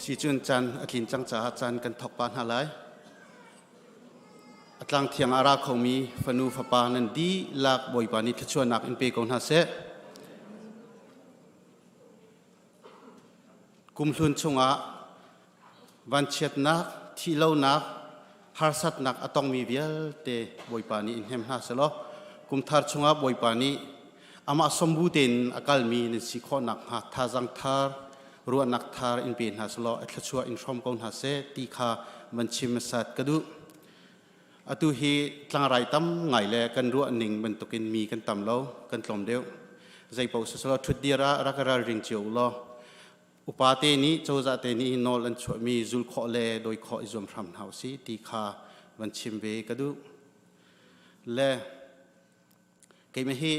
Si cun caan a tlin cang caah caan kan thawk pah hna lai. A tlang thiang ah ra khomi fanu fapa nan dihlak Bawipa nih thluachuahnak in pe ko hna seh. Kumhlun chungah vanchiatnak, thihlonak, harsatnak a tongmi vialte Bawipa nih in hnem hna selaw kumthar chungah Bawipa nih amah sombu tein a kalmi nan si khawh nakhnga thazaang thar, ruahnak thar in pe hna selaw a thluachuah in hrawm ko hna seh ti kha van chim hmasat ka duh. Atu hi tlangrai tam ngai le kan ruah ning bantukin mi kan tam lo, kan tlawm deuh. Zeipaoh siselaw ṭhutdir ah rak i ralring cio u law upa te nih cozah te nih nawl an chuahmi zul khawh le dawi khawh i zuam hram hna usih ti kha van chim ve ka duh. Le keimah hi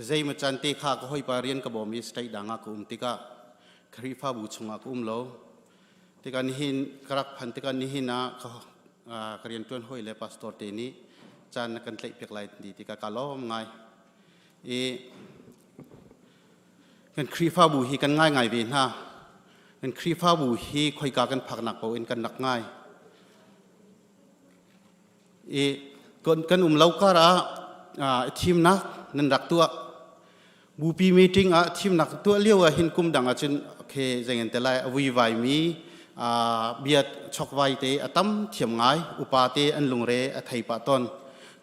zeimaw caan te kha ka hawipa rian ka bawm i state dang ah ka um tikah Khrihfabu chungah ka um lo. Tikah nihin ka rak phan tikah nihin ah ka ka rianṭuan hawi le pastor te nih caan na kan tlaihpiak lai ti tikah ka lawm ngai. I kan Khrihfabu hi kan ngai ngai ve hna. Kan Khrihfabu hi khoika kan phaknak paoh in kan rak ngai. I kan um lo kar ah thimnak nan rak tuah. Bupi meeting ah thimnak tuah lio ah hin kum dang ah cun okay zeingen te lai a vuivai mi bia chokvai te a tam thiam ngai upa te an lungre a thei pah ton.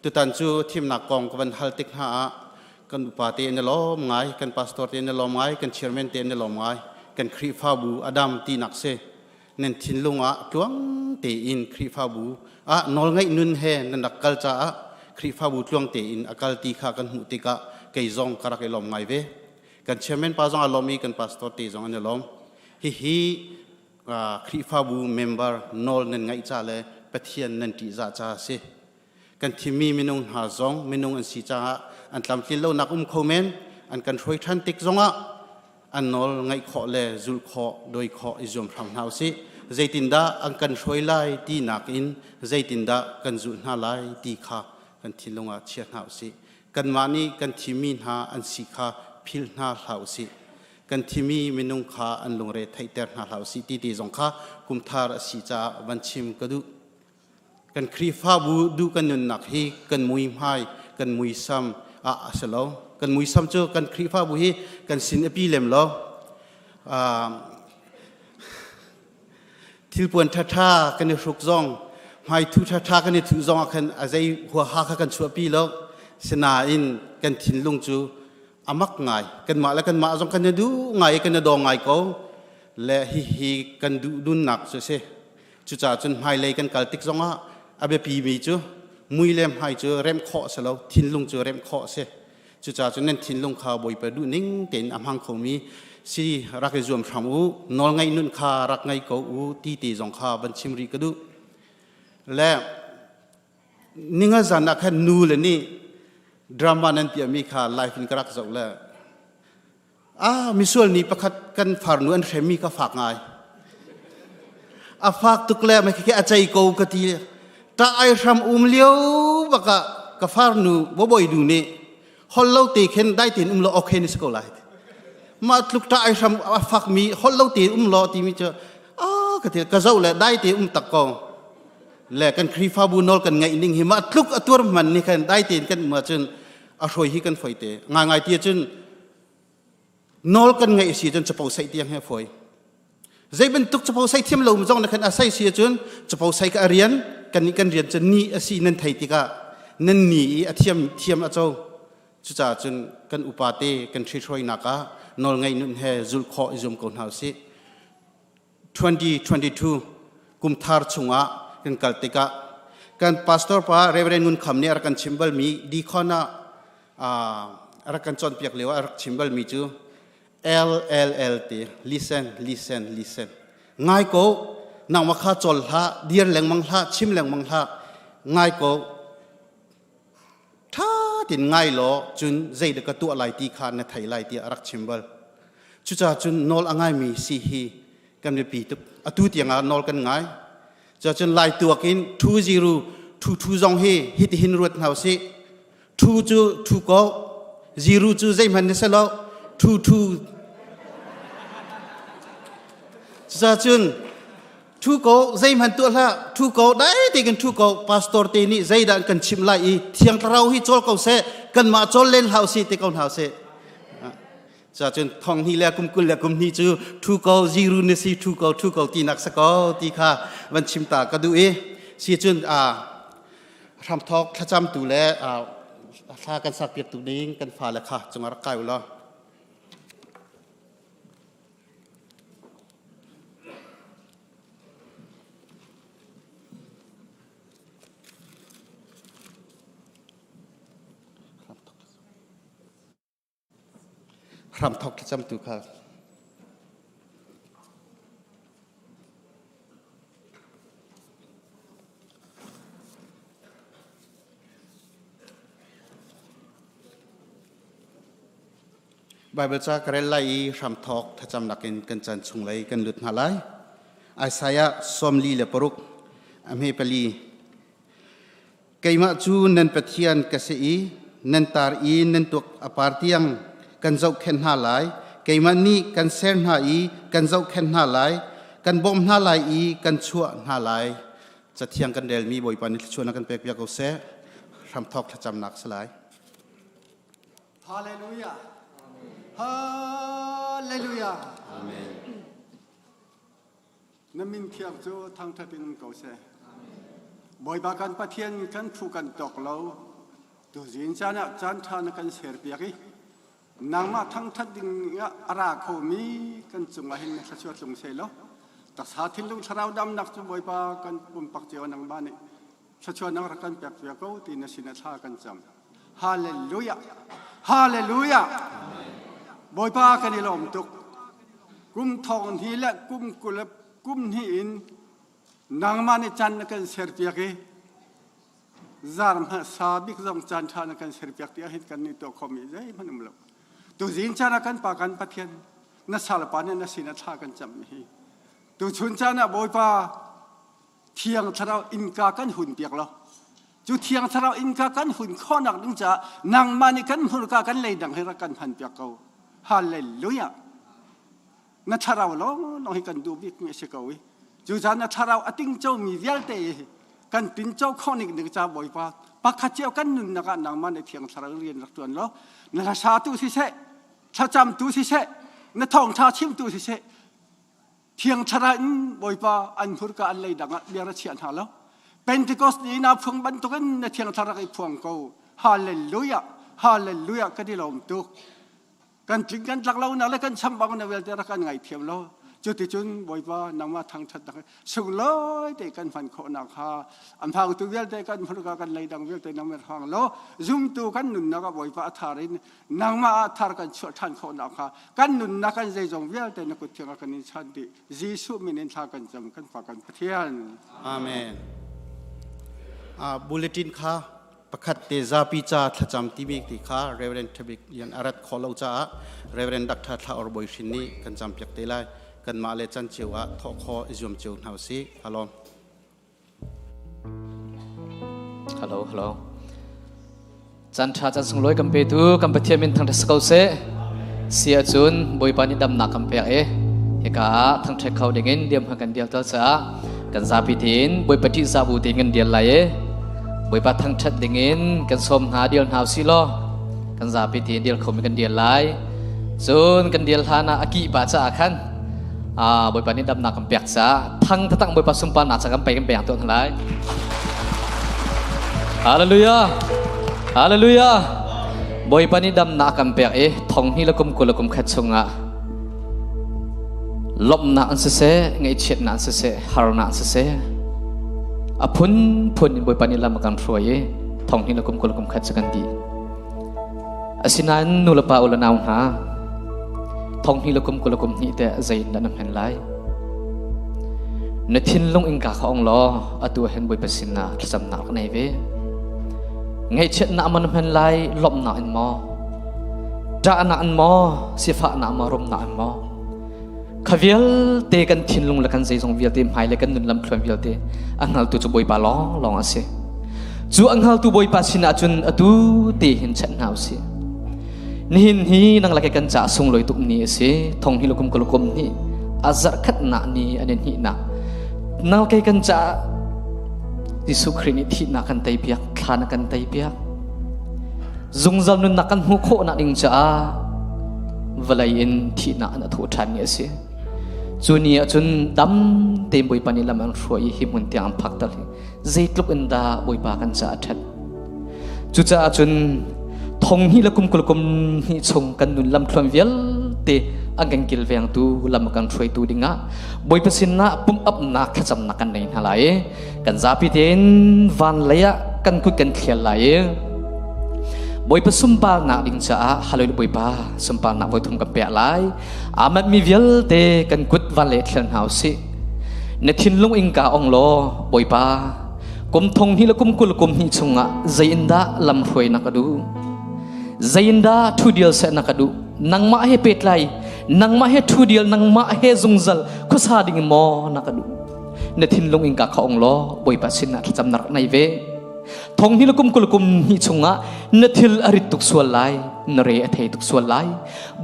Tutan cu thimnak kong ka van hal tik hna ah kan upa te an i lawm ngai, kan pastor te an i lawm ngai, kan chairman te an i lawm ngai, kan Khrihfabu a dam tinak si. Nan thinlung ah tluang tein Khrihfabu ah nawlngaih nun he nan rak kal caah Khrihfabu tluang tein a kal ti kha kan hmuh tikah kei zong ka rak i lawm ngai ve. Kan chairman pa zong a lawm i kan pastor te zong an i lawm. Hihi Khrihfabu member nawl nan ngaih ca le Pathian nan ṭihzah ca a si. Kan thimmi minung hna zong minung an si caah an tlamtlin lonak um kho men, an kan hruai ṭhan tik zongah an nawl ngaih khawh le zulh khawh, dawi khawh i zuam hram hna usih. Zeitindah an kan hruai lai ti nakin zeitindah kan zulh hna lai ti kha kan thinlung ah chia hna usih. Kanmah nih kan thimmi hna an si kha philh hna hlah usih. Kan thimi minung kha an lungre theihter hna hlah usih ti ti zong kha kumthar a si caah van chim ka duh. Kan Khrihfabu duh kan nunnak hi kan muihmai, kan muisam ah a si lo. Kan muisam cu kan Khrihfabu hi kan sin a pi lem lo. Thilpuan ṭhaṭha kan i hruk zong, hmaithu ṭhaṭha kan i thuh zong ah khan a zei huaha kha kan chuahpi lo. Sinain kan thinlung cu a mak ngai. Kanmah le kanmah zong kan i duh ngai i kan i daw ngai ko. Le hihi kan duh nunnak cu a si. Cucaah cun hmailei kan kal tik zongah a biapimi cu mui le hmai cu remh khawh a si lo, thinlung cu remh khawh a si. Cucaah cun nan thinlung kha Bawipa duh ning tein a hmang khomi si rak i zuam hram u, nawlngaih nun kha rak ngei ko u ti te zong kha van chim rih ka duh. Le ninga zan ah khan nu le nih drama nan piahmi kha live in ka rak zoh le Ah, misual nih pakhat kan farnu an hremmi ka fak ngai. A fak tuk le mai khi a cei ko ka ti. Ta ai hram um lio baka ka farnu boboi du nih hol lo te khen dai tin um lo okay ni si ko lai. Ma tluk ta ai hram a fak mi hol lo te um lo ti mi chu a ka ti ka zo le dai te um tak ko. Le kan Khrihfabu nawl kan ngaih ning hi ma tluk a tuar man ni khan dai tein kan ma cun a hruai hi kan foi te ngai ngai ti cun nawl kan ngaih si cun capo saih tiang he foi zei bantuk capo sai thiam lo zong na khan a sai si cun capo sai ka a rian kan nih kan rian cu ni a si nan thei tikah nan ni i a thiam thiam a co cucaah cun kan upa te kan hrihruainak ah nawl ngaih nun he zulh khawh i zum ko hna usih 2022 kumthar chungah kan kal tikah kan pastor pa Reverend Ngun Kham nih a rak kan chim balmi deacon ah a rak kan cawnpiak lio ah a rak chim balmi cu LLL ti listen listen listen ngai ko nangmah kha cawl hlah dir lengmang hlah chim lengmang hlah ngai ko ṭha tin ngai law cun zeidah ka tuah lai ti kha na thei lai tiah a rak chim bal. Cucaah cun nawl a ngaimi si hi kan biapi tuk. Atu tiang ah nawl kan ngai. Cucun lai tuak in thu ziru thu thu zong hi hitihin ruat hna usih. Thu cu thu ko, ziru cu zeihmanh na si lo. Thu thu. Cucacun thu ko zeihmanh tuah hlah thu ko dai te kan thu ko pastor te nih zeidah kan chimh lai i thiang thlarau hi cawl ko seh kanmah cawl len hlah usih ti ko hna usih. Cuacun thong hnih le kum 20 le kum hnih cu thu ko ziru na si thu ko thu ko tinak sa ko ti kha van chim ta ka duh i si cun hramthawk thlacamtu le thla kan sak piak tu ding kan fale kha cungah rak kai u law. Hramthawk thlacamtu kha Baibal ca ka rel lai i hramthawk thlacamnak in kan caan chung lei kan lut hna lai. Isaiah 46 a hme pali Keimah cu nan Pathian ka si i nan tar i nan tuak a par tiang kan zohkhenh hna lai. Keimah nih kan ser hna i kan zohkhenh hna lai. Kan bawmh hna lai i kan chuah hna lai. Cathiang kan relmi Bawipa nih thluachuahnak kan pek piak ko seh. Hramthawk thlacamnak si lai. Hallelujah. Hallelujah. Amen. Na min thiang cu thangṭhat in um ko seh. Bawipa kan Pathian kan phu kan tawk lo. Tuzing caan ah caan ṭha na kan serpiak i nangmah thangṭhat ding ah a ra khomi kan cungah hin na thluachuah tlung seh law taksa thinlung thlarau damnak cu Bawipa kan pumpak cio nangmah nih thluachuahnak rak kan pek cia ko ti na sin ah thla kan cam. Hallelujah! Hallelujah! Bawipa kan i lawm tuk. Kum thong hnih le kum 20 kum hnih in nangmah nih caan na kan serpiak i zar hmasa bik zong caan ṭha na kan serpiak tiah hin kan nih tuah khomi zeihmanh um lo. Tuzing caan ah kan pa kan Pathian na salpa nih na sin ah thla kan cammi hi. Tuchun caan ah Bawipa Thiang Thlarau innka kan hun piak lo. Cu Thiang Thlarau innka kan hun khawhnak ding caah nangmah nih kan hmurka kan leidang hi rak kan hman piak ko. Hallelujah. Na thlarau lawnglawng hi kan duh bikmi a si ko i cucaah na thlarau a tingcomi vialte hi kan tinco khawh ning ding ca Bawipa pakhat cio kan nunnak ah nangmah nih Thiang Thlarau rian rak ṭuan law na hlasatu siseh thlacamtu siseh na thawngṭha chimtu siseh Thiang Thlarau in Bawipa an hmurka an lei dang ah bia ra chia hna lo. Pentecost ni na phuang bantukin na Thiang Thlarau i phuang ko. Hallelujah! Hallelujah! Kan i lawm tuk. Kan tling kan tlak lo na le kan chambang na vialte rak kan ngaithiam lo. Cuticun Bawipa nangmah thangṭhat nak sunglawi te kan hman khawhnak kha an phangtu vialte kan hmurka kan leidang vialte nang hang lo zumtu kan nunnak ah Bawipa a thar in nangmah ah thar kan chuah ṭhan khawhnak kha kan nunnak kan zeizong vialte na kut thiang ah kan in chanh dih Jesuh min in thla kan cam kan Pa kan Pathian. Amen. Bulletin kha pakhat te zapi ca thlacam timi ti kha Reverend Thabik yan arat khawh lo caah Reverend Dr. Thla Or Bawi Hrin nih kan cam piak te lai. Kanmah le can cio ah thawh khaw i zuam cio hna usih. Alom. Hello, hello. Caan ṭha caan sunglawi kan petu kan Pathian min thangṭhat si ko seh. Si ahcun Bawipa nih damnak kan pek i hika ah thangṭhat kho dingin diam kan dial tal caah kan zapi tein Bawipa ṭihzah bu tein kan dial lai i Bawipa thangṭhat dingin kan sawm hna dial hna usih law kan zapi tein dial khomi kan dial lai. Cun kan dial hlan ah a kih pa caah khan Bawipa nih damnak kan pek caah thang tatang Bawipa sunparnak ca kan pei kan pek tuah hna lai. Hallelujah. Hallelujah. Bawipa nih damnak kan pek i thong hnih le kum 20 le kum khat chungah lawmhnak an siseh, ngaihchiatnak an siseh, harnak an siseh, a phunphun in Bawipa nih lam a kan hruai i thong hnih le kum 20 le kum khat cu kan dih. Asinain nu le pa u le nau hna, thong hnih le kum 20 le kum hnih teh zei in dah na hman lai? Na thinlung innka kha ong law atu ah hin Bawipa sinah thlacamnak rak nei ve. Ngaihchiatnak maw na hman lai, lawmhnak in maw? Ṭahnak in maw, sifahnak maw, rumnak in maw? Kha vialte kan thinlung le kan zeizong vialte hmai le kan nun lamthluan vialte a hngaltu cu Bawipa lawnglawng a si. Cu a hngaltu Bawipa sinah cun atu te hin chat hna usih. Nihin hi nang lake kan ca sunglawi tuk ni a si. Thong hi lukum kulukum ni. A zarhkhatnak ni an i hnihnak. Nal kei kan caah Jesuh Khrih nih thihnak kan teipiak, thla na kan teipiak. Zungzal nunnak kan hmuh khawhnak ding caah vawlei in thihnak an a thawh ṭhan ni a si. Cu ni ah cun dam tein Bawipa nih lam an hruai i hi hmun tiang an phak ter hi zeitluk in dah Bawipa kan caah a ṭhat. Cucaah cun thong hnih le kum 20 kum hnih chung kan nun lamthluan vialte an kan kilvengtu lam a kan hruaitu dingah Bawipa sinah pumh-apnak thlacamnak kan nei hna lai i kan zapi tein van lei ah kan kut kan thlial lai i Bawipa sunparnak ding caah hallelujah Bawipa sunparnak voi thum kan pek lai. Aa mi vialte kan kut van lei thlial hna usih. Na thinlung ingka ong law Bawipa kum thong hnih le kum 20 kum hnih chungah zei in dah lam hruai na ka duh? Zei in dah thu deal seh na ka duh? Nangmah he pehtlai, nangmah he thu deal, nangmah he zungzal khuasa ding maw na ka duh? Na thinlung ingka kha ong law Bawipa sinah thlacam na rak nei ve. Thong hnih le kum 20 kum hnih chungah na thil a rit tuk sual lai, na re a thei tuk sual lai.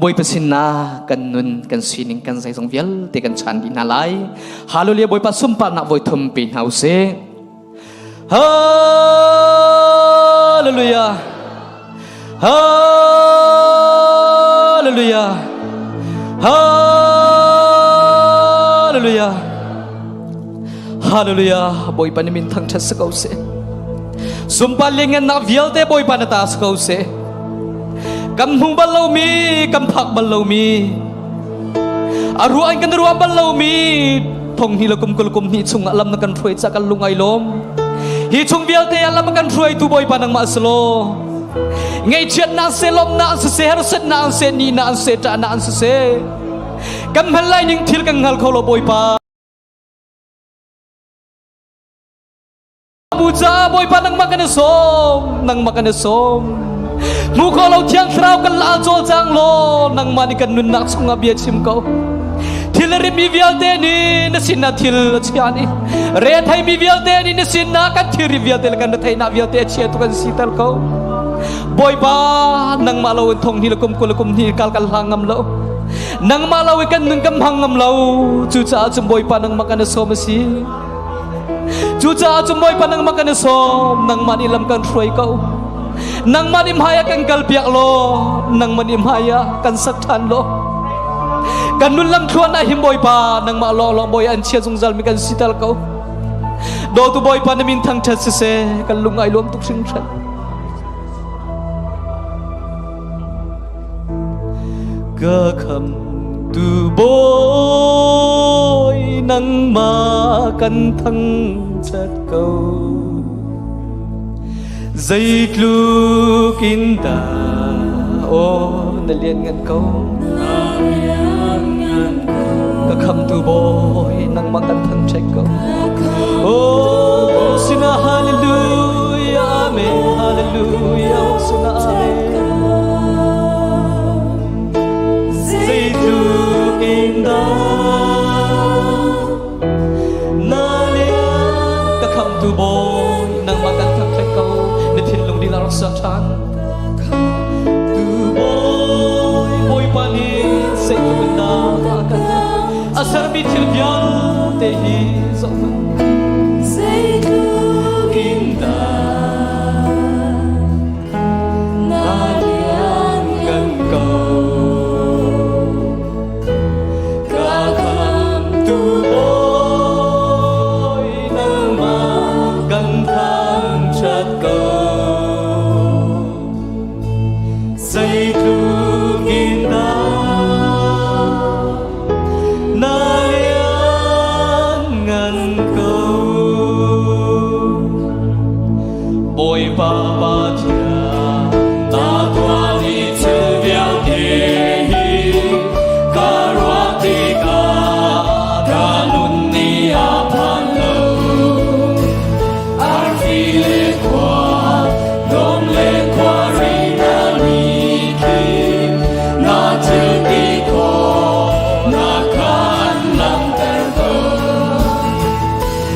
Bawipa sinah kan nun, kan sining, kan zeizong vialte kan chan dih hna lai. Hallelujah Bawipa sunparnak voi thum pe hna usih. Hallelujah. Hallelujah. Hallelujah. Hallelujah. Bawipa nih min thangṭhat si ko seh. Sumpa lianngannak vialte Bawipa na ta si ko seh. Kan hmu bal lomi, kan phak bal lomi, a ruah in kan ruah bal lomi thong hnih le kum 20 kum hnih chungah lam na kan hruai ca kan lung ai lawm. Hi chung vialte ah lam a kan hruaitu Bawipa nangmah si law. Ngaihchiatnak se lawmnak an siseh, harsatnak an seh, nihnak an seh, ṭahnak an siseh. Kan hman lai ning thil kan hngal kho lo Bawipa. Bu ca Bawipa nangmah kan i sawm, nangmah kan i sawm. Hmu kho lo thiang thlarau kan la cawlcang law nangmah nih kan nunnak chungah bia chim ko. Thil a ritmi vialte nih na sinah thil a chia ni. Re a theimi vialte nih na sinah kan thilri vialte le kan retheihnak vialte a chiatu kan siter ko. Bawipa nangmah lo in thong hnih le kum 20 le kum hnih kal kan hlang ngam lo. Nangmah lo in kan nun kan hmang ngam lo. Cucaah cun Bawipa nangmah kan i sawm a si. Cucaah cun Bawipa nangmah kan i sawm, nangmah nih lam kan hruai ko. Nangmah nih hmai ah kan kalpiak law, nangmah nih hmai ah kan sak ṭhan law. Kan nun lam thluan ah him Bawipa, nangmah lawnglawng Bawi an chia zungzal mi kan siter ko. Dawtu Bawipa na min thangṭhat siseh, kan lung ai lawm tuk hringhran. Ka khamtu Bawi nangmah kan thangṭhat ko. Zeitluk in dah aw na lianngan ko. Ka khamtu Bawi nangmah kan thangṭhat ko. Oh, sina hallelujah, amen, hallelujah, oh, sina amen. Zeitluk in dah na lian ka khamtu Bawi nangmah kan thangṭhat ko. Na thinlung dihlak rak sak ṭhan. Tu Bawi, Bawipa nih zeitluk in dah a kan a sermi thil vialte hi zohhmanh. Zeitluk in dah na lianngan ko. Ka khamtu Bawi nangmah kan thangṭhat ko. Zeitluk in dah na lianngan ko. Bawipa Pathian, na tuahmi thil vialte hi ka ruah tikah ka nun nih a phan lo. Arfi le khua, dawm le khuari na ni khi na thil ti khawh na kan langhter ko.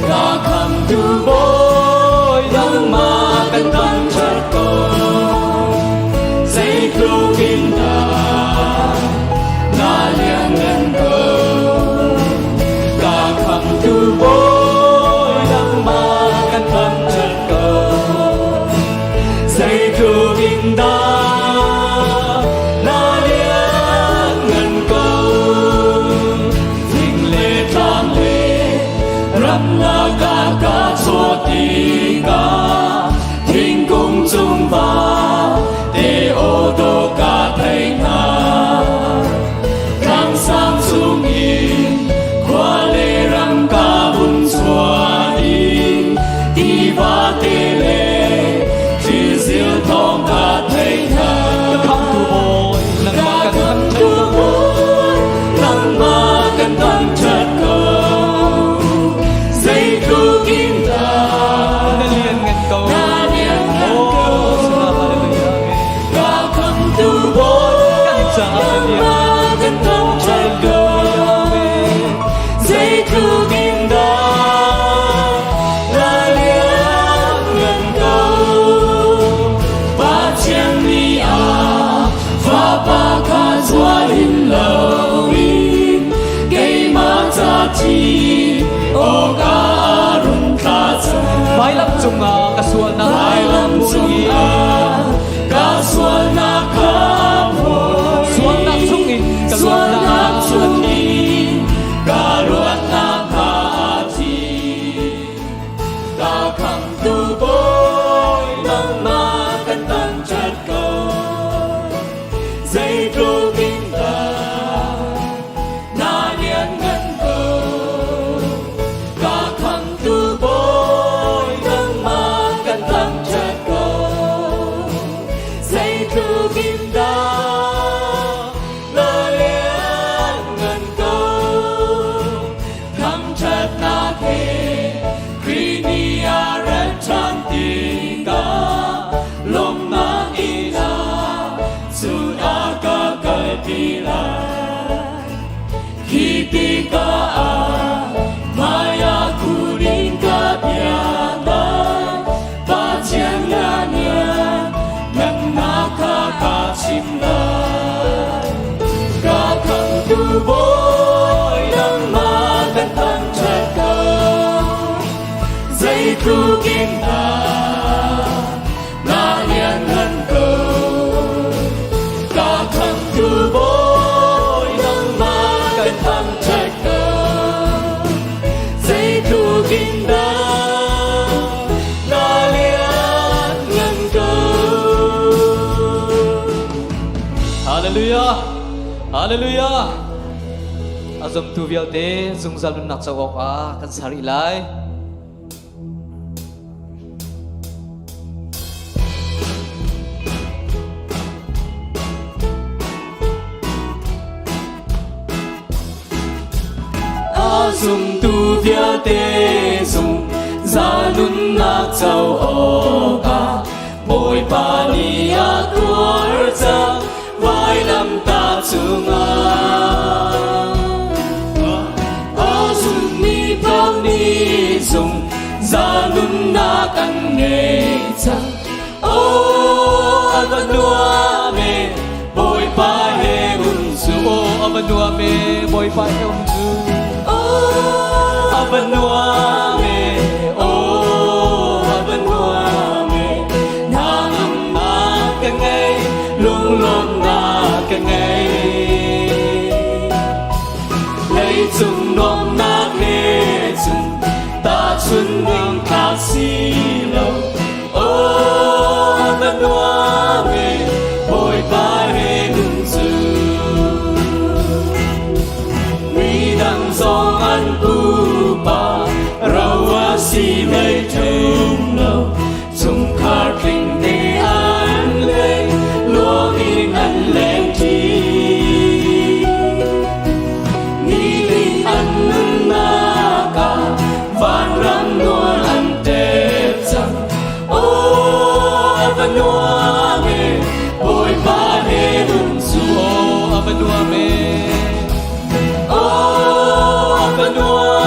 Ka khamtu Bawi nangmah kan thangṭhat ko. Zeitluk in dah na lianngan ko. Ram lakah ka chuah tikah thingkung cung va te aw dawh ka thei hna. Tlangsang chungin khua le ram ka vun chuah i tiva te le thilzil thawng ka thei hna. Khamhtu Bawi, nangmah kan Khamhtu Bawi, nangmah kan thangṭhat ko. Zeitluk in dah Na lianngan ko. Na lianngan ko. Oh, hallelujah. Ka khamhtu Bawi, Kan caah na lian. nangmah kan thangṭhat ko. Zeitluk in dah na lianngan ko. Pathian nih a Fapa kha zual hin loin keimah ca thi awkah run thlah cang. Vailam cungah ka sualnak Vailam cungah ka sualnak kha phawt. Sualnak chungin ka Sualnak luatnak chungin ka luatnak kha thi. Ka khamhtu Bawi, nangmah kan thangṭhat ko. Zeitluk in dah na lianngan ko. Ka khamhtu Bawi, nangmah kan thangṭhat ko. Zeitluk in dah na lianngan ko. Thangṭhatnak he Khrih nih a rat ṭhan tikah lawmhnak inn ah cun a ka kalpi lai. Khi tikah ah hmaiah kun in ka biak lai. Pathian na lianngannak kha ka chim lai. Ka khamhtu Bawi, nangmah kan thangṭhat ko. Zeitluk in dah na lianngan ko. Ka khamhtu Bawi, nangmah kan thangṭhat ko. Zeitluk in dah na lianngan ko. Hallelujah. Hallelujah. A zumtu vialte zungzal nunnak co awkah kan sar i lai. A zumtu vialte zungzal nunnak co awkah Bawipa nih a tuar cang vailamtah cungah. A zummi paoh nih zungzal nunnak an ngei cang. Oh, a va nuam e, Bawipa he um cu. Oh, a va nuam e, Bawipa he um cu. Oh, a va nuam e, oh, a va nuam e. Hnangamnak ka ngei, lunglawmhnak ka ngei. Leicung nuamhnak he cun tahchunh ding tlak si lo. Oh, a va nuam e, Bawipa he nun cu. Midang zong an pupa ro a si hlei ṭung lo. Chungkhar tling te an leng, luang in an leng ṭi. Nitin an nunnak ah vanram nuam an tep cang. Oh, a va nuam e, Bawipa he nun cu. Oh, a va nuam e. Oh, a va nuam.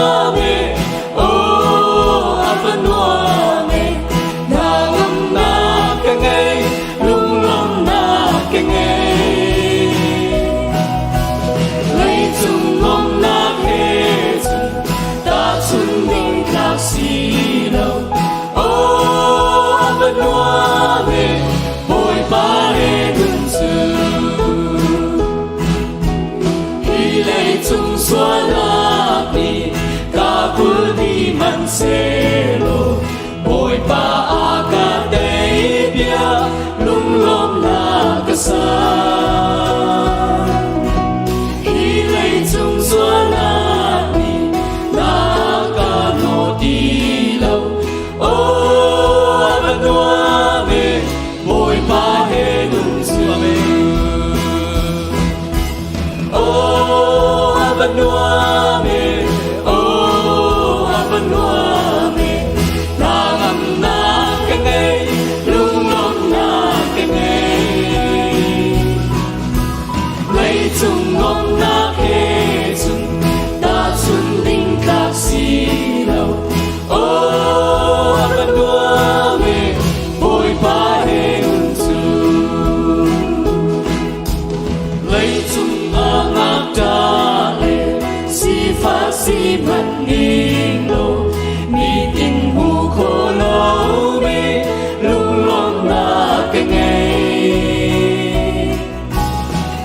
Sihmanhsehlaw Bawipa a ka tei bia lunglawmnak ka sa. Hi leicung zualnak nih na ka naw ti lo. Aw, a va nuam e, Bawipa he nung zuam e. Aw, a va nuam e, aw, a va nuam e, hnangamnak ka ngei, lunglawmhnak ka ngei. Leicung nuamhnak he cun tahchun ding tlak si lo. Aw, a va nuam e, Bawipa he nun cu. Leicung ah ngakṭah le sifak sihmanh ning law nitin hmu kho lomi lunglawmhnak ka ngei.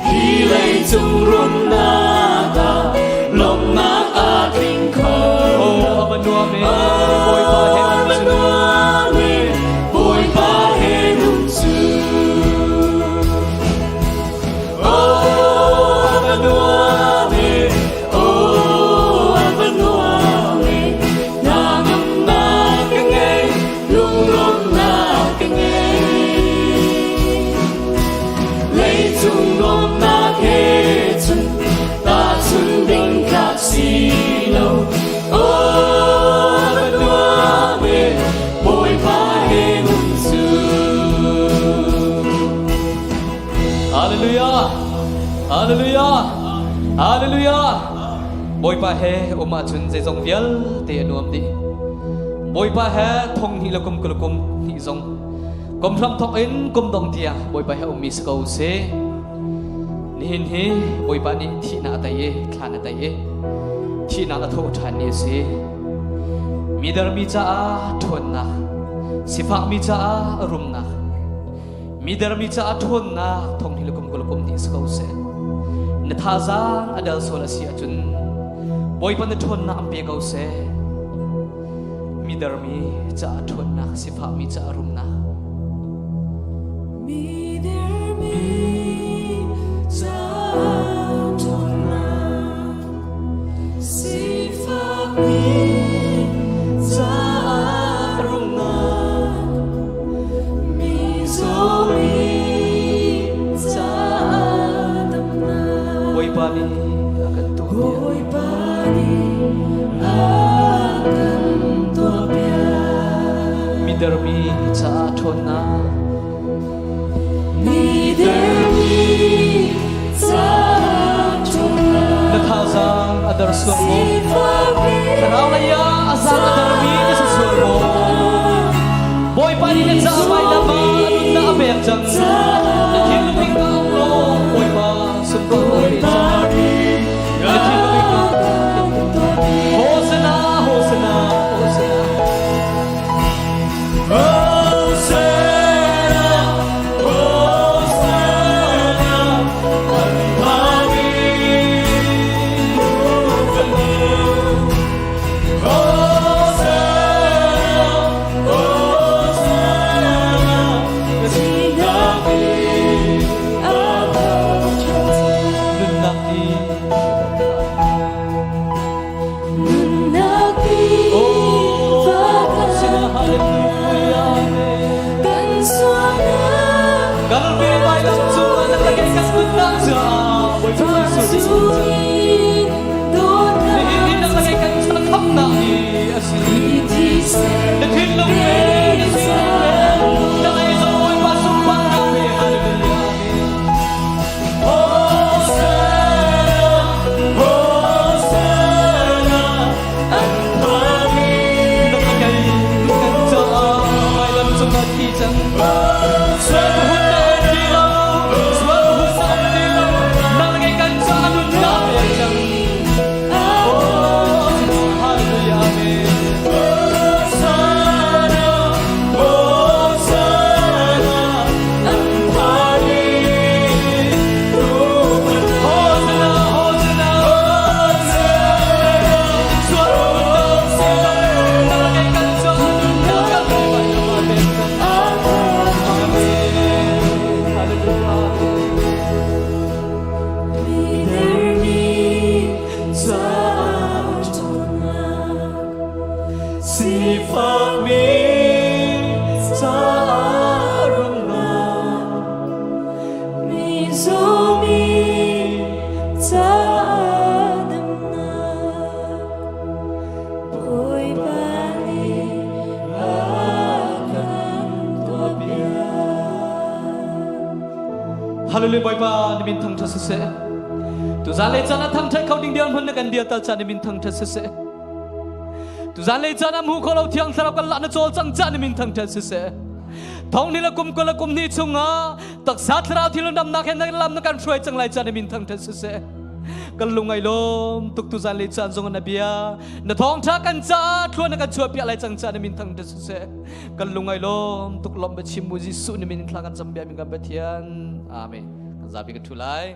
Hi leicung rumnak ah lawmhnak aa tling kho. Oh, a va nuam e, Bawipa he A va nuam e, Bawipa he nung cu. Oh, a va nuam e, oh, a va nuam e, hnangamnak ka ngei, lunglawmhnak ka ngei. Leicung nuamhnak he cun tahchun ding tlak si lo. Oh, a va nuam e, Bawipa he nun cu. Hallelujah! Hallelujah! Hallelujah! Bawipa he um ahcun zeizong vialte a nuam dih. Bawipa he thong hnih le kum kul kum hnih zong kum hram thok in kum dong tiang Bawipa he ummi si ko sih. Nihin hi Bawipa nih thihnak a tei i thlan a tei i thihnak a thawh ṭhan ni a si. Mi dermi caah ṭhawnnak, sifakmi caah rumnak, mi dermi caah ṭhawnnak thong hi le kum kul kum hnih si ko seh. Na thazaang a dal sual a si ahcun Bawipa na ṭhawnnak an pe ko seh. Mi dermi caah ṭhawnnak, sifakmi caah rumnak. Mi dermi caah ṭhawnnak, sifakmi caah rumnak, mi zawmi caah damnak. Bawipa nih a kan tuahpiak. Bawipa nih a kan tuahpiak. Mi dermi caah ṭhawnnak. Mi dermi caah ṭhawnnak. Na thazaang a der sual maw? Sifakmi Thlarau lei ah a zaang a dermi na si sual maw? Bawipa nih na caah vailam ah a nunnak a pek cang. Na thinlung in ka um law Bawipa sunparnak a pe cang. Na thinlung in ka Hosanna, Hosanna, Hosanna. Hosanna, Hosanna, an phami Hosanna, Hosanna, thihnak in a Nunnak ni Nunnak Oh, Hosanna, hallelujah, amen. kan sualnak Kalvi vailam cungah na lagay kan nunnak caah Bawipa Jesuh Nihin ni na lagay kan khamnak ni a si. Na thinlung le na sining le na lei zong Bawipa sunparnak pe hallelujah amen. Hosanna, Hosanna, an phami Na lagay kan caah vailam cungah thi cang. Sual hun na um ti lo, sual hun na um ti lo, na lagay kan caah nunnak pe Sifakmi caah rumnak Mizaw-mi caah damnak Bawipa nih a kan tuahpiak. Hallelujah Bawipa na min thangṭhat siseh. Tuzan lei caan ah thangṭhat kho ding dirhmun na kan bia tal caan na min thangṭhat siseh. Tuzan lei caan ah hmu kho lo thiang thlarau kan lah na cawl cang caan na min thangṭhat siseh. Thong ni le kum kul le kum hnih chungah taksa thlarau thil damnak he na lam na kan hruai cang lai caan na min thangṭhat siseh. Kan lung ai lawm tuk tuzan lei caan zong na bia na thawngṭha kan caah thluan na kan chuah piak lai cang caan na min thangṭhat siseh. Kan lung ai lawm tuk lawm biachim mu Jesuh ni min thla kan cam bia min kan Pathian. Amen. Kan zapi kan thu lai.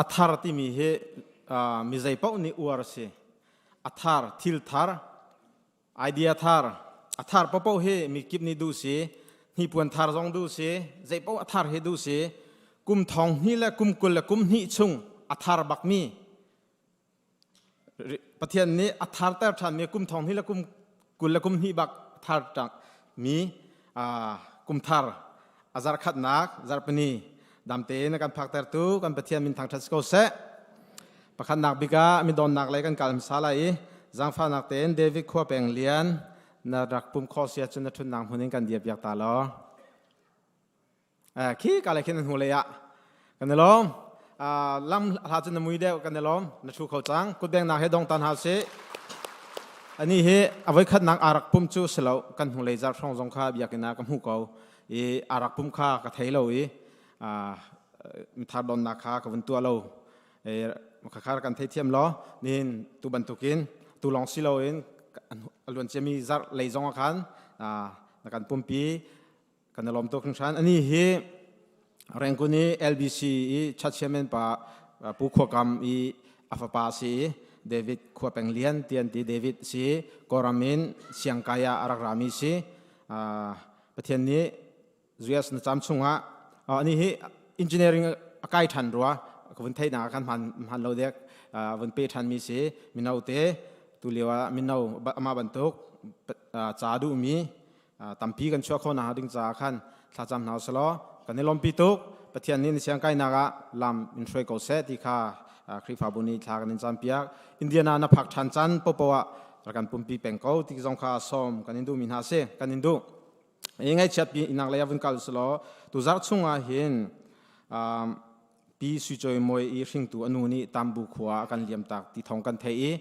A thar timi hi mi zei paoh nih uar a si. A thar, thil thar, idea thar, a thar paohpaoh hi mi kip nih duh si. Hnipuan thar zong duh si. Zei paoh a thar hi duh si. Kum thong hnih le kum 20 le kum hnih chung a thar bakmi Pathian nih a tharter ṭhanmi kum thong hnih le kum 20 le kum hnih bak thar mi kum thar a zarkhatnak zarhpini damte in a kan phaktertu kan Pathian min thangṭhat si ko seh. Pakhatnak bik ah midonnak lei kan kal hmasa lai i zaangfahnak tein David khua peng lian na rak pum khawh si ahcun na ṭhutnak hmun in kan dir piak ta law. Khi ka le khin hnu lei ah kan i lawm. Lam hla cun na mui deuh kan i lawm. Na thu kho cang. Kutbeng nak he dong tan hau si. Ani hi avoi khat nak arak pum cu si lo kan hnu lei zar hrawng zong kha biakinn ah ka hmu ko i arak pum kha ka thei lo i mithar donnak kha ka vun tuah lo khakha kan thei thiam lo nihin tu bantukin tu lawng si lo in aluan ciami zarh lei zong ah khan na kan pumpi Kan i lawm tuk hringhran. Ani hi Rangoon i LBC i church chairman pa Pu Khua Kam i a fapa si i David Khua Peng Lian ti an ti David si Kawlram in Siangkai ah a rak rami si. Pathian nih US na cam chungah ani hi engineering a kai ṭhan rua ka vun theihnak ah khan hman hman lo dek vun pe ṭhan mi si mino te tu lio ah mino amah bantuk ca duhmi Tampi kan chuah khawh nakhnga ding caah khan thlacam hna usih kan i lawmpi tuk. Pathian nih na siangkainak ah lam in hruai ko seh ti kha Khrihfabu nih thla kan in campiak. Indiana na phak ṭhan caan paohpaoh ah rak kan pumpi peng ko ti zong kha sawm kan in duhmi hna a si. Kan in duh. I ngaihchiat nak lei ah vun kal usih law tuzarh chungah hin Pi Sui Cawi Mawi i hringtu a nu nih Tambu khua a kan liamtak ti thawng kan theih i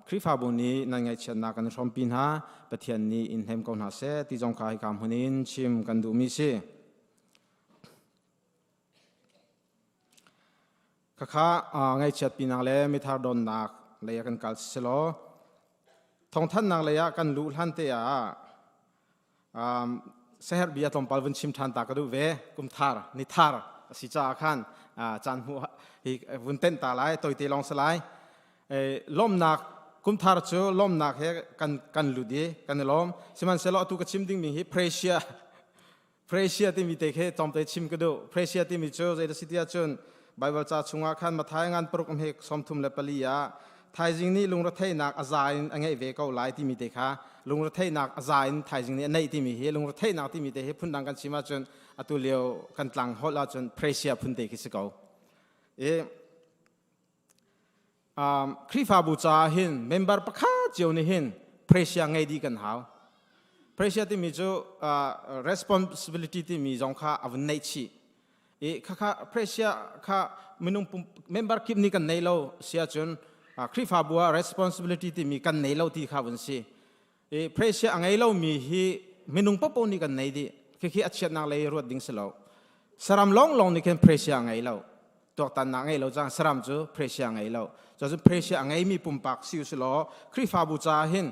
Khrihfabu nih nan ngaihchiatnak kan i hrawmpi hna. Pathian nih in hnem ko hna seh ti zong kha hika hmun in chim kan duhmi si. Khakha ngaihchiatpinak le mithar donnak lei ah kan kal silaw thawngthannak lei ah kan luh hlan te ah Seher bia tlawmpal vun chim ṭhan ta ka duh ve. Kum thar, ni thar a si caah khan caan hmuh hi vun tenh ta lai, toite lawng si lai. Lawmnak kum thar cu lawmnak he kan kan lut i kan i lawm. Sihmanhsehlaw atu ka chim dingmi hi Prussia Prussia timi te khi tlawmte chim ka duh. Prussia timi cu zeidah si ti ahcun Baibal ca chungah khan Matthai ngan paruk hme 34 ah thaizing nih lungretheihnak a za in a ngeih ve ko lai timi te kha lungretheihnak a za in thaizing nih a neih timi hi lungretheihnak timi te hi phundang kan chim ahcun atu lio kan tlang holh ahcun Prussia phun te khi si ko. I Khrihfabu caah hin member pakhat cio nih hin Prussia ngei dih kan hau. Prussia timi cu responsibility timi zong kha a vun neih chih. I khakha Prussia kha minung member kip nih kan nei lo si ahcun Khrihfabu ah responsibility timi kan nei lo ti kha vun si. I Prussia a ngei lomi hi minung popo nih kan nei dih. Khikhi a chiatnak lei ruat ding si lo. Saram lawnglawng nih khin Prussia a ngei lo. Tuaktannak ngei lo cang saram cu Prussia ngei lo. Cun Prussia a ngeimi pumpak si u law Khrihfabu caah hin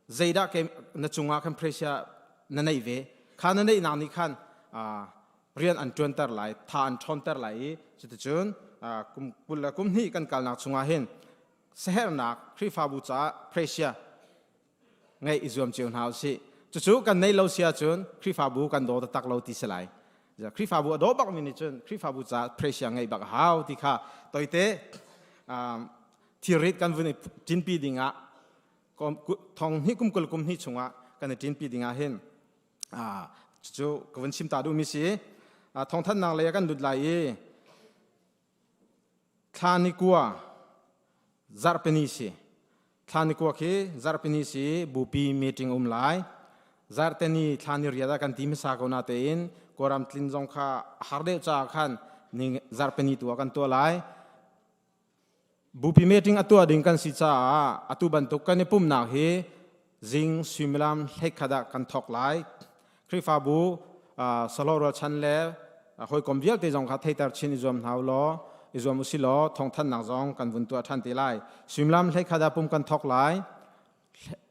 zeidah ke na cungah khan Prussia na neih ve. Kha na neihnak nih khan. rian an ṭuanter lai, tha an ṭhawnter lai i cuticun kum 20 le kum hnih kan kalnak chungah hin sahernak Khrihfabu caah pressure ngeih i zuam cio hna usih. Cucu kan neih lo si ahcun Khrihfabu kan daw taktak lo ti si lai. Khrihfabu a daw bakmi nih cun Khrihfabu caah pressure ngeih bak a hau ti kha toite thilrit kan vun i ṭinpi dingah thong hnih kum 20 kum hnih chungah kan i ṭinpi dingah hin cucu ka vun chim ta duhmi si. Thawngthanhnak lei ah kan lut lai i thla ni kua zarhpini si. Thla ni kua khi zarhpini si bupi meeting um lai. Zarhteni thla ni riat ah kan ti hmasa ko na tein Kawlram tlin zong kha a har deuh caah khan ni zarhpini tu ah kan tuah lai. Bupi meeting a tuah ding kan si caah atu bantuk kan i pumnak hi zing suimilam 11 ah kan thawk lai. Khrihfabu salo rualchan le hawikom vialte zong kha theiter chin i zuam hna u law i zuam u si law thawngthanhnak zong kan vun tuah ṭhan te lai. Suimilam 11 ah pum kan thawk lai.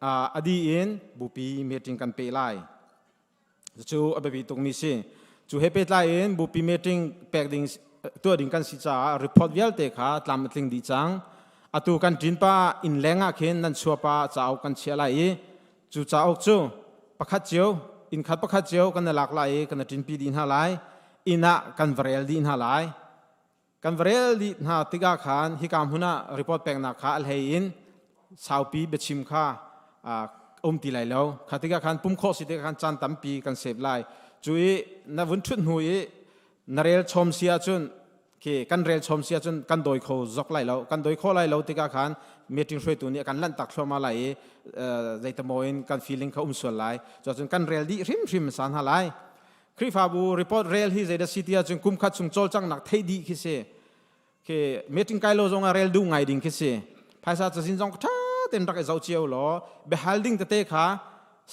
A dih in bupi meeting kan peh lai. Cu a biapi tukmi si. Cu he pehtlai in bupi meeting pek ding tuah ding kan si caah report vialte kha tlam a tling dih cang. Atu kan ṭin pa inn leng ah khin nan chua pa cauk kan chiah lai i cu cauk cu pakhat cio inn khat pakhat cio kan i lak lai i kan i ṭinpi dih hna lai. Inn ah kan va rel dih hna lai. Kan va rel dih hna tikah khan hika hmun ah report peknak kha a hlei in saupi biachim kha um ti lai lo. Kha tikah khan pum khawh si tikah khan caan tampi kan save lai. Cu i na vun ṭhut hnu i na rel chom si ahcun khi kan rel chom si ahcun kan dawi kho zok lai lo. Kan dawi khawh lai lo tikah khan meeting hruaitu nih a kan lanh tak thluahmah lai i zeitamaw in kan feeling kha um sual lai. Cuacun kan rel dih hrimhrim hmasa hna lai. Khrihfabu report rel hi zeidah si ti ahcun kum khat chung cawlcanghnak theih dih khi si. Khi meeting kai lo zong ah rel duh ngai ding khi si. Phaisa cazin zong ṭha tein rak i zoh cio law biahal ding tete kha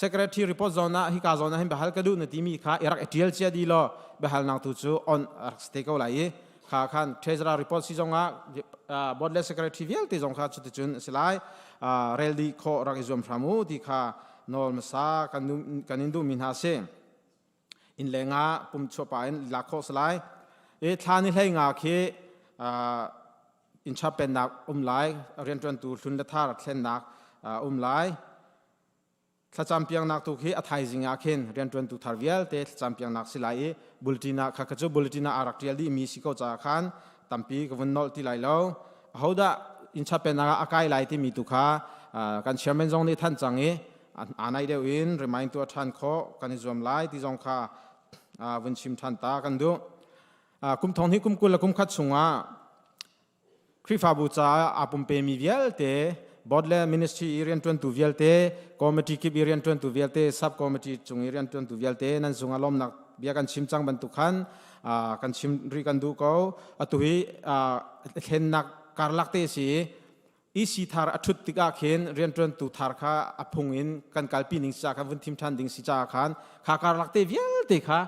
secretary report zawn ah hika zawn ah hin biahal ka duh na timi kha i rak i ṭial cia dih law biahalnak tu cu on rak si te ko lai i kha khan treasurer report si zong ah board le secretary vialte zong kha cuticun a si lai. Rel dih khawh rak i zuam hram u ti kha nawl hmasa kan in duhmi hna si. Inn leng ah pum chuahpa in lak khawh si lai. I thla ni hlei nga khi innchap pennak um lai, rianṭuantu hlun le thar thlennak um lai. Thlacam piangnak tu khi a thaizing ah khin rianṭuantu thar vialte thlacam piangnak si lai i bulletin ah kha cu bulletin ah aa rak ṭial dihmi si ko caah khan tampi ka vun nolh ti lai lo. Ahodah innchap pennak ah a kai lai timi tu kha kan chairman zong nih thanh cang i aa naih deuh in remind tuah ṭhan khawh kan i zuam lai ti zong kha vun chim ṭhan ta kan duh. Kum thong hnih kum 20 le kum khat chungah Khrihfabu caah aa pumpemi vialte board le ministry i rianṭuantu vialte committee kip i rianṭuantu vialte sub committee cung i rianṭuantu vialte nan zungah lawmnak bia kan chim cang bantuk khan kan chim rih kan duh ko. Atu hi thlennak karlak te si EC thar a ṭhut tikah khin rianṭuantu thar kha a phung in kan kalpi ning si caah khan vun thim ṭhan ding si caah khan kha karlak te vialte kha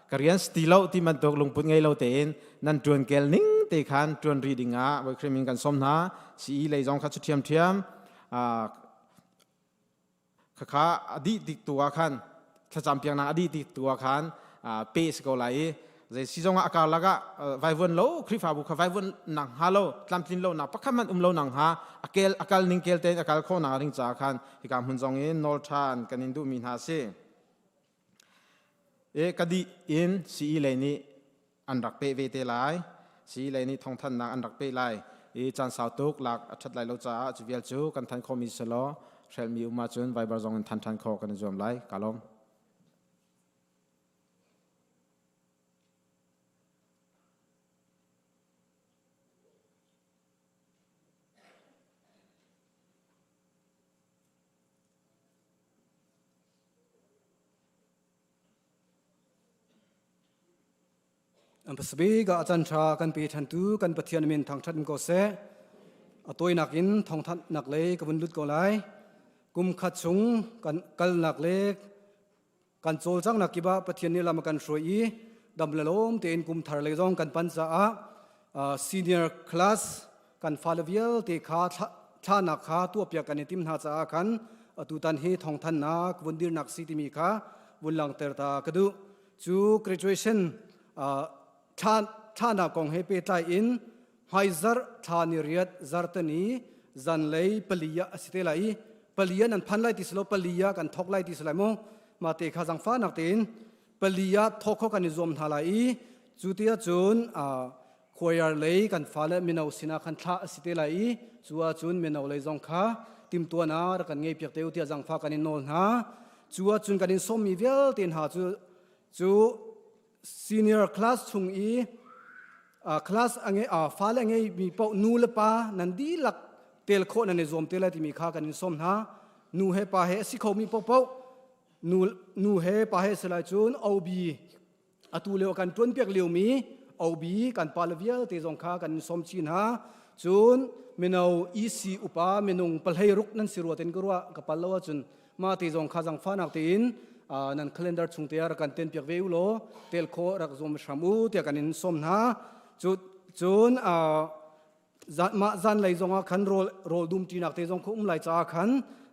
ka rian si ti lo ti bantuk lungput ngei lo tein nan ṭuan kel ning te khan ṭuan rih ding ah Bawi Khrih min kan sawm hna. CE lei zong kha cu ṭhiamṭhiam. Khakha a dih tik tu ah khan thlacam piaknak a dih tik tu ah khan pe si ko lai i zei si zong ah a karlak ah vaivuan lo Khrihfabu kha vaivuan nak hnga lo tlamtlin lo nak pakhat hmanh um lo nak hnga a kel a kal ning kel tein a kal khawh nak ding caah khan hika hmun zong in nawl ṭhan kan in duhmi hna si. E ka dih in CE lei nih an rak peh ve te lai. Si lei nih thawngthanhnak an rak peh lai i caan sau tuk lak a ṭhat lai lo caah cu vial cu kan than khawhmi si law hrelhmi um ahcun Viber zong in than ṭhan khawh kan i zuam lai. Ka lawm. Pasabik ah caan ṭha kan pe ṭhantu kan Pathian min thangṭhat ko seh. A tawinak in thawngthanhnak lei ka vun lut ko lai. Kum khat chung kan kalnak le kan cawlcanghnak kip ah Pathian nih lam a kan hruai i dam le lawm tein kum thar lei zong kan pan caah senior class kan fale vialte kha thlahnak kha tuahpiak kan i tim hna caah khan atutan hi thawngthannak vun dirnak si timi kha vun langhter ta ka duh. Cu graduation Thla kong he pehtlai in hmaizarh thla ni riat zartani zanlei palia a si te lai i palia nan phan lai ti si lo palia kan thok lai ti si lai mu ma te kha zangfa nak tein palia thok kho kan i zuam hna lai i cu ti ahcun choir lei kan fale mino sinah khan thlah a si te lai i cu ahcun mino lei zong kha timtuan ah rak kan ngei piak te u tiah zangfa kan in nawl hna cu ahcun kan in sawmmi vialte hna cu cu senior class chung i class a ngei fale a ngei mi paoh nu le pa nan dihlak tel khawh nan i zuam te lai timi kha kan in sawm hna nu he pa he a si khomi paohpaoh nu nu he pa he si lai cun OB atu lio kan tuan piak lio mi OB kan pa le vialte zong kha kan in sawm chin ha cun mino EC upa minung pahlei ruk nan si rua ten ka ruah ka pal lo ahcun mah te zong kha zangfahnak tein nan calendar chung te ah rak kan ten piak ve u law tel khawh rak zuam hram u tiah kan in sawm hna cu cun mah zan lei zong ah khan rawl rawl dum ṭinak te zong khu um lai caah khan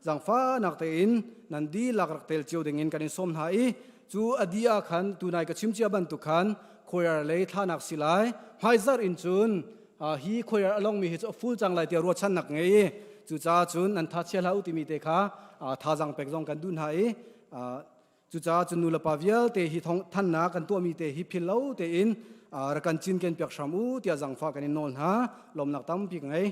zangfahnak tein nan dihlak rak tel cio ding in kan in sawm hna i cu a di ah khan tunai ka chim cia bantuk khan choir lei thlanak si lai hmaizarh in cun hi choir a longmi hi cu a full cang lai tiah ruahchannak ngei i cucaah cun nan tha chia hlah u timi te kha thazang pek zong kan duh hna i cucaah cun nulepa vialte hi thannak kan tuahmi te hi phil lo tein rak kan cinken piak hram u tiah zangfah kan in nawl hna lawmnak tampi ka ngei.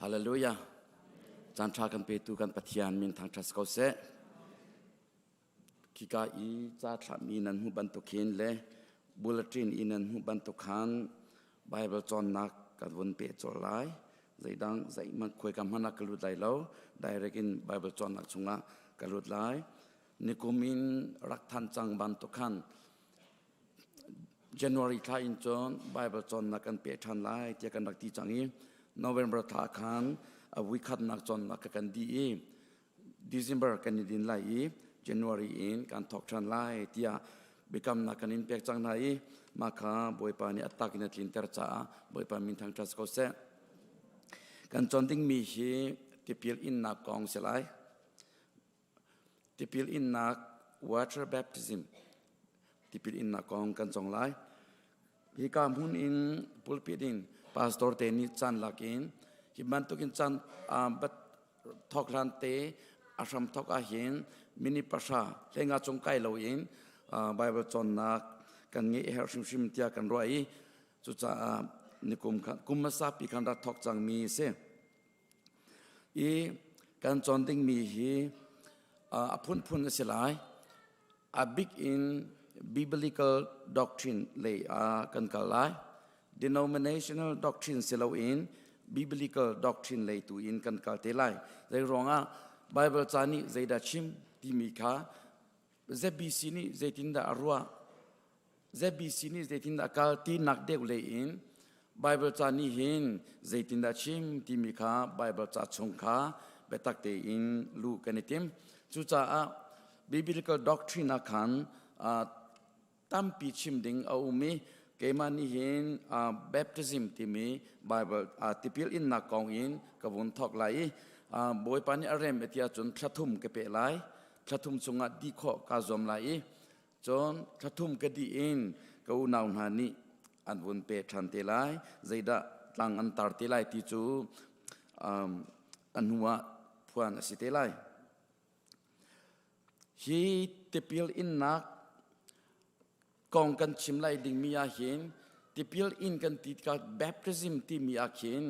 Hallelujah. Caan ṭha kan petu kan Pathian min thangṭhat si ko seh. Khika i ca thlahmi nan hmuh bantuk hin le bulletin i nan hmuh bantuk khan Bible cawnnak kan vun peh colh lai. Zeidang zeihmanh khuaika hmanh ah ka lut lai lo. Direct in Bible cawnnak chungah ka lut lai. Nikum in rak than cang bantuk khan January thla in cun Bible cawnnak kan peh ṭhan lai tiah kan rak ti cang i November thla khan a vuikhatnak cawnnak ka kan dih i December kan i din lai i January in kan thawk ṭhan lai tiah biakamnak kan in pek cang hna i mah kha Bawipa nih a tak in a tlinter caah Bawipa min thangṭhat si ko seh. Kan cawn dingmi hi tipil innak kong si lai. Tipil innak water baptism tipil innak kong kan cawng lai. Hika hmun in pulpit in pastor te nih caan lak in hi bantukin caan bat thok hlan te a hram thok ah hin mini pahra hlenga cung kai lo in Bible cawnnak kan ngeih herh hrimhrim tiah kan ruah i cucaah nikum khan kum hmasa pi khan rak thok cangmi a si. I kan cawn dingmi hi a phunphun a si lai. A bik in biblical doctrine lei ah kan kal lai. Denominational doctrine si loin biblical doctrine lei tu in kan kal te lai. Zei ruangah Bible ca nih zeidah chim timi kha ZBC nih zeitindah a ruah ZBC nih zeitindah a kal tinak deuh lei in Bible ca nih hin zeitindah chim timi kha Bible ca chung kha biatak tein luh kan i tim. Cucaah biblical doctrine ah khan tampi chim ding a um i keimah nih hin baptism timi Bible tipil innak kong in ka vun thawk lai i Bawipa nih a rem ti ahcun thla thum ka peh lai. Thla thum chungah dih khawh kaa zuam lai i Cun thla thum ka dih in ka unau hna nih an vun pe ṭhan te lai. Zeidah tlang an tar te lai ti cu um, a hnu ah phuan a si te lai. Hi tipil innak kong kan chim lai dingmi ah hin tipil in kan ti tikah baptism timi ah khin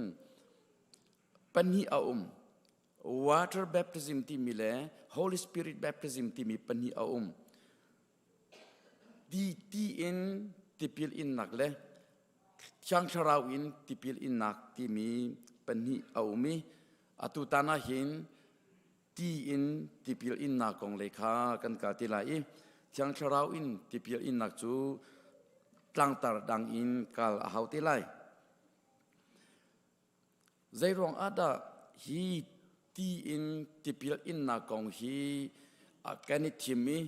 pahnih a um. Water baptism timi le Holy Spirit baptism timi pahnih a um. Ti ti in tipil innak le Thiang Thlarau in tipil innak timi pahnih a um i atu tan ah hin ti in tipil innak kong lei kha kan kal ti lai i Thiang Thlarau in tipil innak cu tlangtar dang in kal a hau te lai. Zeiruang ah dah hi ti in tipil innak kong hi kan i thim i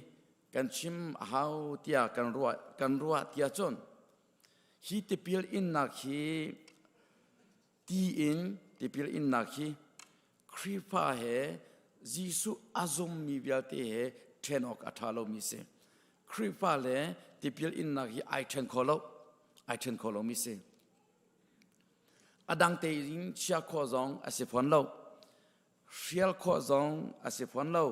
kan chim a hau tiah kan ruah kan ruah tiah cun hi tipil innak hi ti in tipil innak hi Khrihfa he Jesuh a zummi vialte he ṭhen awk a ṭha lomi si. Khrihfa le tipil innak hi ai ṭhen kho lo, ai ṭhen kho lomi si. A dang tein chia khawh zong a si fawn lo. Hrial khawh zong a si fawn lo.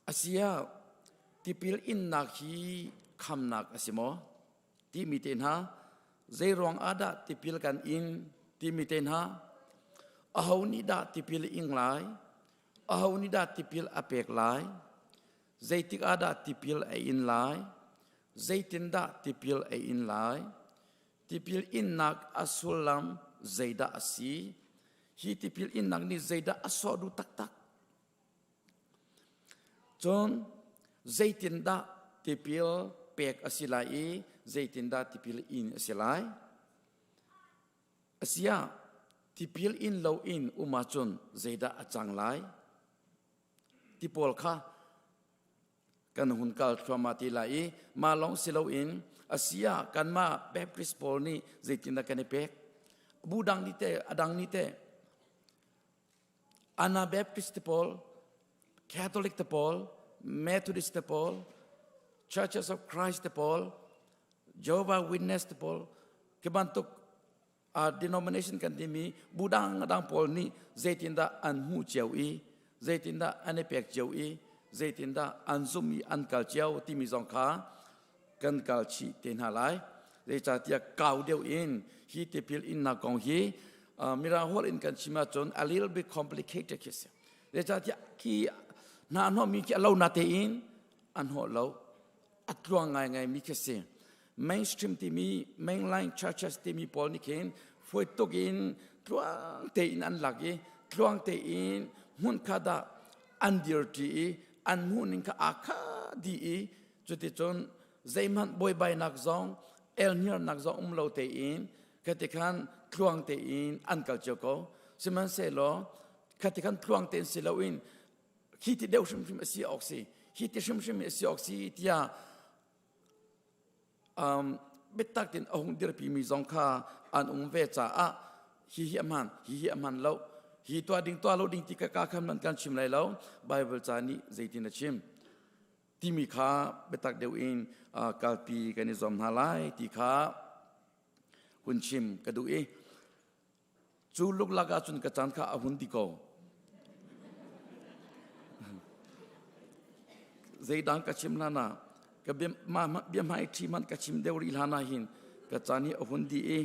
Asiah tipil innak hi khamnak a si maw? Timi te hna, zeiruang ah dah tipil kan in timi te hna, aho nih dah tipil ing lai? Aho nih dah tipil a pek lai? Zeitik ah dah tipil a in lai? Zeitindah tipil a in lai? Tipil innak a sullam zeidah a si? Hi tipil innak nih zeidah a sawh duh taktak? Cun zeitindah tipil pek a si lai i zeitindah tipil in a si lai? Asiah tipil in loin um ahcun zeidah a cang lai? Ti pawl kha kan hun kal thluahmah ti lai i mah lawng si loin asiah kanmah Baptist pawl nih zeitindah kan i pek? Bu dang nih teh a dang nih teh Anabaptist te pawl, Catholic te pawl, Methodist te pawl, Churches of Christ te pawl, Jehovah Witness te pawl, khi bantuk uh, denomination kan timi bu dang dang pawl nih zeitindah an hmuh cio i zeitindah an i pek cio i zeitindah an zum i an kal cio timi zong kha kan kal chih te hna lai. Zeicahtiah kau deuh in hi tipil innak kong hi Mirang holh in kan chim ahcun a little bit complicated khi si. Zeicahtiah khi hna hnawhmi khi a lo na tein an hnawh lo. A tluang ngaingai mi khi si. Mainstream timi mainline churches timi pawl nih khin fuai tuk in tluang tein an lak i tluang tein hmun khat ah an dirṭi i an hmuhning kha aa khat dih i Cuticun zeihmanh buaibainak zong elhniarnak zong um lo tein khatikhan tluang tein an kal cio ko. Sihmanhsehlaw khatikhan tluang tein si loin hi ti deuh hrimhrim a si awk si, hi ti hrimhrim a si awk si tiah um, biatak tein a hung dirpimi zong kha an um ve caah hi hi a hmaan, hi hi a hmaan lo, hi tuah ding tuah lo ding ti ka ka khan man kan chim lai lo. Bible ca nih zeitin a chim? Timi kha biatak deuh in kalpi kan i zuam hna lai ti kha hun chim ka duh i cu luklak ahcun ka caan kha a hun ti ko. Zeidang ka chim hlan ah ka biahmai ṭhi hmanh ka chim deuh rih hlan ah hin ka caan hi a hun dih i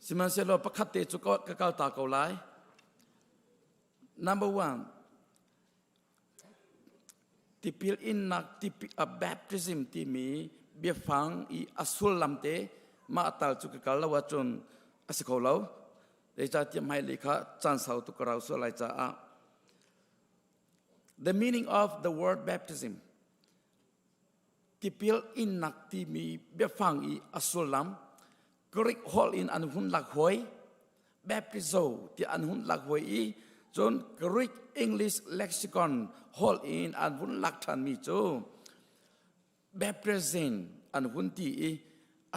sihmanhsehlaw pakhat te cu ka kal ta ko lai. Number one, tipil innak tipi, a baptism timi biafang i a sullam te mah tal cu ka kal lo ahcun a si kho lo. Zeicahtiah hmailei kha caan sau tuk ka rau sual lai caah. The meaning of the word baptism tipil innak timi biafang i a sullam Greek holh in an hun lak huai baptizo ti an hun lak huai i cun Greek English lexicon holh in an hun lak ṭhanmi cu baptizing an hun ti i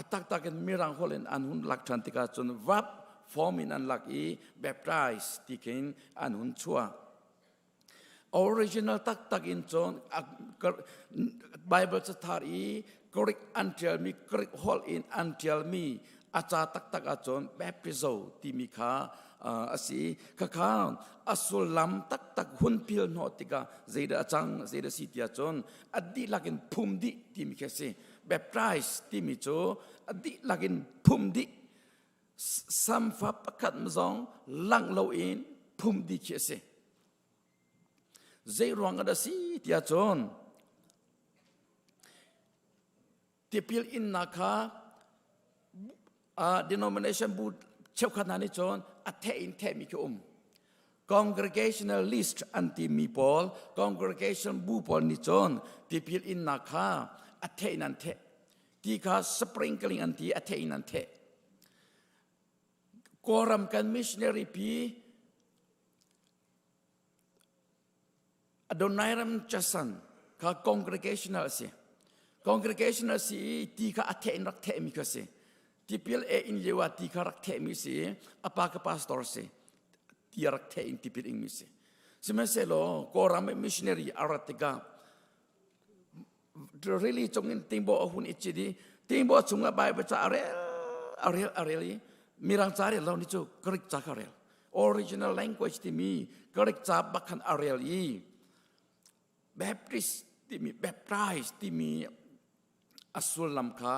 a taktak in mirang holh in an hun lak ṭhan tikah cun verb form in an lak i baptize ti khin an hun chuah. Original taktak in cun Bible cathar i Greek an ṭialmi Greek holh in an ṭialmi a ca taktak ahcun baptizo timi kha a si. Khakha a sullam taktak hun pil hnawh tikah zeidah a cang zeidah si tiah cun a dihlak in phum dih timi khi a si. Baptize timi cu a dihlak in phum dih samfa pakhat zong langh loin phum dih khi a si. Zei ruang ah dah si tiah cun tipil innak kha denomination bu cheukhat hna nih cun a theh in thehmi khi um. Congregationalist an timi pawl congregation bu pawl nih cun tipil innak kha a theh in an theh. Ti kha sprinkling an ti, a theh in an theh. Kawlram kan missionary pi Adoniram Judson kha congregational a si. Congregational si i ti kha a theh in rak thehmi kha si. Tipil e in lio ah ti kha rak thehmi si i a pa ka pastor si. Ti rak theh in tipil ingmi si. Sihmanhsehlaw Kawlram i missionary a rat tikah rili cung in tingbo a hun i cit i tingbo chungah Bible ca a rel a rel a rel i mirang ca rel lo ni cu Greek ca kha rel original language timi Greek ca bak khan a rel i Baptist timi baptize timi a sullam kha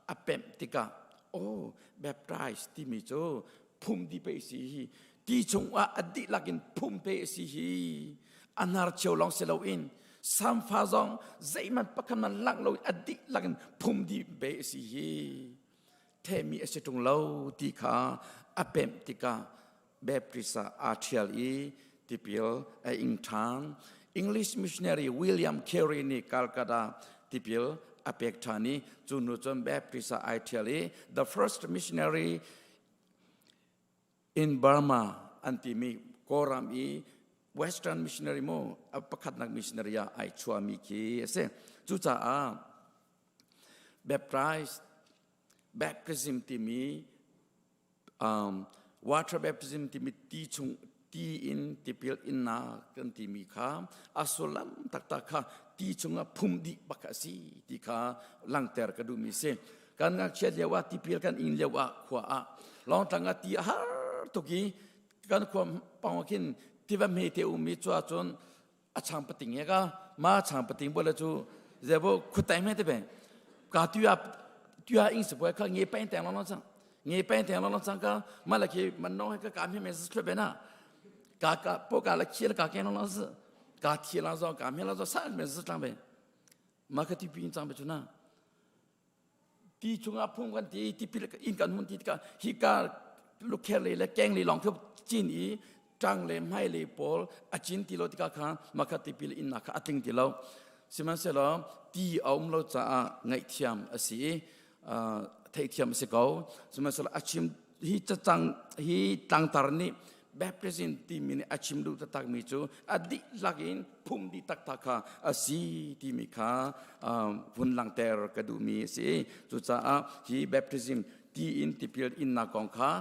a pemh tikah oh baptize timi cu phum di pe si hi ti chungah a dihlak in phum pe si hi a hnar cheu lawng si loin samfa zong zeihmanh pakhat man lang lo a dihlak in phum di pe si hi themi a si ṭung lo ti kha a pemh tikah Baptist ah aa ṭhial i tipil a ing ṭhan. English missionary William Carey nih Calcutta tipil a pek ṭhan i cu hnu cun Baptist ah ai ṭhial i the first missionary in Burma an timi Kawlram i Western missionary mu a pakhatnak missionary ah ai chuahmi khi a si. Cucaah baptized baptism timi water baptism timi ti chung ti in tipil innak kan timi kha a sullam taktak kha ti chungah phum dih bak a si ti kha langter ka duhmi si. Kan ngakchiat lio ah tipil kan ing lio ah khua ah Lawngtlang ah ti a har tuk i kan khua pawng ah khin tiva hme te um i cu ahcun a chang pating he ka ma chang pating bola chu zebo khutai me te be ka tuya tuya ing se boy kha nge pain teng long chang nge pain teng long chang ka ma la khi man no he ka ka me me se be na ka ka po ka la khi ka ke long long se ka thi la zo ka me la zo sa me se tang be ma ka ti pin chang be chu na Ti chungah phung kan ti tipil in kan hun ti tikah hika lukher lei le keng lei lawng khi cin i ṭang le hmai lei pawl a cin ti lo tikah kha makha tipil innak kha a tling ti lo. Sihmanhsehlaw ti a um lo caah ngaihthiam a si i theihthiam a si ko. Sihmanhsehlaw a chim hi cacang hi tlangtar nih baptism timi nih a chim duh taktakmi cu a dihlak in phum dih taktak kha a si timi kha vun langhter ka duhmi a si. Cucaah hi baptism ti in tipil innak kong kha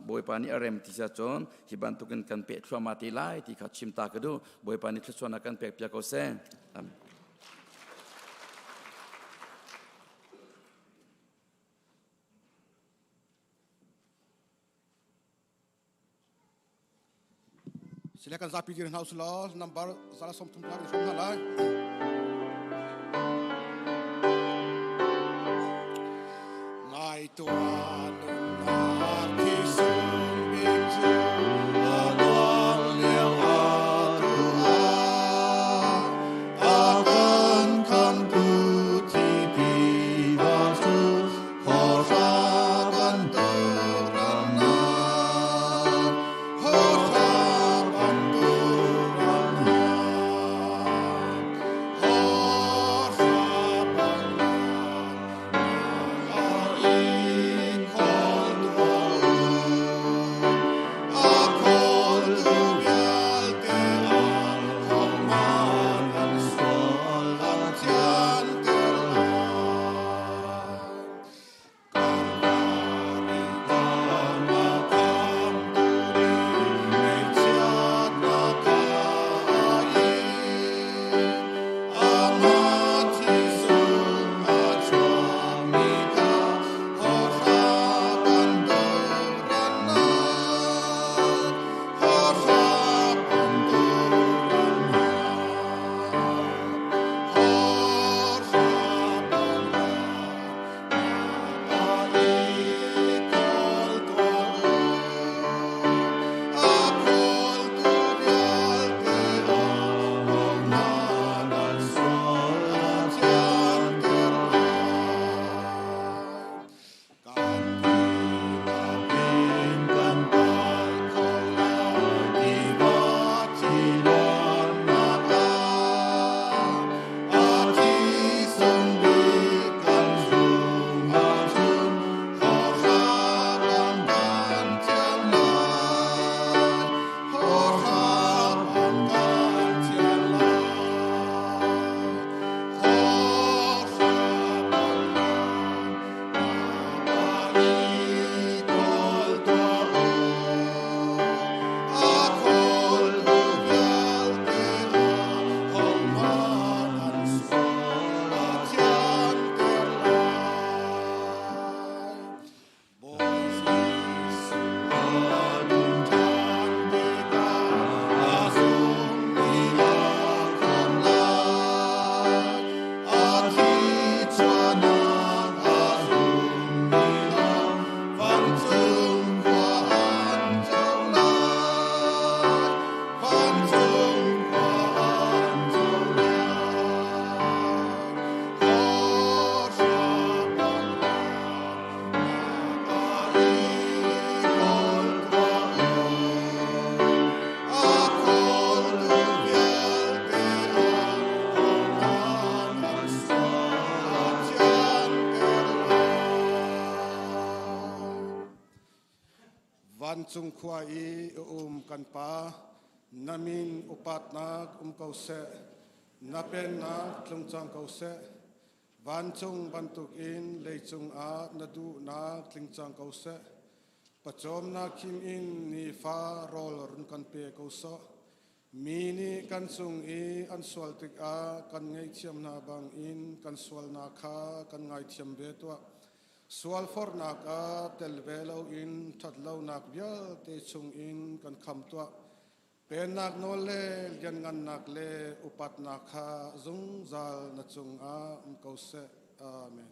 Bawipa nih a rem ti cun hi bantukin kan peh thluahmah te lai ti kha chim ta ka duh. Bawipa nih thluachuahnak kan pek piak ko seh. Amen. Sile kan zapi dir hna usulaw number zala 30 hna kan hram hna lai. Ngai tuah nunnak khi sung bik cu a luang lio atu ah a kan khamtu thipi van cu Hawhra bantuk ramnak, hawhra bantuk ramnak, hawhra bantuk ar in khawh. Vancung khua i a um kan Pa, na min upatnak um ko seh, na pennak tlung cang ko seh. Vancung bantukin leicung ah na duhnak tling cang ko seh. Pawcawmnak khim in nifa rawl run kan pe ko sawh. Mi nih kan cung i an sual tikah kan ngaihthiam hna bangin kan sualnak kha kan ngaithiam ve tuah. Sualforhnak ah tel ve loin ṭhatlonak vialte chungin kan kham tuah. Pennak nawl le lianngannak le upatnak kha zungzal na cungah um ko seh. Amen.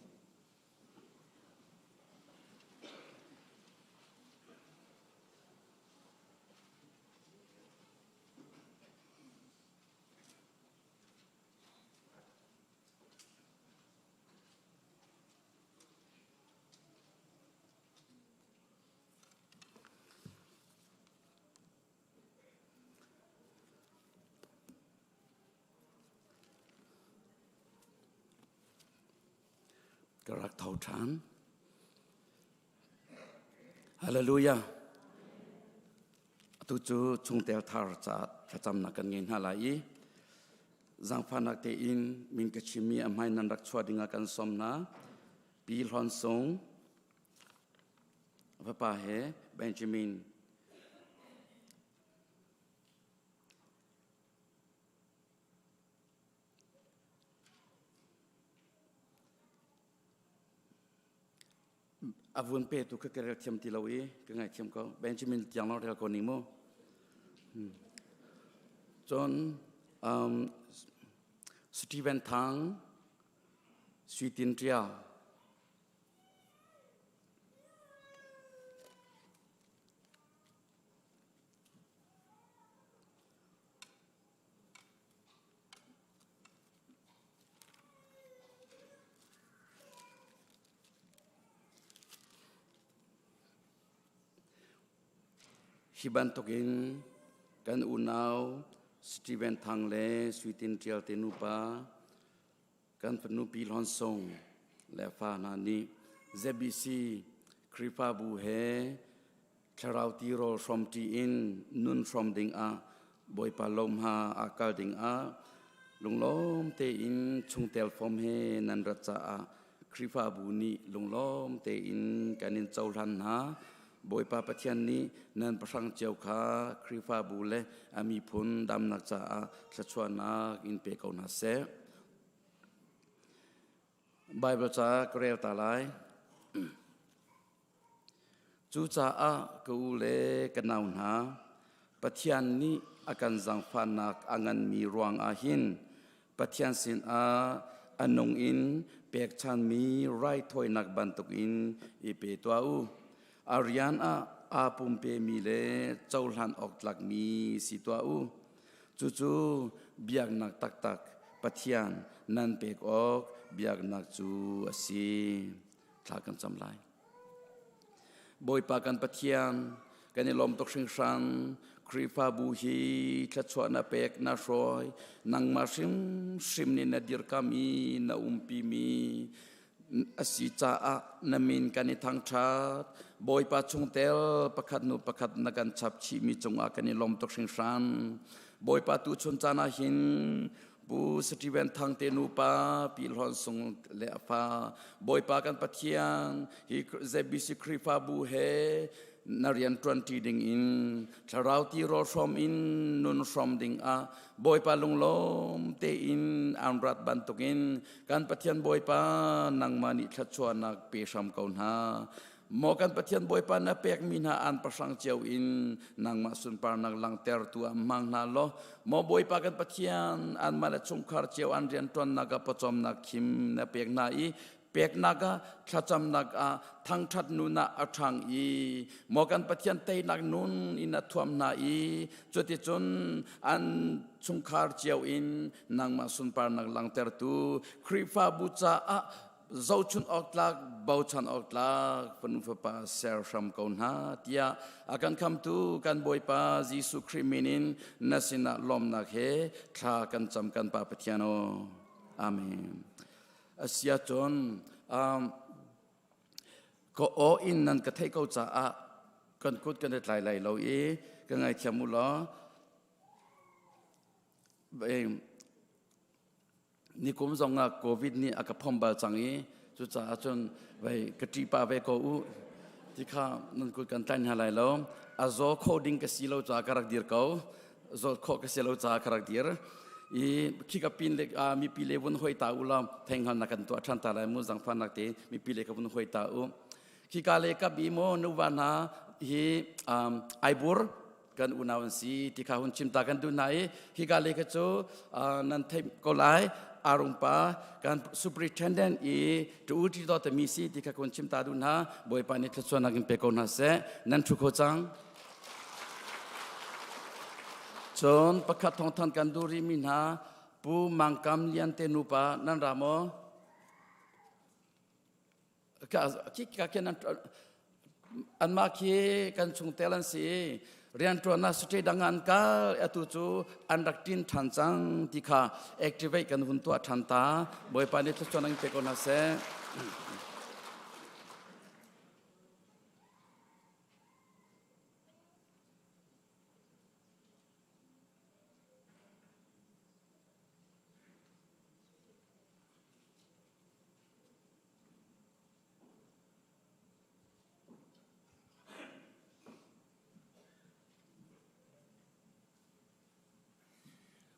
Ka rak tho ṭhan. Hallelujah. Atu cu chungtel thar caah thlacamnak kan ngei hna lai i zaangfahnak tein min ka chimmi a hmai nan rak chuah dingah kan sawm hna. Pi Hlawn Sung, fapa he Benjamin A vun petu kha ka rel thiam ti lo i ka ngaithiam ko. Benjamin tiang lawng rel ko ning mu. Cun um, Stephen Thang, Sui Tin Ṭial, Hi bantukin kan unau Steven Thang le Sui Tin Ṭial te nupa kan fanu Pi Hlawn Sung le fa hna nih ZBC Khrihfabu he thlarau tirawl hrawmṭi in nun hrawm dingah Bawipa lawmha ah kal dingah lunglawm tein chungtel fom he nan rat caah Khrihfabu nih lunglawm tein kan in cohlan hna. Bawipa Pathian nih nan pahrang cio kha Khrihfabu le a miphun damnak caah thluachuahnak in pe ko hna seh. Baibal ca ka rel ta lai. Cucaah ka u le ka nau hna, Pathian nih a kan zaangfahnak a nganmi ruangah hin Pathian sinah a nung in pekchanmi raithawinak bantukin i pe tuah u. A rian ah aa pumpemi le cohlan awk tlakmi si tuah u. Cucu biaknak taktak Pathian nan pek awk biaknak cu a si. Thla kan cam lai. Bawipa kan Pathian, kan i lawm tuk hringhran. Khrihfabu hi thluachuah na pek na hruai. Nangmah hrimhrim nih na dirkam i na umpimi a si caah na min kan i thangṭhat. Bawipa chungtel pakhat hnu pakhat na kan chap chihmi cungah kan i lawm tuk hringhran. Bawipa tuchun caan ah hin Pu Steven Thang te nupa Pi Hlawn Sung le a fa Bawipa kan Pathian hi ZBC Khrihfabu he na rian ṭuanṭi ding in thlarau tirawl hrawm in nun hrawm ding ah Bawipa lunglawm tein an rat bantukin kan Pathian Bawipa nangmah nih thluachuahnak pe hram ko hna. Maw kan Pathian Bawipa na pekmi hna an pahrang cio in nangmah sunparnak langhtertu ah hmang hna law maw Bawipa kan Pathian anmah le chungkhar cio an rianṭuannak ah pawcawmnak khim na pek hna i peknak ah thlacamnak ah thangṭhat nun ah a ṭhang i maw kan Pathian teinak nun in a thuam hna i cuticun an chungkhar cio in nangmah sunparnak langhtertu Khrihfabu caah zohchun awk tlak bochan awk tlak fanu fapa ser hram ko hna tiah a kan khamtu kan Bawipa Jesuh Khrih min in na sinah lawmnak he thla kan cam kan Pa Pathian aw amen asia cun um, ka aw in nan ka theih ko caah. Kan kut kan i tlai lai lo i ka ngaithiam u law nikum zong ah COVID nih a ka phom bal cang i cucaah cun vei ka ṭihpa ve ko u ti kha nan kut kan tlai hna lai lo. A zaw kho ding ka si lo caah ka rak dir ko, zawt khawh ka si lo caah ka rak dir i khika pin le mipi le vun hoi ta u law theihngalnak kan tuah ṭhan ta lai mu. Zangfahnak te mipi le ka vun hoi ta u. Khika le ka bi maw nuva hna hi aibur kan unau an si ti kha hun chim ta kan duh hna i hika le kha cu nan theih ko lai, arungpa kan superintendent i tu ti to te mi si ti kha kun chim ta duh hna. Bawipa nih thluachuahnak in pe ko hna seh. Nan thu kho cang. Cun pakhat thongthan kan duh rih mi hna, Pu Mangkam Lian te nupa nan ra maw? Ka khin anmah khi kan chungtel an si, rianṭuannak state dang an kal, atu cu an rak ṭin ṭhan cang ti kha activate kan hun tuah ṭhan ta. Bawipa nih thluachuah in pe ko hna seh.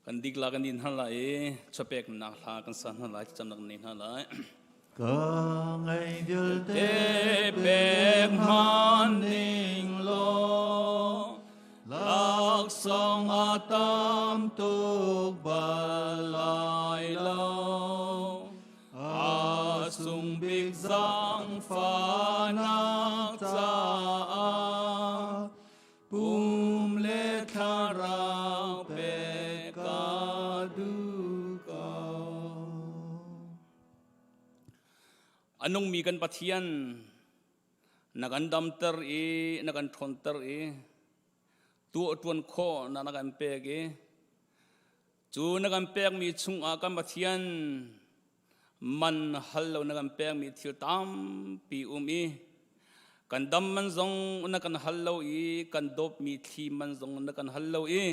Kan dikla kan din hna lai i chapeknak hla kan sa hna lai, thlacamnak nei hna lai. Ka ngai vialte Te pek hman ning law laksawng a tam tuk bal lai lo. A sung bik zaangfahnak caah pum le thlarau pek ka duh ko. A nungmi kan Pathian, na kan damter i na kan ṭhawnter i tuah ṭuan khawh na kan pek i Cu na kan pekmi chungah kan Pathian, man hal lo na kan pekmi thil tampi um i kan dam man zong na kan hal lo i kan dawpmi thli man zong na kan hal lo i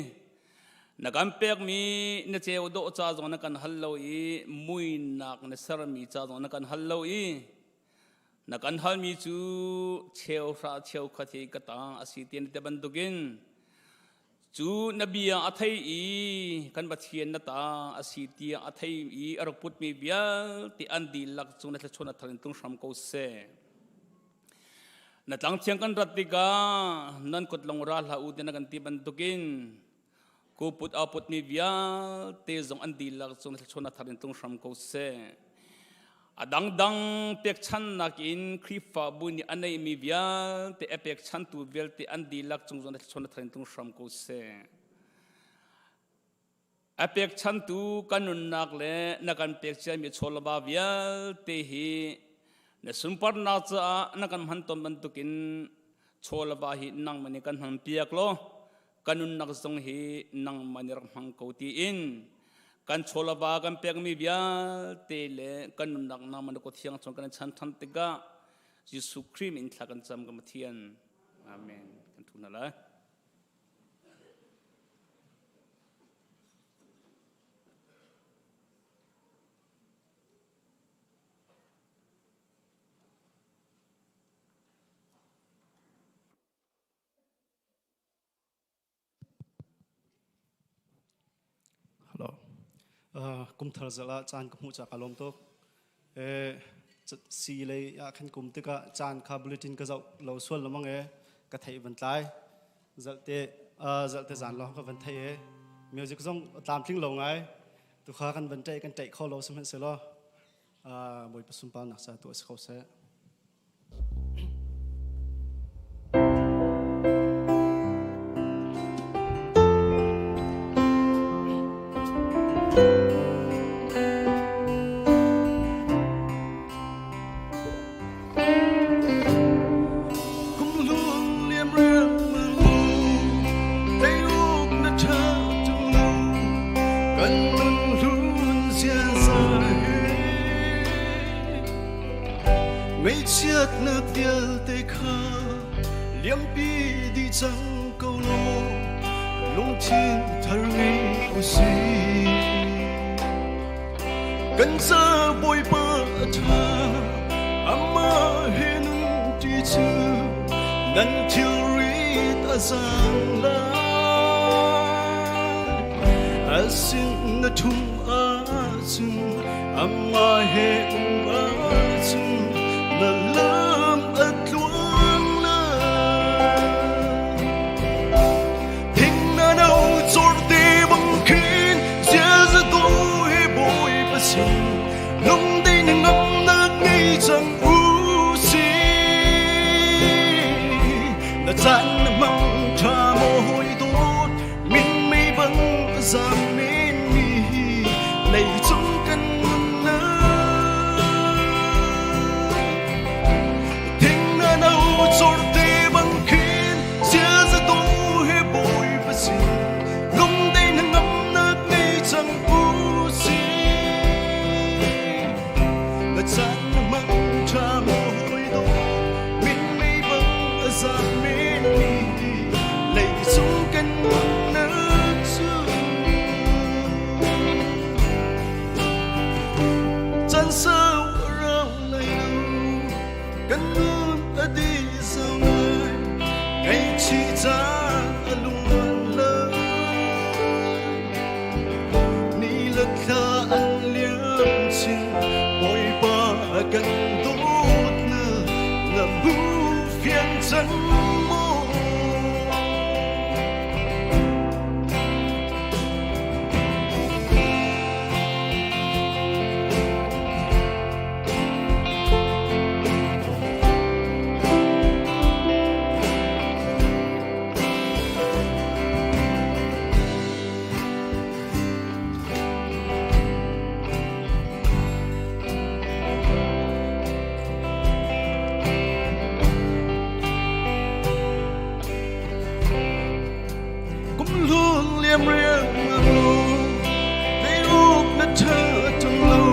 na kan pekmi na ceu dawh ca zong na kan hal lo i muinak na sermi ca zong na kan hal lo i na kan halmi cu cheu hra cheu khat hi ka ta a si ti te bantukin Cu na bia a thei i kan Pathian na ta a si tiah a thei i a rak putmi vialte an dihlak cung na thluachuah na thar in tlung hram ko seh. Na tlangthiang kan rat tikah nan kut lawng ra hlah u ti na kan ti bantukin ku put au putmi vialte zong an dihlak cung na thluachuah na thar in tlung hram ko seh. A dangdang pekchannak in Khrihfabu nih a neihmi vialte a pekchantu vialte an dihlak cung zong thluachuah na thar in tlung hram ko seh. A pekchantu kan nunnak le na kan pek ciami chawlava vialte hi na sunparnak caah na kan hman tawn bantukin chawlava hi nangmah nih kan hman piak law kan nunnak zong hi nangmah nih rak hmang ko tiin kan chawlava kan pekmi vialte le kan nunnak nangmah na kut thiang chung kan chan than tikah Jesuh Khrih min thla kan cam kan Pathian. Amen. Kan thu hna lai. Hello. Kum thar zal ah caan ka hmuh ca ka lawm tuk. Si lei ah khan kum tikah caan kha bulletin ka zoh lo sual lamang e ka theih van tlai. Zalte zalte zan lawng ka van thei e. Music zong tlamtling lo ngai. Tukha kan van ṭaih kan ṭaih kho lo sihmanhsehlaw Bawipa sunparnak ca tu a si kho seh. Ngaihchiatnak vialte kha Liampi dih cang ko law lungthin thar ngei usih. Kan ca Bawipa a ṭha, amah he nun ṭi cu nan thilrit a zaang lai. A sin na ṭhum ahcun amah he um ahcun na lam a tluang lai. Thing na no cawr te bang khin ziaza tu hi Bawipa sin lungdei na ngamnak ngei cang u si. Na caan na hmang ṭha maw hawi dawt minmei bang a zam menmi hi leicung kan nunnak. Thing na no cawr te bang khin ziaza tu he Bawipa sin lungdei na ngamnak ngei cang u si. Na caan na hmang ṭha maw hawi dawt minmei bang a zam menmi hi leicung kan nunnak cu. Caan sau a rau lai lo kan nun a dih zau lai ngaihchih caan a luan lai ni le thla an liam chin Bawipa kan dawtnak na hmu fiang cang maw? Kum hlun liam riang lo Teiruk na ṭha ṭung lo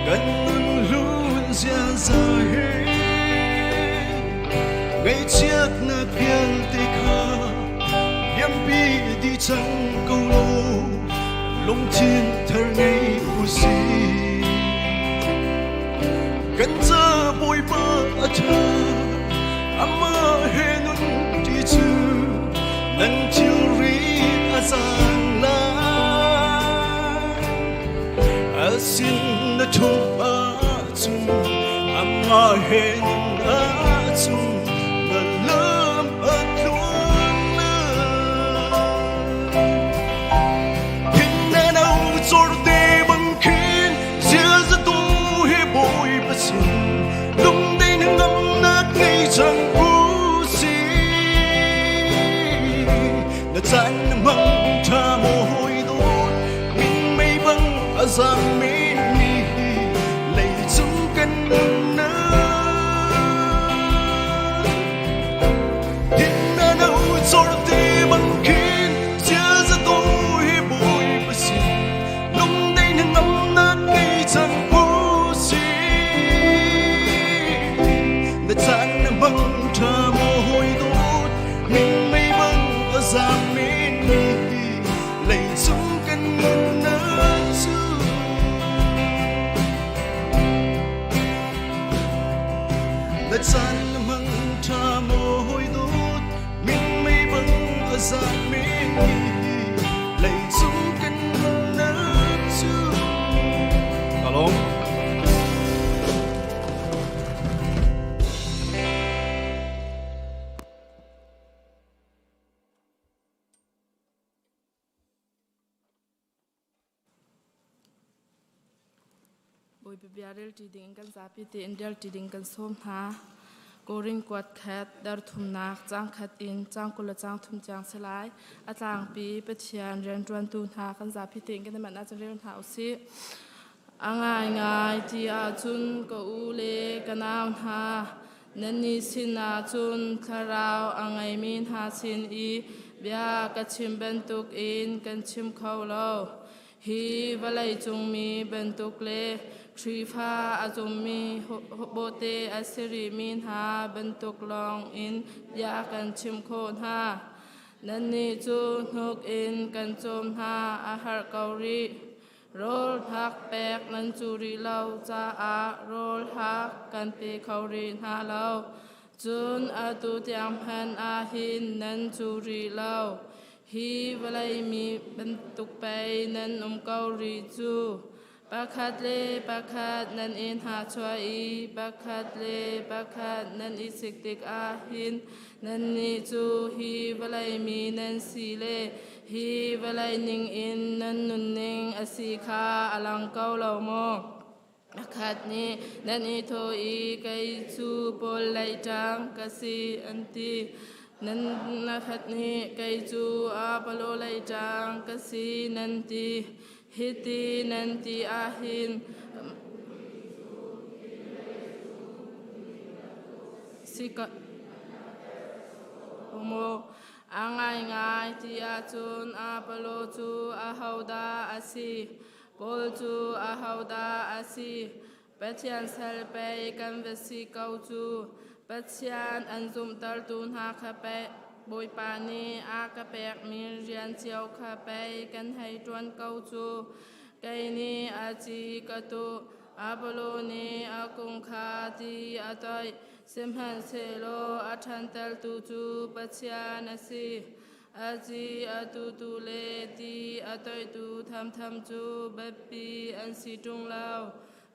kan nun hlun ziaza he ngaihchiatnak vialte kha liampi dih cang ko law lungthin thar ngei usih kan ca Bawipa a ṭha amah he nun ṭi cu nan thilrit a zaang lai a sin na ṭhumh ahcun amah he nun ahcun na lam a tluang lai Thin na no cawr te bang khin ziaza tu hi Bawipa sin lungdei na ngamnak ngei cang u si. Na caan na hmang ṭha maw hawi dawt minmei bang a zam menmi hi leicung kan nunnak. Thin na no cawr te bang khin ziaza tu hi Bawipa sin lungdei na ngamnak ngei cang u si. Na caan na hmang ṭha maw hawi dawt minmei bang a zam menmi hi leicung kan nunnak cu. Na caan na hmang ṭha maw hawi dawt minmei bang a zam menmi hi leicung kan nunnak cu. Ka lawm. Bawipa bia relṭi ding kan zapi tein relṭi ding kan sawm hna. Korin kuat khat, dar thumnak, caang khat in caang 20 le caang thum tiang si lai. A tlangpi Pathian rianṭuantu hna kan zapi tein kan i manh ahcun rel hna usih. A ngaingai ti ahcun ka u le ka nau hna, nannih sinah cun thlarau a ngeimi hna sin i bia ka chim bantukin kan chim kho lo. Hi vawleicung mi bantuk le Khrihfa a zummi bawhte a si rihmi hna bantuk lawng in bia kan chimh khawh hna. Nannih cu hnuk in kan cawm hna a har ko rih. Rawl hak pek nan cu rih lo caah rawl hak kan pe kho rih hna lo. Cun atu tiang hmanh ah hin nan cu rih lo. Hi vawlei mi bantuk pei nan um ko rih cu. Pakhat le pakhat nan i hnahchuah i pakhat le pakhat nan i sik tikah hin nannih cu hi vawlei mi nan si le hi vawlei ningin nan nunning a si kha a lang ko lo maw? Pakhat nih nan i thawh i kei cu Paul lei ṭang ka si an ti. Nan pakhat nih kei cu Apollo lei ṭang ka si nan ti. Hiti nan ti ahhin si ko maw? A ngaingai ti ahcun Apollo cu ahodah a si? Paul cu ahodah a si? Pathian sal pei kan va si ko cu. Pathian an zumhtertu hna kha pei Bawipa nih a ka pekmi rian cio kha pei kan hei ṭuan ko cu. Kei nih a ci ka tuh, Apollo nih a kung kha ti a toih, sihmanhsehlaw a ṭhantertu cu Pathian a si. A ci a tutu le ti a toihtu thamtham cu biapi an si ṭung lo.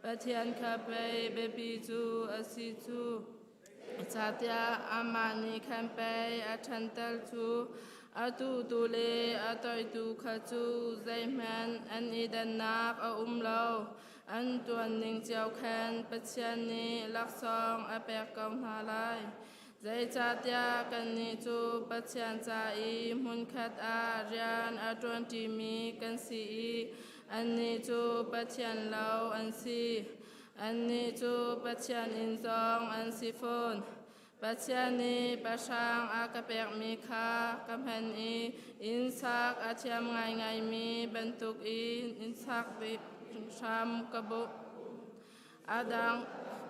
Pathian kha pei biapi cu a si cu. Zeicahtiah amah nih khan pei a ṭhanter cu. A tutu le a toihtu kha cu zeihmanh an i dannak a um lo. An ṭuanning cio khan Pathian nih laksawng a pek ko hna lai. Zeicahtiah kannih cu Pathian ca i hmunkhat ah rian a ṭuanṭimi kan si i annih cu Pathian lo an si. Annih cu Pathian inn zong an si fawn. Pathian nih pahrang a ka pekmi kha ka hman i inn sak a thiam ngaingaimi bantukin inn sak hram ka bawmh. A dang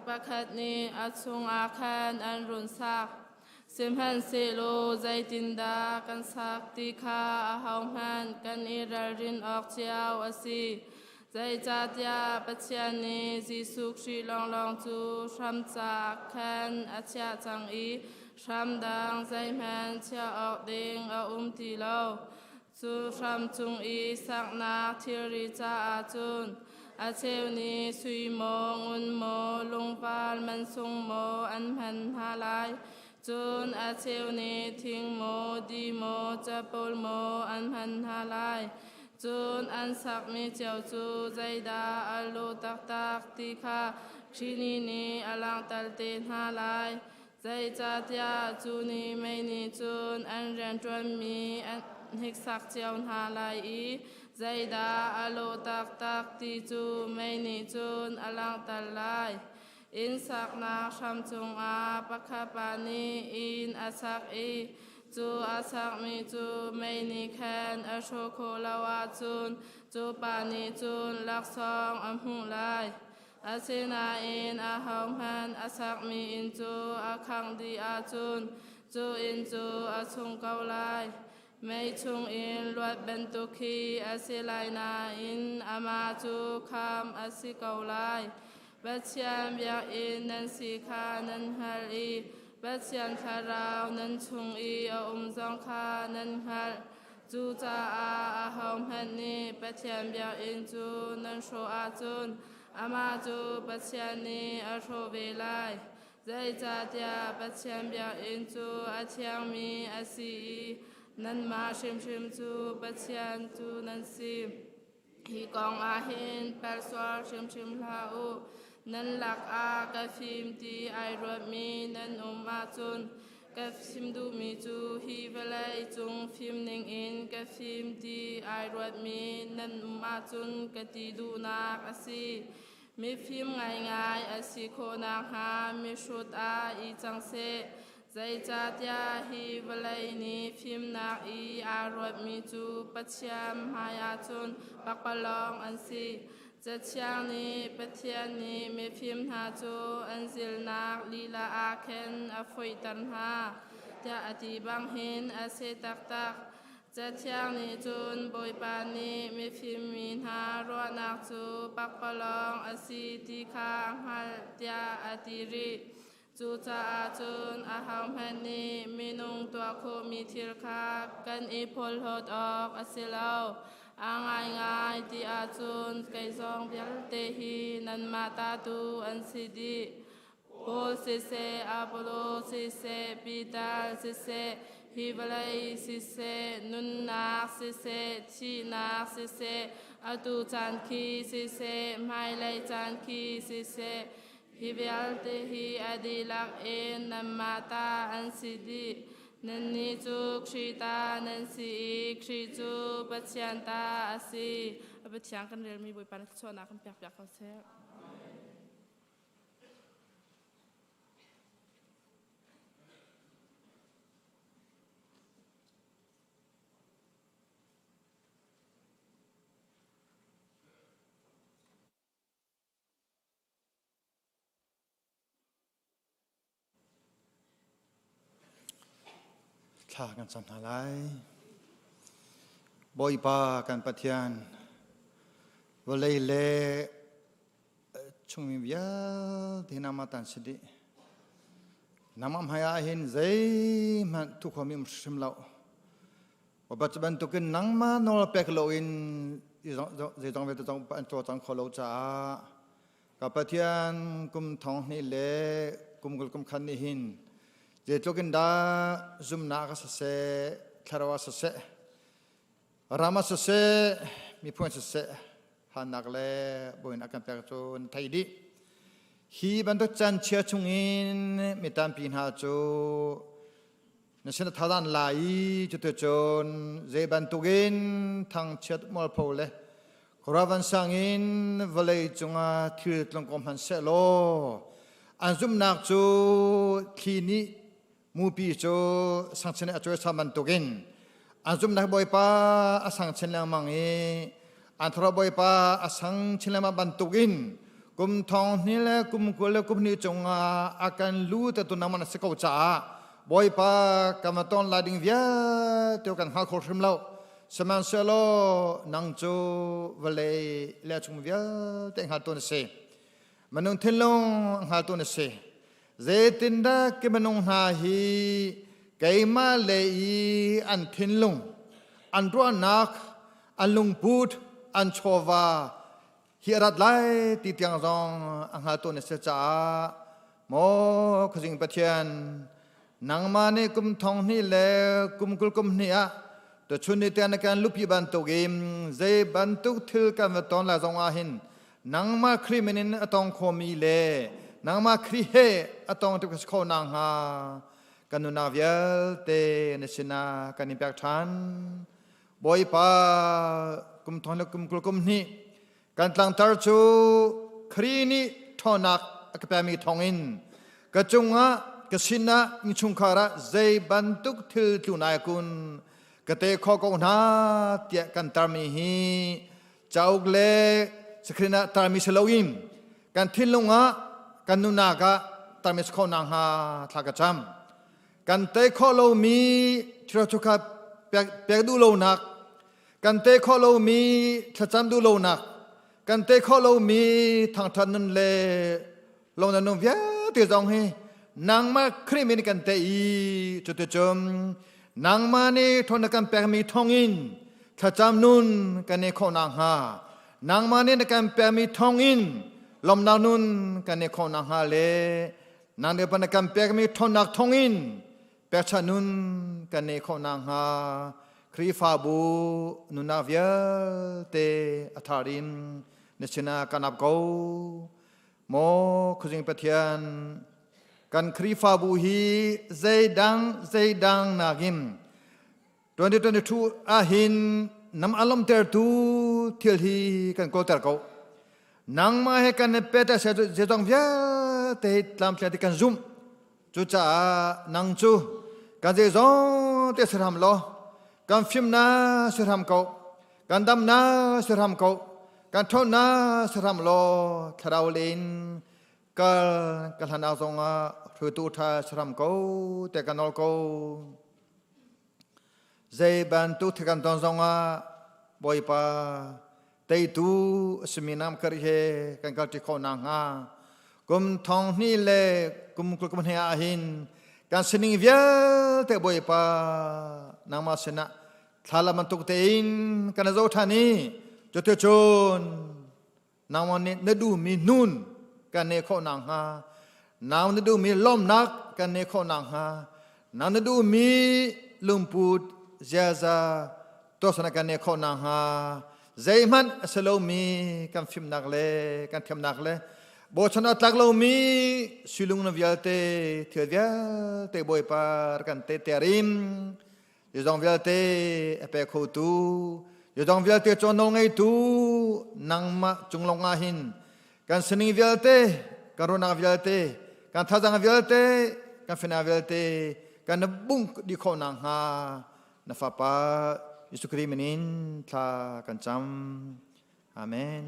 pakhat nih a chungah khan an run sak. Sihmanhsehlaw zeitindah kan sak ti kha ahohmanh kan i ralrin awk cio a si. Zeicahtiah Pathian nih Jesuh Khrih lawnglawng cu hram caah khan a chiah cang i hram dang zeihmanh chiah awk ding a um ti lo. Cu hram cung i saknak thilri caah cun a cheu nih sui maw, ngun maw, lungvar mansung maw an hman hna lai. Cun a cheu nih thing maw, di maw, capawl maw an hman hna lai. Cun an sakmi cio cu zeidah a lawh taktak ti kha Khrih ni nih a langhter te hna lai. Zeicahtiah cu ni mei nih cun an rianṭuanmi an hniksak cio hna lai i zeidah a lawh taktak ti cu mei nih cun a langhter lai. Inn saknak hram cungah pakhat pa nih inn a sak i cu a sakmi cu mei nih khan a hrawh khawh lo ahcun cu pa nih cun laksawng a hmuh lai. Asinain ahohmanh a sakmi inn cu a khangh dih ahcun cu inn cu a sung ko lai. Mei chungin luat bantuk khi a si lai nain amah cu kham a si ko lai. Pathian biakinn nan si kha nan hngalh i Pathian Thlarau nan chung i a um zong kha nan hngalh. Cucaah ahohmanh nih Pathian biakinn cu nan hrawh ahcun amah cu Pathian nih a hrawh ve lai. Zeicahtiah Pathian biakinn cu a thiangmi a si i nanmah hrimhrim cu Pathian cu nan si. Hi kong ah hin palsual hrimhrim hlah u. Nan lakah ka fim ti ai ruatmi nan um ahcun ka chim duhmi cu hi vawlei cung fim ningin ka fim ti ai ruatmi nan um ahcun ka ti duhnak a si. Mifim ngaingai a si khawh nakhnga mihrut ah i cang seh. Zeicahtiah hi vawlei nih fimnak i aa ruatmi cu Pathian hmaiah cun pakpalawng an si. Cathiang nih Pathian nih mifim hna cu an zilnak lila ah khin a foihter hna, tiah a ti bang hin a si taktak. Cathiang nih cun Bawipa nih mifim mi hna ruahnak cu pakpalawng a si ti kha a hngalh, tiah a ti rih. Cucaah cun ahohmanh nih minung tuah khawhmi thil kha kan i phawlhlawt awk a si lo. A ngaingai ti ahcun kei zong vialte hi nanmah ta tu an si dih. Paul siseh, Apollo siseh, Peter siseh, hi vawlei siseh, nunnak siseh, thihnak siseh, atu caan khi siseh, hmailei caan khi siseh, Hi vialte hi a dihlak in nanmah ta an si dih. Nannih cu Khrih ta nan si i Khrih cu Pathian ta a si. A Pathian kan relmi Bawipa na thluachuahnak kan pekpiak ko seh. Thla kan cam hna lai. Bawipa kan Pathian, vawlei le chungmi vialte nangmah tan si dih. Nangmah hmai ah hin zeihmanh thu khomi um hrim lo. Babat bantukin nangmah nawl pek loin zeizong vialte zong an cawlcang kho lo caah ka Pathian kum thong hnih le kum kul kum khat nih hin zeitluk in dah zumnak a siseh, thlarau a siseh, ram a siseh, miphun a siseh, hannak le buin a kan pek cu na thei dih. Hi bantuk caan chia chungin mi tampi hna cu na sin a thadan lai i cuticun zei bantukin thangchiat mualpho le khuaravan sang in vawlei cungah thil tlung ko hmanh seh law an zumhnak cu thli nih mupi cu sangchin a cuai bantukin an zumhnak Bawipa a sang chin lengmang i an thlarau Bawipa a sang chin lengmang bantukin kum thong hnih le kum 20 le kum hnih cungah a kan lu te tu nangmah na si ko caah Bawipa kan va ton lai ding vialte kan hngal kho hrim lo sihmanhsehlaw nang cu vawlei le chung vialte hngaltu na si minung thinlung hngaltu na si zeitindah ki minung hna hi keimah le i an thinlung an ruahnak an lungput an chawva hi a rat lai ti tiang zong a hngaltu na si caah maw khuazing Pathian nangmah nih kum thong hnih le kum 20 kum hnih ah tuchun ni tiang na kan lupi bantukin zei bantuk thil kan va ton lai zong ah hin nangmah Khrih min in a tong khomi le nangmah Khrih he a tong ti kho na hnga kan nunnak vialte na sinah kan in pek ṭhan Bawipa kum thong le kum 20 kum hnih kan tlangtar cu Khrih nih ṭhawnnak a ka pekmi thawngin ka cungah ka sinah innchungkhar ah zei bantuk thil tlun ai kun ka te kho ko hna tiah kan tarmi hi cauk le screen ah tarmi si loin kan thinlung ah kan nunnak ah tarmi si kho nakhnga thla ka cam. Kan tei khawh lomi thil cu kha pek duh lonak, kan tei khawh lomi thlacam duh lonak, kan tei khawh lomi thangṭhat nun le lawmnak nun vialte zong hi nangmah Khrih min kan tei i cuticun nangmah nih ṭhawn na kan pekmi thawngin thlacam nun kan i khawh nakhnga nangmah nih na kan pekmi thawngin lawmnak nun kan i khawh nakhnga le Nang nih na kan pekmi ṭhawnnak thawngin pekchanh nun kan neih khawh nakhnga Khrihfabu nunnak vialte a thar in na sinah kan ap ko. Maw Khuazing Pathian, kan Khrihfabu hi zeidang zeidang nakin 2022 ahhin nam a lawmtertu thil hi kan kawlter ko. Nangmah he kan i pet a zeizong vialte hi tlamtling ti kan zumh. Cucaah nang cu kan zeizong te si hram law, kan fimnak si hram ko, kan damnak si hram ko, kan ṭhawnnak si hram law, thlarau len kal ka hlan ah zongah hruaitu ṭha si hram ko te ka nawl ko. Zei bantuk thil kan ton zongah Bawipa teitu a simi nam kar he kan kalṭi khawh nakhnga kum thong hnih le kum 20 kum hnih ah hin kan sining vialte Bawipa nangmah sinah thla bantuk tein kan zo ṭhan i cuticun nangmah nih na duhmi nun kan ne khawh nakhnga nang na duhmi lawmhnak kan ne khawh nakhnga nang na duhmi lungput ziaza tuahsernak kan ne khawh nakhnga zeihmanh a si lomi kan fimnak le kan thiamnak le bochan a tlak lomi silung na vialte thil vialte Bawipa kan te terim Zeizong vialte a pe khotu, zeizong vialte cawn nawl ngeitu nangmah cung lawng ah hin kan sining vialte, kan ruahnak vialte, kan thazaang vialte, kan fina vialte kan bungh dih khawh nakhnga na Fapa Jesuh Khrih min in thla kan cam. Amen.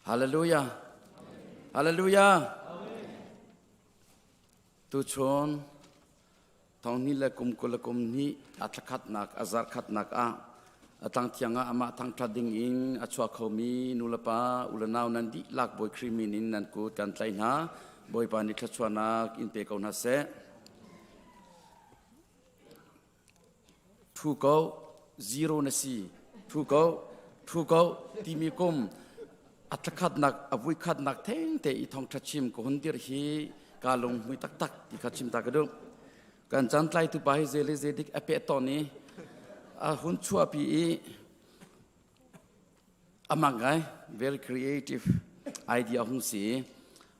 Hallelujah. Hallelujah. Tuchun thonghnih le kum 20 le kum hnih a thlakhatnak a zarkhatnak ah a tlangthiang ah amah thangṭhat ding in a chuak khomi nulepa ulenau nan dihlak Bawi Khrih min in nan kut kan tlaih hna. Bawipa nih thluachuahnak in pe ko hna seh. Thu ko zero na si thu ko thu ko timi kum a thlakhatnak a vuikhatnak theng te i thawngṭha chim ka hun dir hi ka lung hmui taktak ti kha chim ta ka duh. Kan caan tlaitu pa hi zei le zei dik a peh tawn i a hun chuahpi i amang ngai very creative idea hung si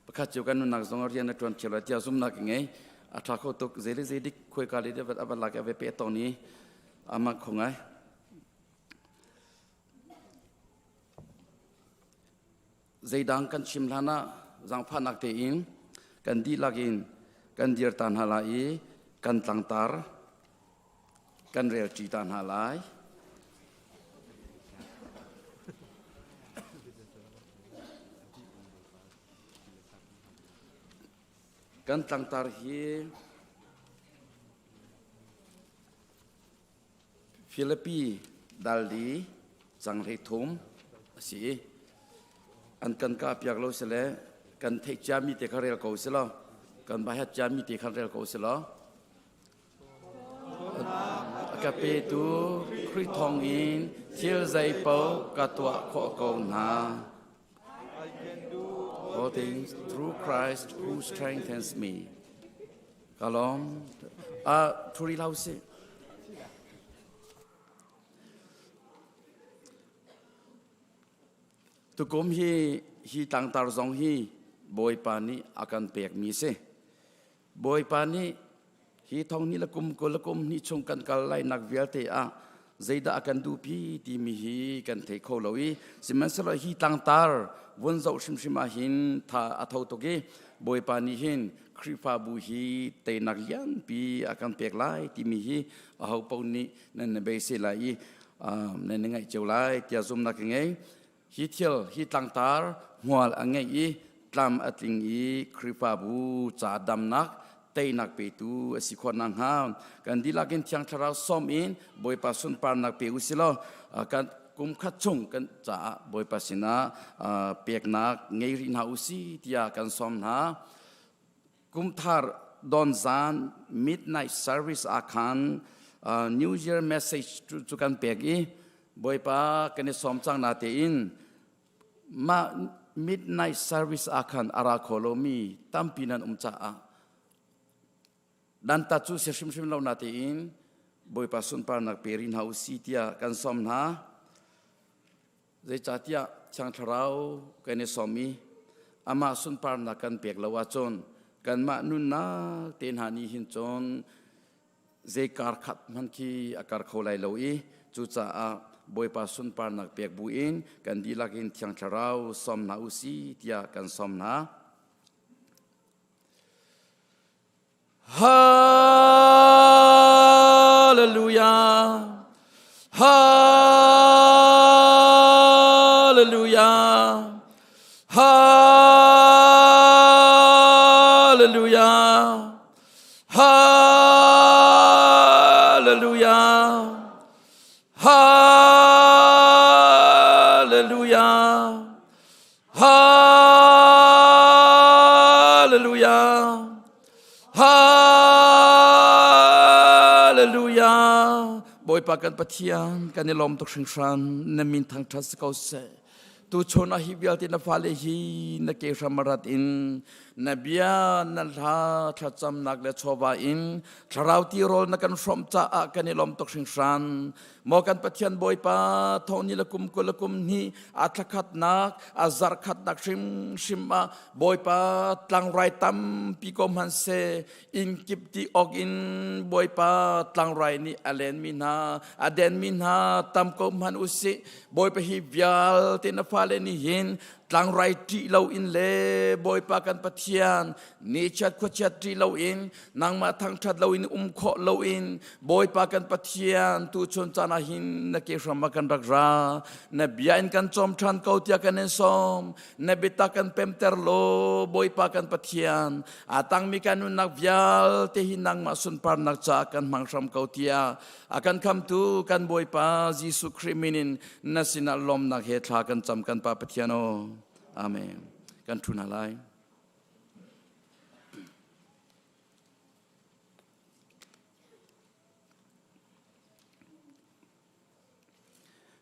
pakhat cu kan nunnak zong rian a ṭuan ṭheo lai tiah zumnak ka ngei a ṭha kho tuk zei le zei dik khuaika le a va lak i a va peh tawn i amang kho ngai. Zeidang kan chim hlan ah zaangfahnak tein kan dihlak in kan dir ta hna lai i kan tlangtar kan relṭi ta hna lai. Kan tlangtar hi Filipi dalli cang 13 a si i an kan kahpiak lo sile kan theih ciami te kha rel ko si law kan baihat ciami te kha rel ko si law a ka petu Khrih thawngin thil zeipaoh ka tuah khawh ko hna. All things through Christ who strengthens me. Ka lawm. Uh, thuri lau si. Tukum hi hi tlangtar zong hi Bawipa nih a kan pekmi si. Bawipa nih hi thong ni le kum 20 le kum hnih chung kan kal lainak vialte ah zeidah a kan duhpi timi hi kan thei kho lo i sihmanhsehlaw hi tlangtar vun zoh hrimhrim ah hin tha a tho tuk i Bawipa nih hin Khrihfabu hi teinak lianpi a kan pek lai timi hi aho paoh nih nan na beisei lai i nan i ngaih cio lai tiah zumnak ka ngei. Hi thil hi tlangtar hmual a ngei i tlam a tling i Khrihfabu ca damnak teinak petu a si khawh nakhnga kan dihlak in Thiang Thlarau sawm in Bawipa sunparnak pe u silaw kan kum khat chung kan caah Bawipa sinah peknak ngei rih hna u si tiah kan sawm hna. Kumthar don zan midnight service ah khan New Year message cu kan pek i Bawipa kan i sawm cang na tein mah midnight service ah khan a ra kho lomi tampi nan um caah dantat cu si hrimhrim lo na tein Bawipa sunparnak pe rih hna u si tiah kan sawm hna. Zeicahtiah Thiang Thlarau kan i sawm i amah sunparnak kan pek lo ahcun kanmah nunnak te hna nih hin cun zei kar khat hmanh khi a kar kho lai lo i cucaah Bawipa sunparnak pek buin kan dihlak in Thiang Thlarau sawm hna u si tiah kan sawm hna. Hallelujah. Hallelujah. Hallelujah. Hallelujah. Hallelujah. Hallelujah. Hallelujah. Bawipa kan Pathian kan i lawm tuk hringhran na min thangṭhat si ko seh. Tu chun ah hi vialte na fale hi na ke hram rat in na bia na hla thlacamnak le chawva in thlarau tirawl na kan hrawmh caah kan i lawm tuk hringhran. Maw kan Pathian Bawipa thawhni le kum 20 le kum hnih a thlakhatnak a zarkhatnak hrimhrim ah Bawipa tlangrai tampi ko hmanhseh inn kip ti awk in Bawipa tlangrai nih a lenmi hna a denmi hna tam ko hmanh usih Bawipa hi vialte na fale nih hin. Tlangrai ṭih loin le Bawipa kan Pathian nichiat khuachiat ṭih loin nangmah thangṭhat loin um khawh loin Bawipa kan Pathian tuchun caan ah hin na ke hram ah kan rak ra. Na bia in kan cawm ṭhan ko tiah kan in sawm. Na biatak kan pemter law Bawipa kan Pathian a tangmi kan nunnak vialte hi nangmah sunparnak caah kan hmang hram ko tiah a kan khamtu kan Bawipa Jesuh Khrih min in na sinah lawmnak he thla kan cam kan Pa Pathian aw. Amen. Kan thu hna lai.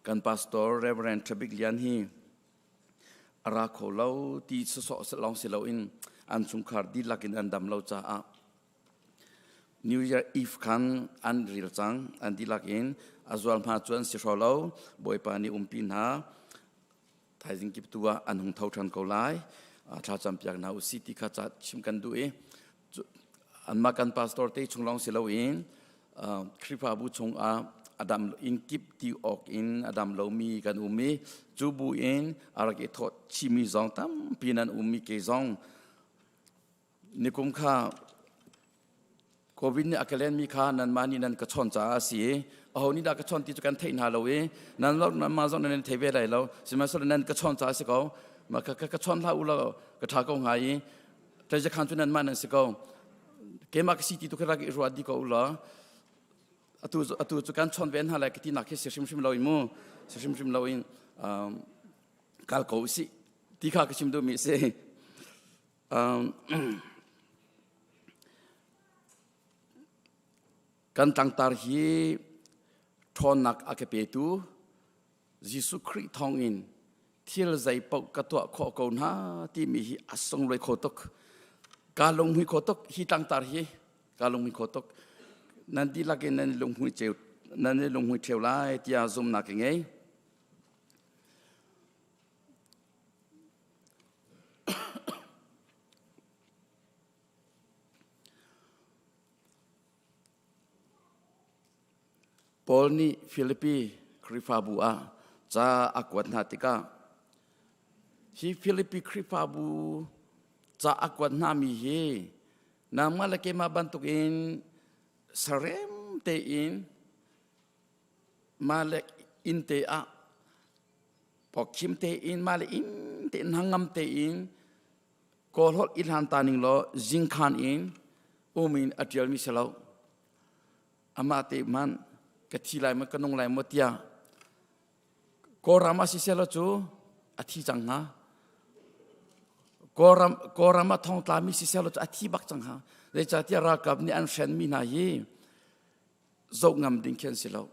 Kan pastor Reverend Trabik Lian hi a ra kho lo ti sawsawh lawng si loin an chungkhar dihlak in an dam lo caah New Year Eve khan an ril cang an dihlak in a zualhma cu an si hraw lo Bawipa nih umpi hna thaizing kip tu ah an hung tho ṭhan ko lai thlacam piak hna usih ti kha ca chim kan duh i anmah kan pastor te chung lawng si loin Khrihfabu chungah a dam in kip ti awk in a dam lomi kan um i cu bu in a rak i thawt chimi zong tampi nan um i kei zong Nikum kha COVID nih a ka lenmi kha nanmah nih nan ka chawn caah a si i aho nih dah ka chawn ti cu kan theih hna lo i nan nanmah zong nan thei ve lai lo sihmanhsehlaw nan ka chawn caah a si ko ma ka ka chawn hlah u law ka ṭha ko hnga i tleijakhan cu nanmah nan si ko keimah ka si ti tu kha rak i ruah dih ko u law atu atu cu kan chawn ve hna lai ka ti nak hi si hrimhrim lo in mu si hrimhrim lo in kal ko usih ti kha ka chim duhmi a si. Kan tlangtar hi ṭhawnnak a ka petu Jesuh Khrih thawngin thil zeipaoh ka tuah khawh ko hna timi hi a sunglawi kho tuk. Kaa lunghmui kho tuk hi tlangtar hi kaa lunghmui kho tuk. Nan dihlak in nan lunghmui ceu nan i lunghmui ṭheo lai tiah zumhnak ka ngei. Paul nih Filipi Khrihfabu ah ca a kuat hna tikah hi Filipi Khrihfabu ca a kuat hnami hi nangmah le keimah bantukin sarem tein mah le inn te ah pawkhim tein mah le inn tein hnangam tein kawlholh i hlan ta ning law zingkhan in um in a ṭialmi si lo amah te hmanh ka thi lai maw ka nung lai maw tiah Kawlram ah siseh law cu a thi cang hnga Kawlram Kawlram ah thongtlami siseh law cu a thi bak cang hnga zeicahtiah ralkap nih an hrenmi hna hi zoh ngam ding khi an si lo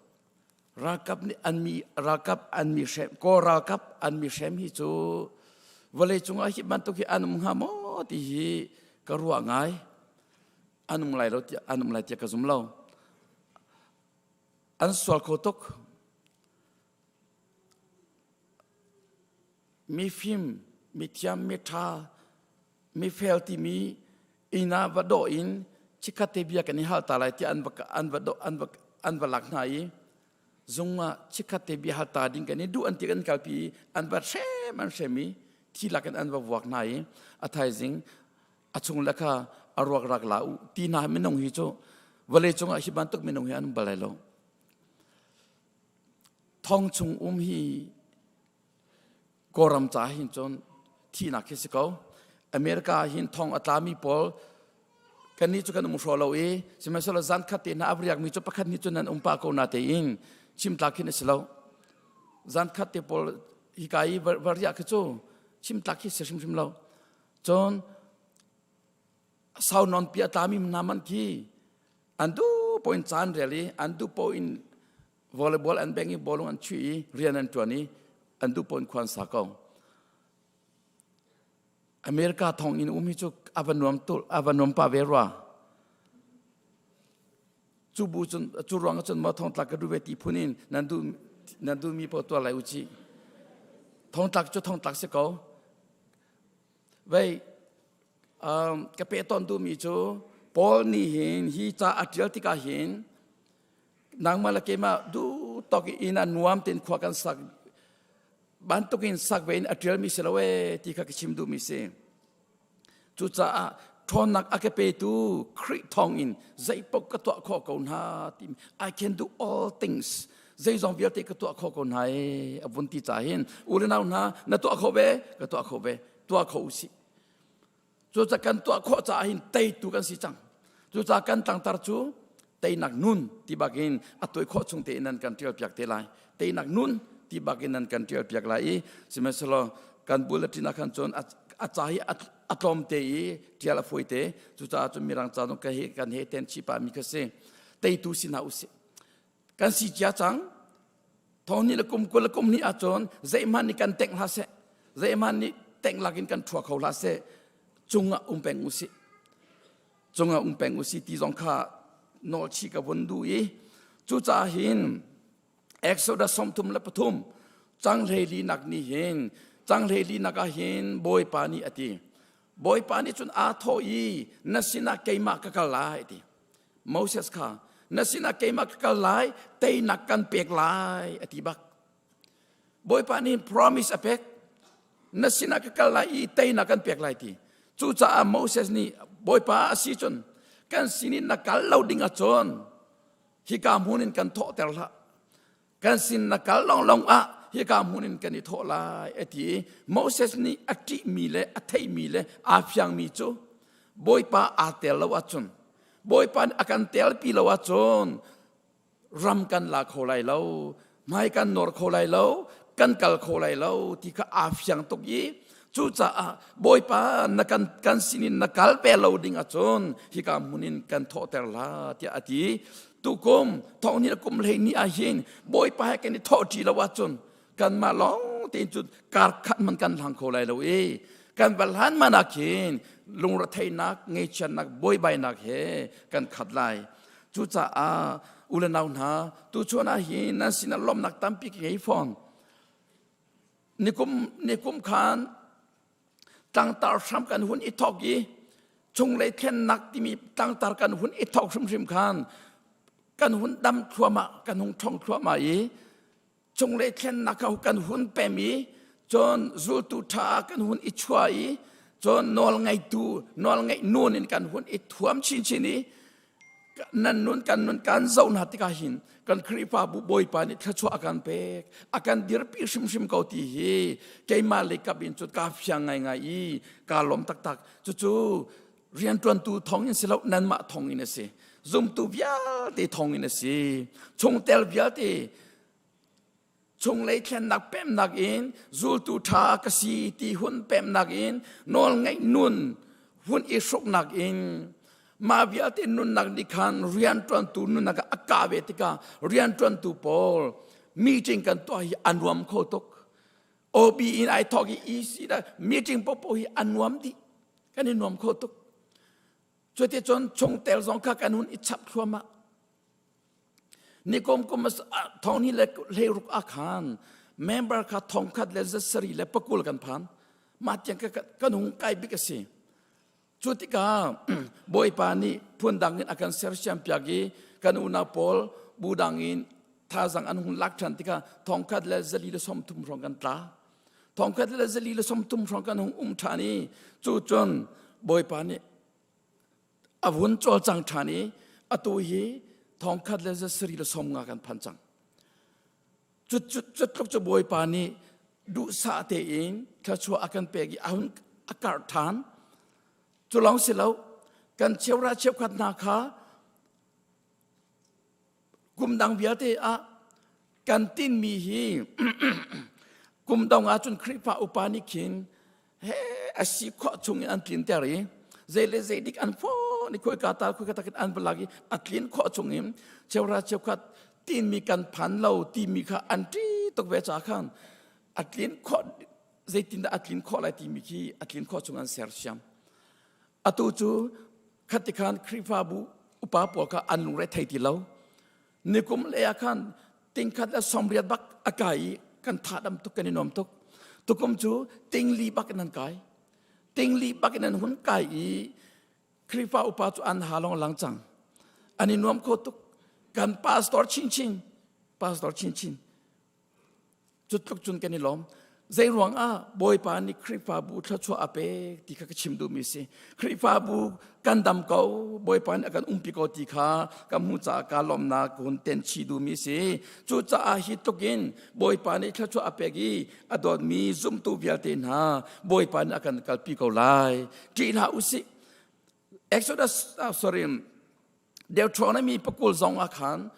ralkap nih an mi ralkap an mi hrem kawl ralkap an mi hrem hi cu vawlei cungah hi bantuk hi an um hnga maw ti hi ka ruah ngai an um lai lo tiah an um lai tiah ka zum lo an sual kho tuk mifim mithiam mitha mifel timi inn ah va dawh in chikkhat te bia kan i hal ta lai tiah an va an va dawh an va an va lak hna i zung ah chikkhat te bia hal ta ding kan i duh an ti kan kalpi i an va hrem an hrem i thi lak in an va vuak hna i a thaizing a chung le kha a ruak rak la u ti hna minung hi cu vawlei cungah hi bantuk minung hi an um bal lai lo thong chung um hi Kawlram ca hin cun thihnak khi si ko. America hin thong a tlami pawl kannih cu kan um hraw lo i sihmanhsehlaw zan khat te hna a riakmi cu pakhat nih cun nan um pah ko na tein chim tlak khin a si lo. Zan khat te pawl hika i va riah khi cu chim tlak khi si hrimhrim lo. Cun sau non pi a tlami hna man khi an du po in caan rel i an du po in volleyball an beng i bawlung an chuih i rian an ṭuan i an duh pawn khua an sa ko. America thong in um hi cu a va nuam tul a va nuam pa ve rua. Cu bu cun cu ruang cun maw thong tlak ka duh ve ti phun in nan duh nan duh mi paoh tuah lai u ci. Thong tlak cu thong tlak si ko. Vei um, ka pe ton duh mi cu Paul nih hin hi ca a ṭial tikah hin nangmah le keimah duh tawk in a nuam tein khua kan sak. Bantukin sak ve in a ṭialmi si lo ee ti kha ka chim duhmi si. Cucaah ṭhawnnak a ka petu Khrih thawngin zeipaoh ka tuah khawh ko hna ti I can do all things zeizong vialte ka tuah khawh ko hna ee a vun ti ca hin u le nau hna na tuah kho ve ka tuah kho ve tuah kho usih. Cucaah kan tuah khawh caah hin teitu kan si cang. Cucaah kan tlangtar cu teinak nun ti bakin a tuai khawh chung tein nan kan ṭial piak te lai. Teinak nun ti bakin nan kan ṭial piak lai i sihmanhsehlaw kan bulletin ah khan cun a ca hi a tlawm te i ṭial a fawi te. Cucaah cun mirang ca zong kan he ten chih pah mi kha si. Teitu si hna usih. Kan si cia cang. Thawng le kum 20 le kum hnih ahcun zeihmanh nih kan tengh hlah seh. Zeihmanh nih tengh lakin kan ṭhua kho hlah seh. Cungah um peng usih. Cungah um peng usih ti zong kha nawl chih ka vun duh i cucaah hin Exodus 33 cang 14 nak nih hin cang 14 nak ah hin Bawipa nih a ti. Bawipa nih cun aa thawh i na sinah keimah ka kal lai a ti. Moses kha na sinah keimah ka kal lai teinak kan pek lai a ti bak. Bawipa nih promise a pek na sinah ka kal lai i teinak kan pek lai ti. Cucaah Moses nih Bawipa a si cun kan sinin na kal lo ding ahcun hika hmun in kan thawhter hlah. Kan sin na kal lawnglawng ah hika hmun in kan i thawh lai a ti i Moses nih a ṭihmi le a theihmi le aa fiangmi cu Bawipa aa tel lo ahcun Bawipa nih a kan telpi lo ahcun ram kan la kho lai lo hmai kan nawr kho lai lo kan kal kho lai lo ti kha aa fiang tuk i cucaah Bawipa na kan kan sinin na kal ve lo ding ahcun hika hmun in kan thawhter la tiah a ti. Tukum thong ni kum hlei ni ah hin Bawipa he kan i thawh ṭi lo ahcun kanmah lawng tein cun kar khat man kan hlang kho lai lo i kan va hlan man ah khin lungretheihnak ngeichiatnak buaibainak he kan khat lai. Cucaah u le nau hna tuchun ah hin nan sinah lawmhnak tampi ka ngei fawn. Nikum nikum khan tlangtar hram kan hun i thawk i chunglei thlennak timi tlangtar kan hun i thawk hrimhrim khan kan hun dam thluahmah kan hung ṭhong thluahmah i chunglei thlennak kha kan hun pem i cun zultu ṭha kan hun i chuah i cun nawl ngeitu nawl ngeih nun in kan hun i thuam chinchin i nan nun kan nun kan zoh hna tikah hin kan Khrihfabu Bawipa nih thluachuah a kan pek a kan dirpi hrimhrim ko ti hi keimah lei kap in cun kaa fiang ngaingai i kaa lawm taktak. Cucu rianṭuantu thawng in si lo nanmah thawng in a si zumtu vialte thawng in a si chungtel vialte chunglei thlennak pemnak in zultu ṭha ka si ti hun pemnak in nawlngaih nun hun i hruknak in mah vialte nunnak nih khan rianṭuantu nunnak ah a kah ve tikah rianṭuantu pawl meeting kan tuah hi a nuam kho tuk. OB in ai thawk i EC da meeting popo hi a nuam dih kan i nuam kho tuk. Cuticun chungtel zong kha kan hun i chap thluahmah. Nikum kum thong ni le hleiruk ah khan member kha thong khat le 420 kan phan. Mah tiang kan hung kai bik a si. Cu tikah Bawipa nih phundang in a kan sersiam piak i kan unau pawl bu dang in thazang an hung lak ṭhan tikah 1,430 hrawng kan tla. 1,430 hrawng kan hung um ṭhan i cu cun Bawipa nih a vun cawlcang ṭhan i atu hi 1,450 kan phan cang. Cu tluk cu Bawipa nih duhsah tein thluachuah a kan pek i a hun a karh ṭhan. Cu lawng si lo, kan cheuhra cheukhat hna kha kum dang vialte ah kan tinmi hi kum dong ahcun Khrihfa upa nih khin he a si khawh chung in an tlinter i zei le zei dik an fawn i khoi ka tal khoi ka takin an va lak i a tlin khawh chung in cheuhra cheukhat tinmi kan phan lo timi kha an ṭi tuk ve ca khan a tlin khawh zeitindah a tlin khawh lai timi khi a tlin khawh chung an sersiam. Atu cu khati khan Khrihfabu upa pawl kha an lungre thei ti lo. Nikum le ah khan 180 bak a kai i kan tha dam tuk kan i nuam tuk. Tukum cu 400 bak in an kai. 400 bak in an hun kai i Khrihfa upa cu an ha long lang cang. An i nuam kho tuk. Kan pastor chinchin, pastor chinchin. Cu tluk cun kan i lawm. Zei ruangah Bawipa nih Khrihfabu thluachuah a pek ti kha ka chim duhmi si. Khrihfabu kan dam ko, Bawipa nih a kan umpi ko ti kha ka hmuh caah ka lawmnak ka hun ten chih duhmi si. Cucaah hi tluk in Bawipa nih thluachuah a pek i a dawtmi zumtu vialte hna Bawipa nih a kan kalpi ko lai. Ṭih hlah usih. Exodus, sorry, Deuteronomy pakul zong ah khan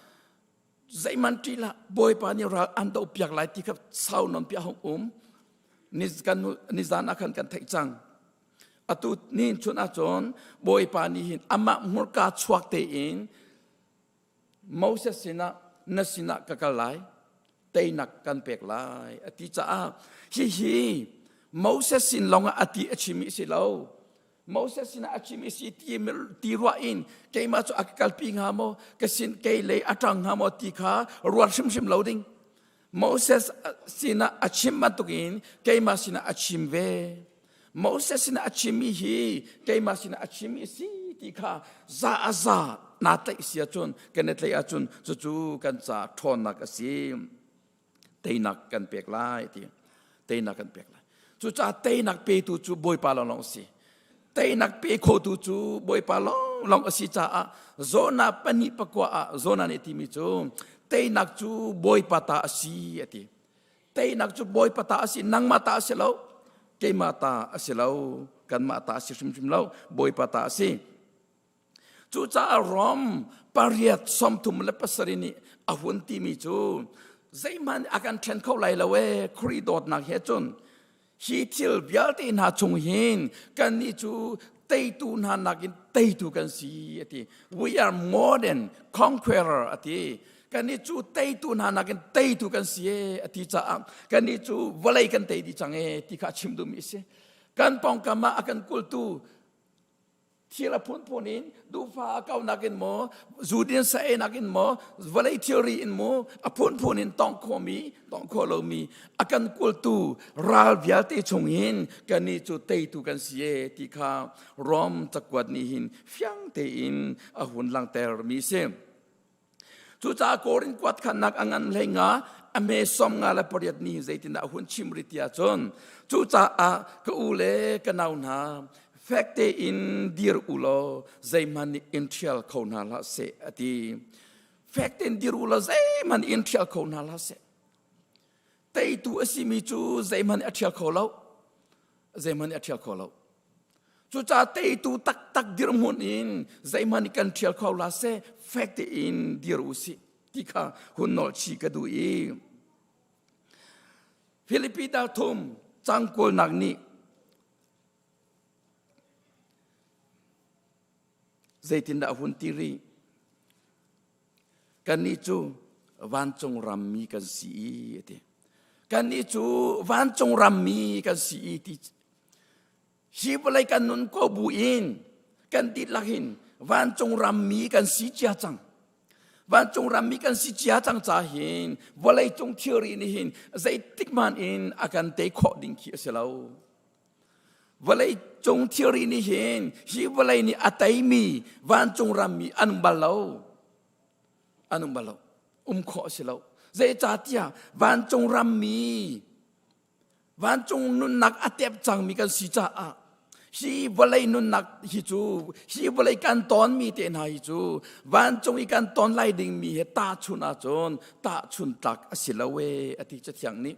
zeihmanh ṭih hlah Bawipa nih ral an doh piak lai ti kha sau nawn piah hung um nizan ah khan kan theih cang atu ni chun ahcun Bawipa nih hin amah hmurka chuak tein Moses sinah na sinah ka kal lai teinak kan pek lai a ti caah hihi Moses sin lawngah a ti a chimmi si lo Moses sinah a chim i si ti, ti ruah in keimah cu a ka kalpi hnga maw ka sin kei lei a ṭang hnga maw ti kha ruat hrimhrim lo ding Moses sinah a chim bantukin keimah sinah a chim ve Moses sinah a chimmi hi keimah sinah a chimmi si ti kha za a za naa tlaih si ahcun kan i tlaih ahcun cucu kan ca ṭhawnnak a si teinak kan pek lai ti teinak kan pek lai cucaah teinak petu cu bawipa lawnglawng a si teinak pe khotu cu bawipa lawnglawng a si caah zona pahnih pakua ah zona nih timi cu teinak cu bawipa ta a si a ti teinak cu bawipa ta a si nangmah ta a si lo keimah ta a si lo kanmah ta a si hrimhrim lo bawipa ta a si Cucaah Rom pariat 37 nih a hun timi cu zeihmanh a kan ṭhen kho lai lo ee Khrih dawtnak he cun hi thil vialte hna chung hin kannih cu teitu hna nakin teitu kan si a ti. We are more than conqueror a ti. Kannih cu teitu hna nakin teitu kan si ee a ti caah kannih cu vawlei kan tei dih cang ee ti kha a chim duhmi a si. Kan pawngkam ah a kan kultu thil a phunphun in duhfa a kaunak in maw zudin sa einak in maw vawlei thilri in maw a phunphun in tong khomi tong kho lomi a kan kultu ral vialte chung hin kannih cu teitu kan si e ti kha Rom cakuat nih hin fiang tein a hun langhter mi si. Cucaah Korin kuat khannak a ngan hlei nga a hme 58 ni zeitindah a hun chim rih ti ahcun cucaah ka u le ka nau hna fek tein dir u law zeihmanh nih in ṭhial kho hna hlah seh a ti. Fek tein dir u law zeihmanh in ṭhial kho hna hlah seh. Teitu a simi cu zeihmanh a ṭhial kho lo. Zeihmanh a ṭhial kho lo. Cucaah teitu taktak dirhmun in zeihmanh kan ṭhial kho la seh fek tein dir u sih ti kha hun nawl chih ka duh i Filipi dal thum cang kawlnak nih zeitindah a hun ti rih? Kannih cu vancung rammi kan si i a ti. Kannih cu vancung rammi kan si i ti hi vawlei kan nun ko bu in kan dihlak hin vancung rammi kan si cia cang. Vancung rammi kan si cia cang ca hin vawlei cung thilri nih hin zeitik hmanh in a kan tei khawh ding khi a si lo. Vawlei cung thilri nih hin hi vawlei nih a teimi vancung rammi an um bal lo. An um bal lo. Um khawh a si lo. Zeicahtiah vancung rammi, vancung nunnak a tep cangmi kan si caah hi vawlei nunnak hi cu hi vawlei kan tawnmi te hna hi cu vancung i kan tawn lai dingmi he tahchun ahcun tahchun tlak a si lo ee a ti cathiang nih.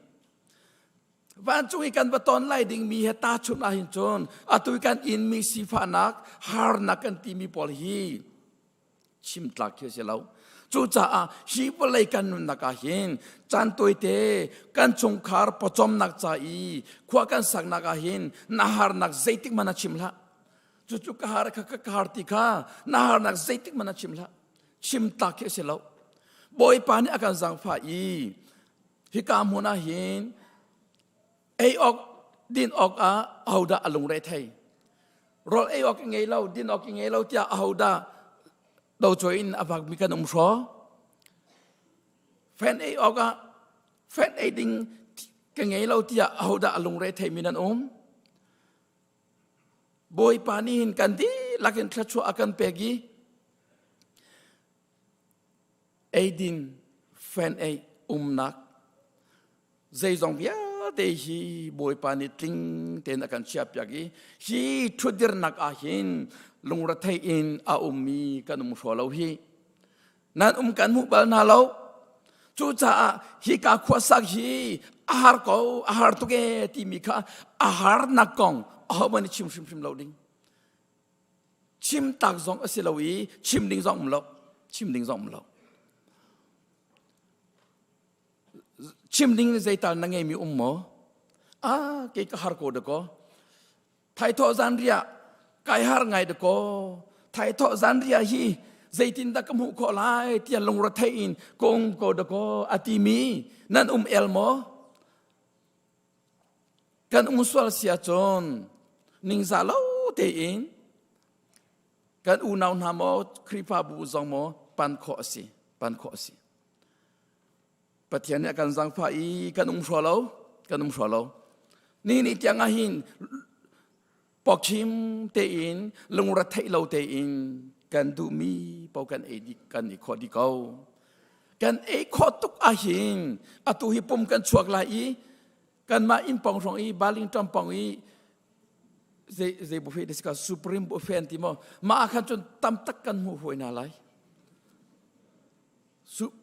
Vancung i kan va ton lai dingmi he tahchunh ahhin cun atu i kan inmi sifahnak harnak kan timi pawl hi chim tlak khi a si lo. Cucaah hi vawlei kan nunnak ah hin caan tawite kan chungkhar pawcawmnak ca i khua kan saknak ah hin na harnak zeitik hmanh ah chim hlah. Cucu ka har kha ka har ti kha na harnak zeitik hmanh ah chim hlah. Chim tlak khi a si lo. Bawipa nih a kan zaangfah i Hika hmun ah hin ei awk din awk ah ahodah a lungre thei? Rawl ei awk i ngei lo, din awk i ngei lo tiah ahodah docawi in a vakmi kan um hraw? Fen ei awk ah fen ei ding ka ngei lo tiah ahodah a lungre theimi nan um? Bawipa nih hin kan dihlak in thluachuah a kan pek i eidin fen ei umnak zeizong vialte vialte hi Bawipa nih tling tein a kan chiahpiak i hi ṭhutdirnak ah hin lungrethei in a ummi kan um hraw lo hi. Nan um kan hmuh bal hna lo. Cucaah hika khuasak hi a har ko, a har tuk ee timi kha a harnak kong ahohmanh nih chim hrimhrim lo ding. Chim tak zong a si lo i chim ding zong um lo. Chim ding zong um lo. Chim ding zeital na ngeimi um maw? Ah, kei ka har ko dakaw. Thaithawh zanriah kai har ngai dakaw. Thaithawh zanriah hi zeitindah ka hmuh khawh lai tiah lungrethei in kong ko dakaw a timi nan um el maw? Kan um sual si ahcun ningzah lo tein kan unau hna maw Khrihfabu zong maw pan khawh a si pan khawh a si. Pathian nih a kan zaangfah i kan um hraw lo kan um hraw lo ni ni tiang ah hin pawkhim tein lungre theih lo tein kan duhmi paoh kan ei dih kan i khawh dih ko kan ei khawh tuk ahhin atu hi pum kan chuak lai i kanmah inn pong hrawng i baling ṭam pong i zei zei buffet te si ka supreme buffet an ti maw mah ah khan cun tam tak kan hmuh huai hna lai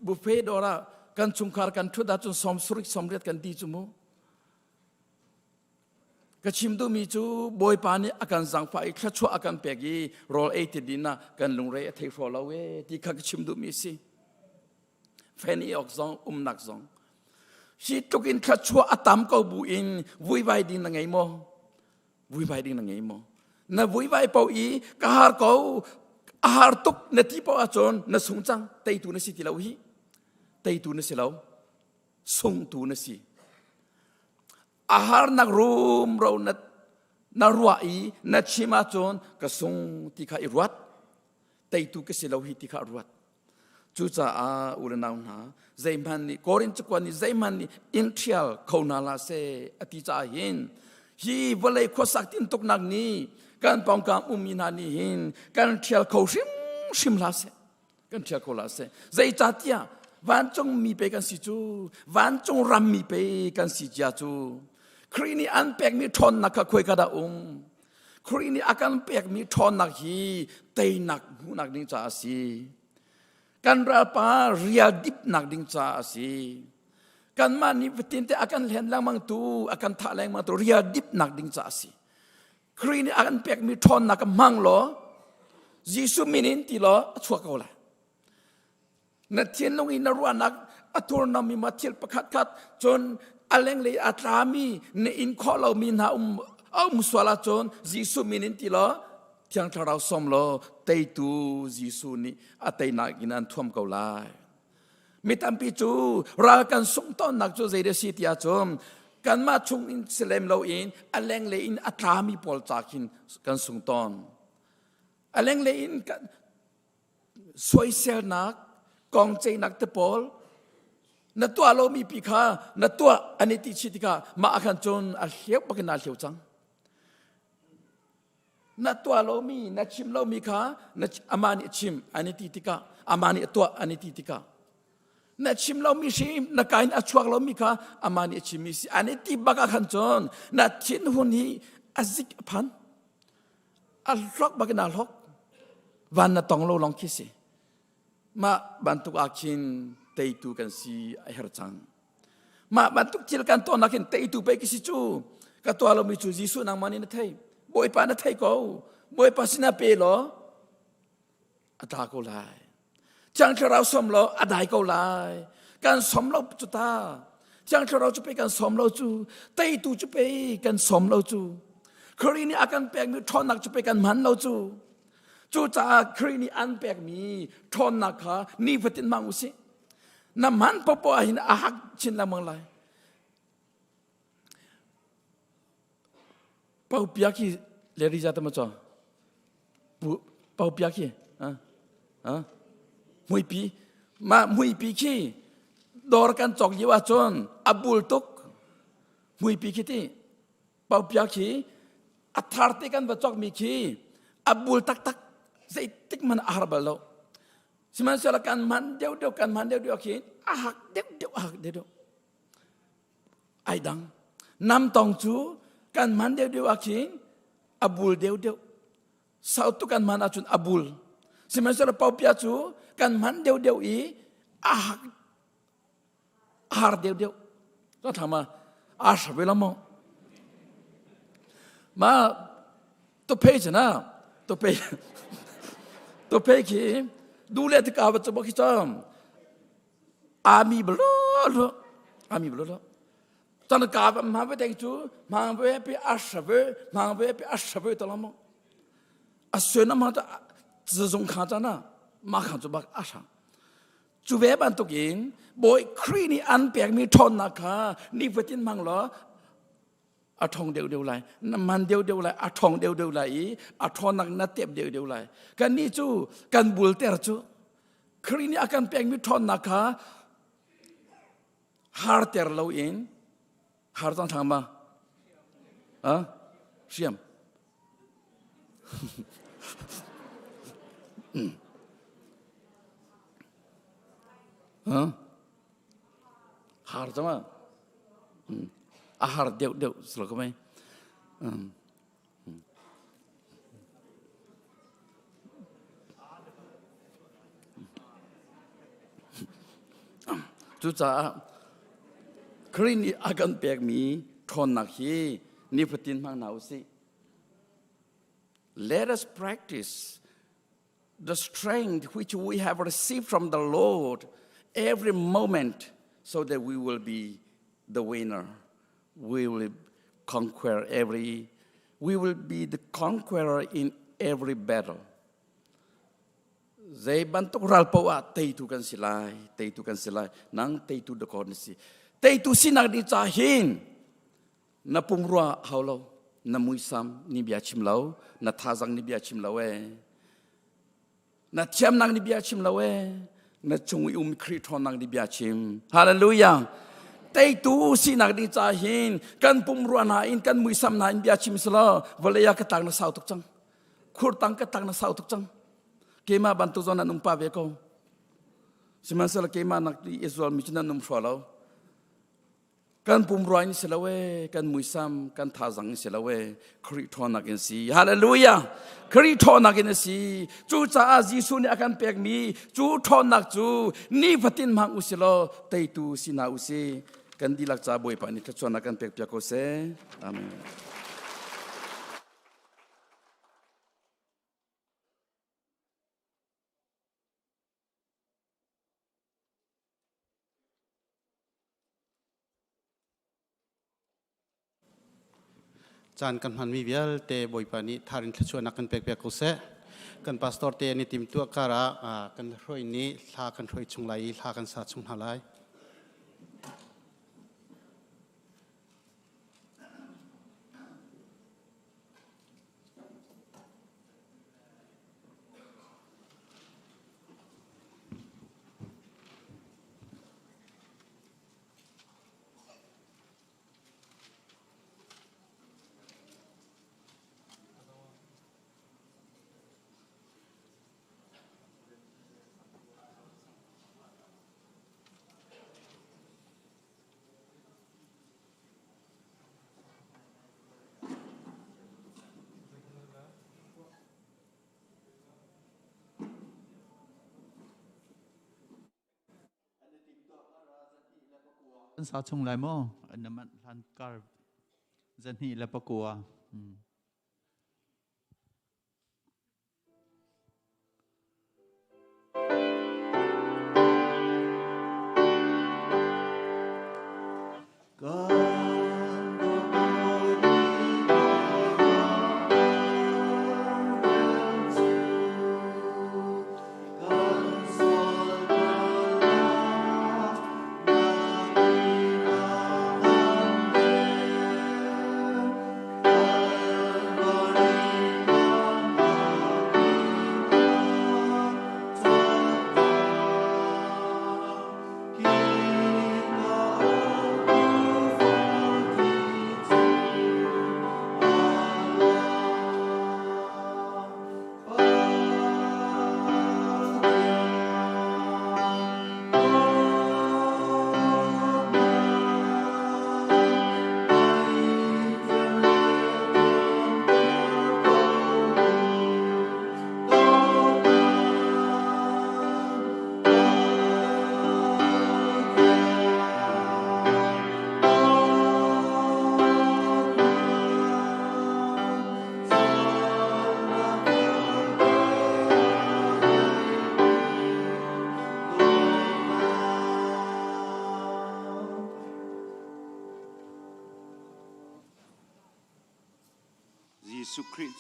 Buffet dawr ah kan chungkhar kan ṭhut ahcun sawm surik sawmriat kan ti cu mu. Ka chim duhmi cu Bawipa nih a kan zangfah i thluachuah a kan pek i rawl ei ti din ah kan lungre a thei hraw lo e ti kha ka chim duhmi a si. Fan i awk zong umnak zong. Hi tluk in thluachuah a tam ko bu in vuivai ding na ngei maw? Vuivai ding na ngei maw? Na vuivai paoh i ka har ko, a har tuk na ti paoh ahcun na sung cang, teitu na si ti lo hi. Teitu na si lo, sungtu na si. A harnak rumro na na ruah i na chim ahcun ka sung ti kha i ruat. Teitu ka si lo hi ti kha ruat. Cucaah u le nau hna, zeihmanh nih Korin cakuat nih zeihmanh nih in ṭhial kho hna hlah seh a ti caah hin hi vawlei khuasak tintuknak nih kan pawngkam ummi hna nih hin kan ṭhial kho hrimhrim hlah seh. Kan ṭhial kho hlah seh. Zeicahtiah vancung mi pe kan si cu, vancung ram mi pe kan si cia cu. Khrih nih an pekmi ṭhawnnak kha khuaika dah um? Khrih nih a kan pekmi ṭhawnnak hi teinak hmuhnak ding caah a si. Kan ralpa rial dipnak ding caah a si. Kanmah nih fatin te a kan hlen lengmang tu, a kan thah lengmang tu rial dipnak ding caah a si. Khrih nih a kan pekmi ṭhawnnak ka hmang law Jesuh min in ti law a chuak ko lai. Na thinlung i na ruahnak a thurhnawmmi ma thil pakhat khat cun a lenglei a tlami na in khawh lomi hna um a um sual ahcun Jesuh min in ti law Thiang Thlarau sawm law teitu Jesuh nih a teinak in an thuam ko lai. Mi tampi cu ral kan sungh tawnnak cu zei dah si ti ahcun kanmah chung in si lem loin a lenglei in a tlami pawl ca khin kan sung tawn. A lenglei in soiselnak kong ceihnak te pawl na tuah lomi pi kha na tuah an i ti chih tikah mah ah khan cun a hleu bakin aa hleu cang na tuah lomi na chim lomi kha na amah nih a chim an i ti tikah amah nih a tuah an i ti tikah na chim lomi hrim na ka in a chuak lomi kha amah nih a chimmi si an i ti bak ah khan cun na thinhun hi a zik a phan A hlok bak in aa hlok. Van na tong lo long khi si. Mah bantuk ah khin teitu kan si a her cang. Mah bantuk thil kan tuahnak hin teitu pei ka si cu. Ka tuah lomi cu Jesuh nangmah nih na thei. Bawipa na thei ko. Bawipa sinah pe law a tla ko lai. Thiang Thlarau sawm law a dai ko lai. Kan sawm lo cu ta. Thiang Thlarau cu pei kan sawm lo cu. Teitu cu pei kan sawm lo cu. Khrih nih a kan pekmi ṭhawnnak cu pei kan hman lo cu. Cucaah Khrih nih an pekmi ṭhawnnak kha nifatin hmang usih. Na hman popoh ah hin a hak chin lengmang lai. Paupiak hi le riza te ma cho paupiak hi muipi ma muipi khi dawr kan cawk lio ahcun a bul tuk muipi khi ti paupiak khi a thar te kan va cawk mi khi a bul taktak zeitik man a har bal lo sihmanhsehlaw kan man deuh deuh kan man deuh deuh khi a hak deuh deuh a hak deuh deuh ai dang. Namtong cu kan hman deuhdeuh ah khin a bul deuhdeuh. Sau tuk kan hman ahcun a bul. Sihmanhsehlaw popia cu kan hman deuhdeuh i a har deuhdeuh. Ka thama a hra ve lo Ma tuphei chana tuphei tuphei khi du le tika va chu khi cham ami blo lo ami blo lo chan ka va ma ve teng chu ma ve pi a hra ve ma ve pi a hra ve to lo mo a suen ma ta zung kha cha na ma kha chu bak a hra Cu ve bantukin Bawi Khrih nih an pekmi ṭhawnnak kha nifatin hmang law a ṭhawng deuhdeuh lai, na man deuhdeuh lai, a ṭhawng deuhdeuh lai i a ṭhawnnak na tep deuhdeuh lai. Kannih cu kan bulter cu Khrih nih a kan pekmi ṭhawnnak kha harter loin har cang thlang ma? Ah, hriam. Har cang ah a har deuh deuh si lo ko mei. Cucaah Khrih nih a kan pekmi ṭhawnnak hi nifatin hmang hna u sih. Let us practice the strength which we have received from the Lord every moment so that we will be the winner. We will conquer every, we will be the conqueror in every battle. Zei bantuk ral paoh ah teitu kan si lai, teitu kan si lai. Nang teitu dakaw na si. Teitu sinak ding ca hin na pumrua hau lo na muisam ni bia chim lo na thazang ni bia chim lo e na thiamnak ni bia chim lo e na chung i um Khrih ṭhawnnak ni bia chim hallelujah teitu sinak ding ca hin kan pumrua hna in kan muisam hna in bia chim selaw vawlei ah ka tang na sau tuk cang khur tang ka tang na sau tuk cang keimah bantuk zong nan um pa ve ko sihmanhsehlaw keimah nak Israel mi cu nan um hraw lo Kan pumrua in si lo e, kan muisam, kan thazang in si lo e, Khrih ṭhawnnak in si. Hallelujah! Khrih ṭhawnnak in a si. Cucaah Jesuh nih a kan pekmi cu ṭhawnnak cu nifatin hmang u si law teitu si hna u si. Kan dihlak ca Bawipa nih thluachuahnak kan pekpiak ko seh. Amen. Caan kan hmanmi vialte Bawipa nih tharin thluachuahnak kan pekpiak ko seh. Kan pastor te an i timtuah kar ah kan hruai nih thla kan hruai chung lai i thla kan sa chung hna lai. An sa chung lai maw? An manh hlan kar zahnih le pakua.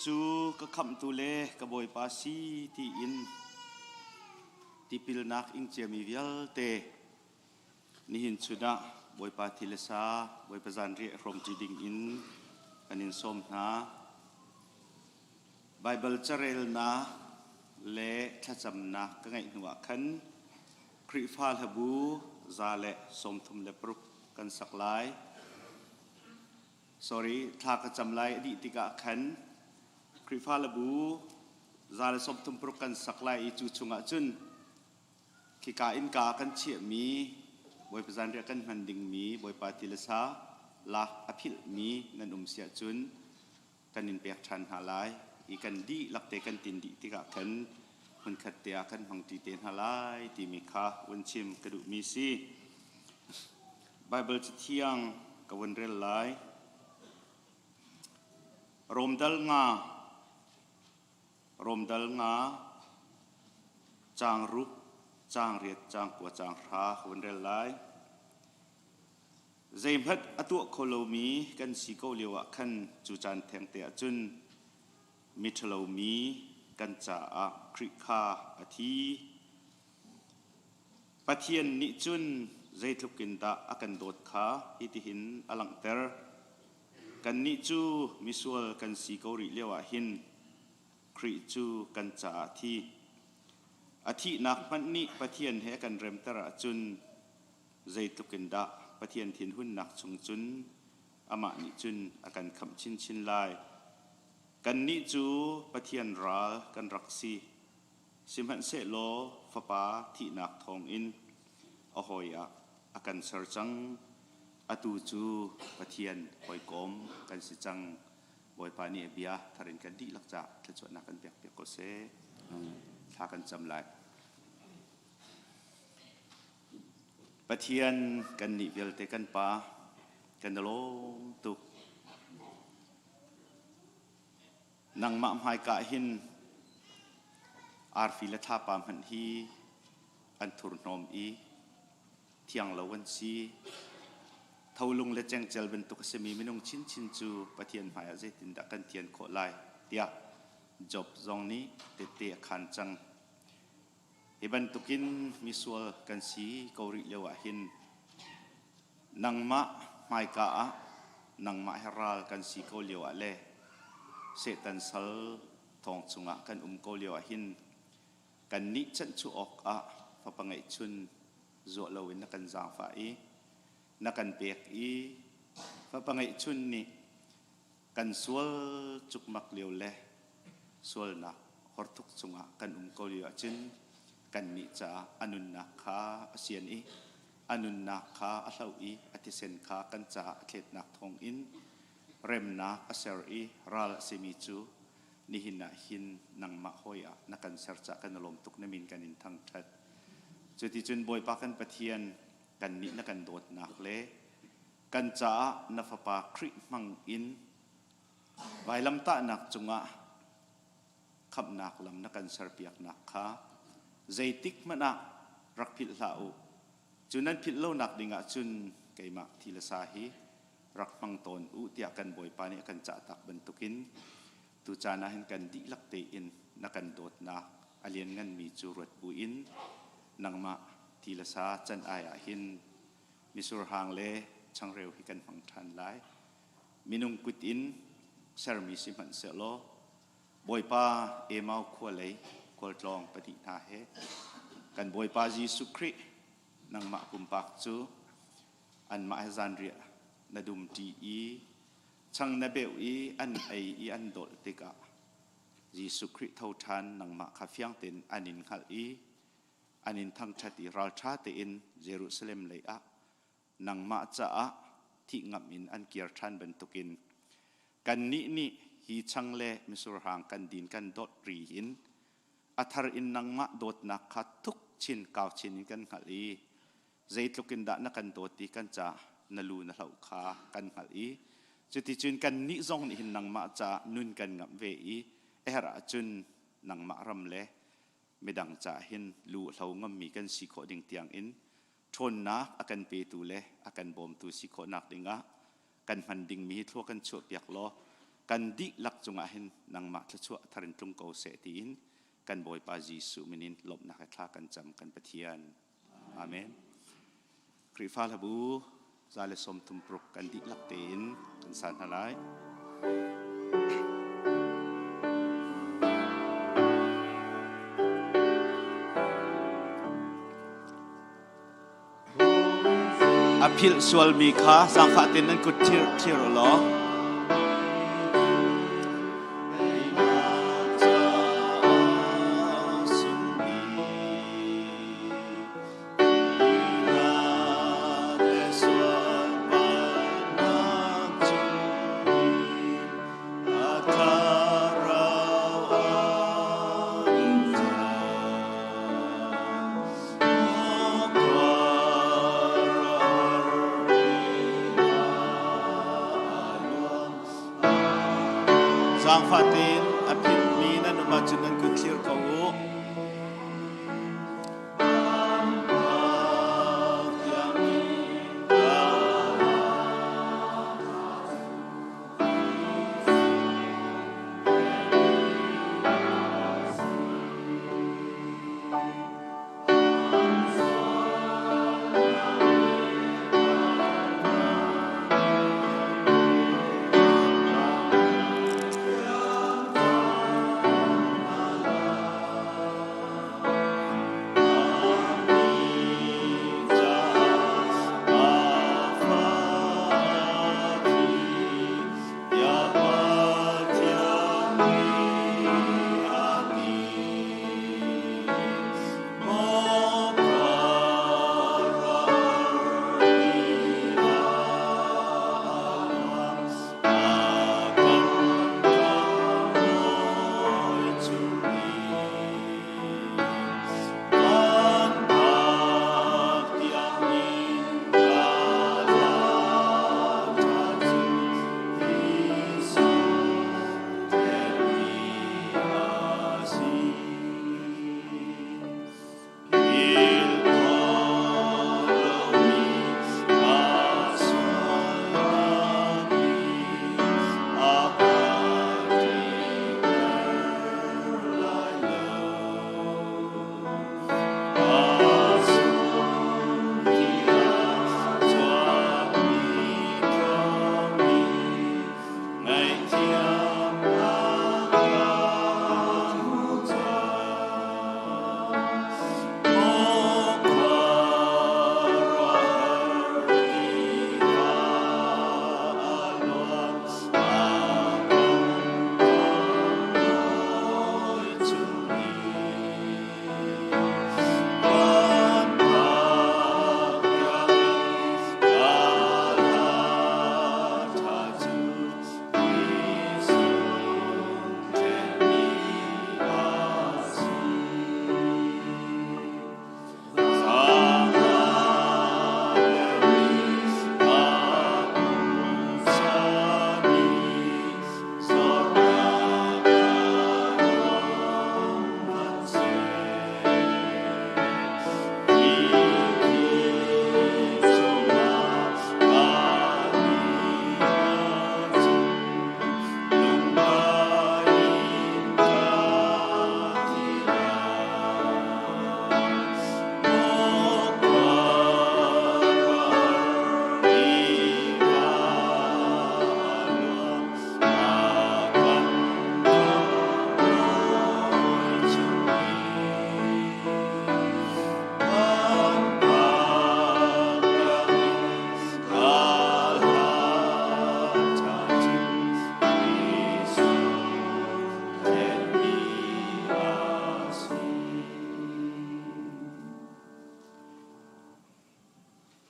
cu ka khamhtu le ka Bawipa si tiin tipilnak ing ciami vialte nihin chun ah Bawipa thi le sa, Bawipa zanriah hrawmṭi ding in kan in sawm hna. Baibal carelnak le thlacamnak ka ngeih hnu ah khan Khrihfa hlabu 136 kan sak lai. Sorry, thla ka cam lai a dih tikah khan Khrihfa hlabu 136 kan sak lai i cu chungah cun khika innka kan chiahmi Bawipa zanriah kan hman dingmi Bawipa ti le sa lak a philhmi nan um siah cun kan in pek ṭhan hna lai i kan dihlak te kan tin dih tikah khan hmunkhat te ah kan hmangṭi te hna lai timi kha vun chim ka duhmi si. Baibal Cathiang ka vun rel lai. Rom dal nga Rom dal nga caang ruk, caang riat, caang kua, caang hra ka vun rel lai. Zeihmanh a tuah kho lomi kan si ko lioah khan cu caan thengte ah cun miṭhalomi kan caah Khrih kha a thi. Pathian nih cun zeitluk in dah a kan dawt kha hitihin a langhter. Kannih cu misual kan si ko rih lioah hin Khrih cu kan caah a thi. A thihnak hmanh nih Pathian he a kan remter ahcun zeitluk in dah Pathian thinhunnak chung cun amah nih cun a kan khamh chinchin lai. Kannih cu Pathian ral kan rak si. Sihmanhsehlaw Fapa thihnak thawngin a hawi ah a kan ser cang. Atu cu Pathian hawikom kan si cang. Bawipa nih a bia thar in kan dihlak caah thluachuahnak kan pekpiak ko seh. Thla kan cam lai. Pathian kannih vialte kan Pa, kan i lawm tuk. Nangmah hmaika hin arfi le thlapa hmanh hi an thurhnawm i thiang lo an si. Tholung le cengcel bantuk a simi minung chinchin cu Pathian hmaiah zeitindah kan thian khawh lai tiah Job zong nih tehte a khaan cang. Hi bantukin misual kan si ko rih lio ah hin nangmah hmaika ah nangmah he ral kan si ko lio ah le Satan sal thong chungah kan um ko lio ah hin kannih chanhchuah awk ah fapa ngeihchun zuah loin na kan zaangfah i na kan pek i fapa ngeihchun nih Kan sual cukmak lio le sualnak horthuk chungah kan um ko lio ahcun kannih caah a nunnak kha a sian i a nunnak kha a hloh i a thisen kha kan caah a thletnak thawngin remnak a ser i ral a simi cu nihin ah hin nangmah hawi ah na kan ser caah kan i lawm tuk na min kan in thangṭhat. Cuticun Bawipa kan Pathian kannih na kan dawtnak le Kan caah na Fapa Khrih hmang in vailamtahnak cungah khamhnak lam na kan serpiaknak kha zeitik hmanh ah rak philh hlah u. Cu nan philh lonak dingah cun keimah thi le sa hi rak hmang tawn u tiah kan Bawipa nih a kan cahtak bantukin tucaan ah hin kan dihlak tein na kan dawtnak a liannganmi cu ruat buin nangmah thi le sa can ai ah hin Misurhang le changreu hi kan hmang ṭhan lai. Minung kut in sermi si hmanh sehlaw Bawipa Emau khua lei khualtlawng pahnih hna he kan Bawipa Jesuh Khrih nangmah pumpak cu anmah he zanriah na dumṭi i chang na beuh i an ei i an dolh tikah Jesuh Khrih tho ṭhan nangmah kha fiang tein an in hngalh i an in thangṭhat i ralṭha tein Jerusalem lei ah nangmah caah thih ngamh in an kir ṭhan bantukin kannih nih hi chang le misurhang kan din kan dawt ri in a thar in nangmah dawtnak kha thuk chin kau chin in kan hngalh i zeitluk in dah na kan dawt ti kan ca na lu na hloh kha kan hngalh i cuticun kannih zong nih hin nangmah ca nun kan ngamh ve i a herh ahcun nangmah ram le midang caah hin lu hlo ngammi kan si khawh ding tiangin ṭhawnnak a kan petu le a kan bawmtu si khawhnak dingah kan hman dingmi hi thlua kan chuahpiak law. Kan dihlak cungah hin nangmah thluachuah thar in tlung ko seh tiin kan Bawipa Jesuh min in lawmhnak he thla kan cam kan Pathian. Amen. Khrihfa hlabu 136 kan dihlak tein kan sa hna lai. A philh sualmi kha zaangfah tein nan kut thir thir u law. Zaangfah tein a philhmi nan um ahcun nan kut thlir ko u.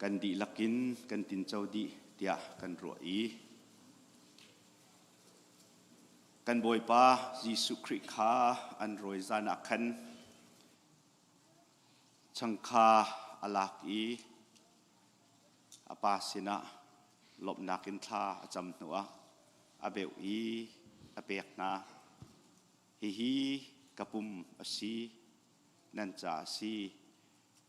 Kan dihlak in kan tinco dih tiah kan ruah i kan Bawipa Jesuh Khrih kha an rawi zan ah khan changkha a lak i a pa sinah lawmhnak in thla a cam hnuah a beuh i a pek hna. Hihi ka pum a si, nan ca a si,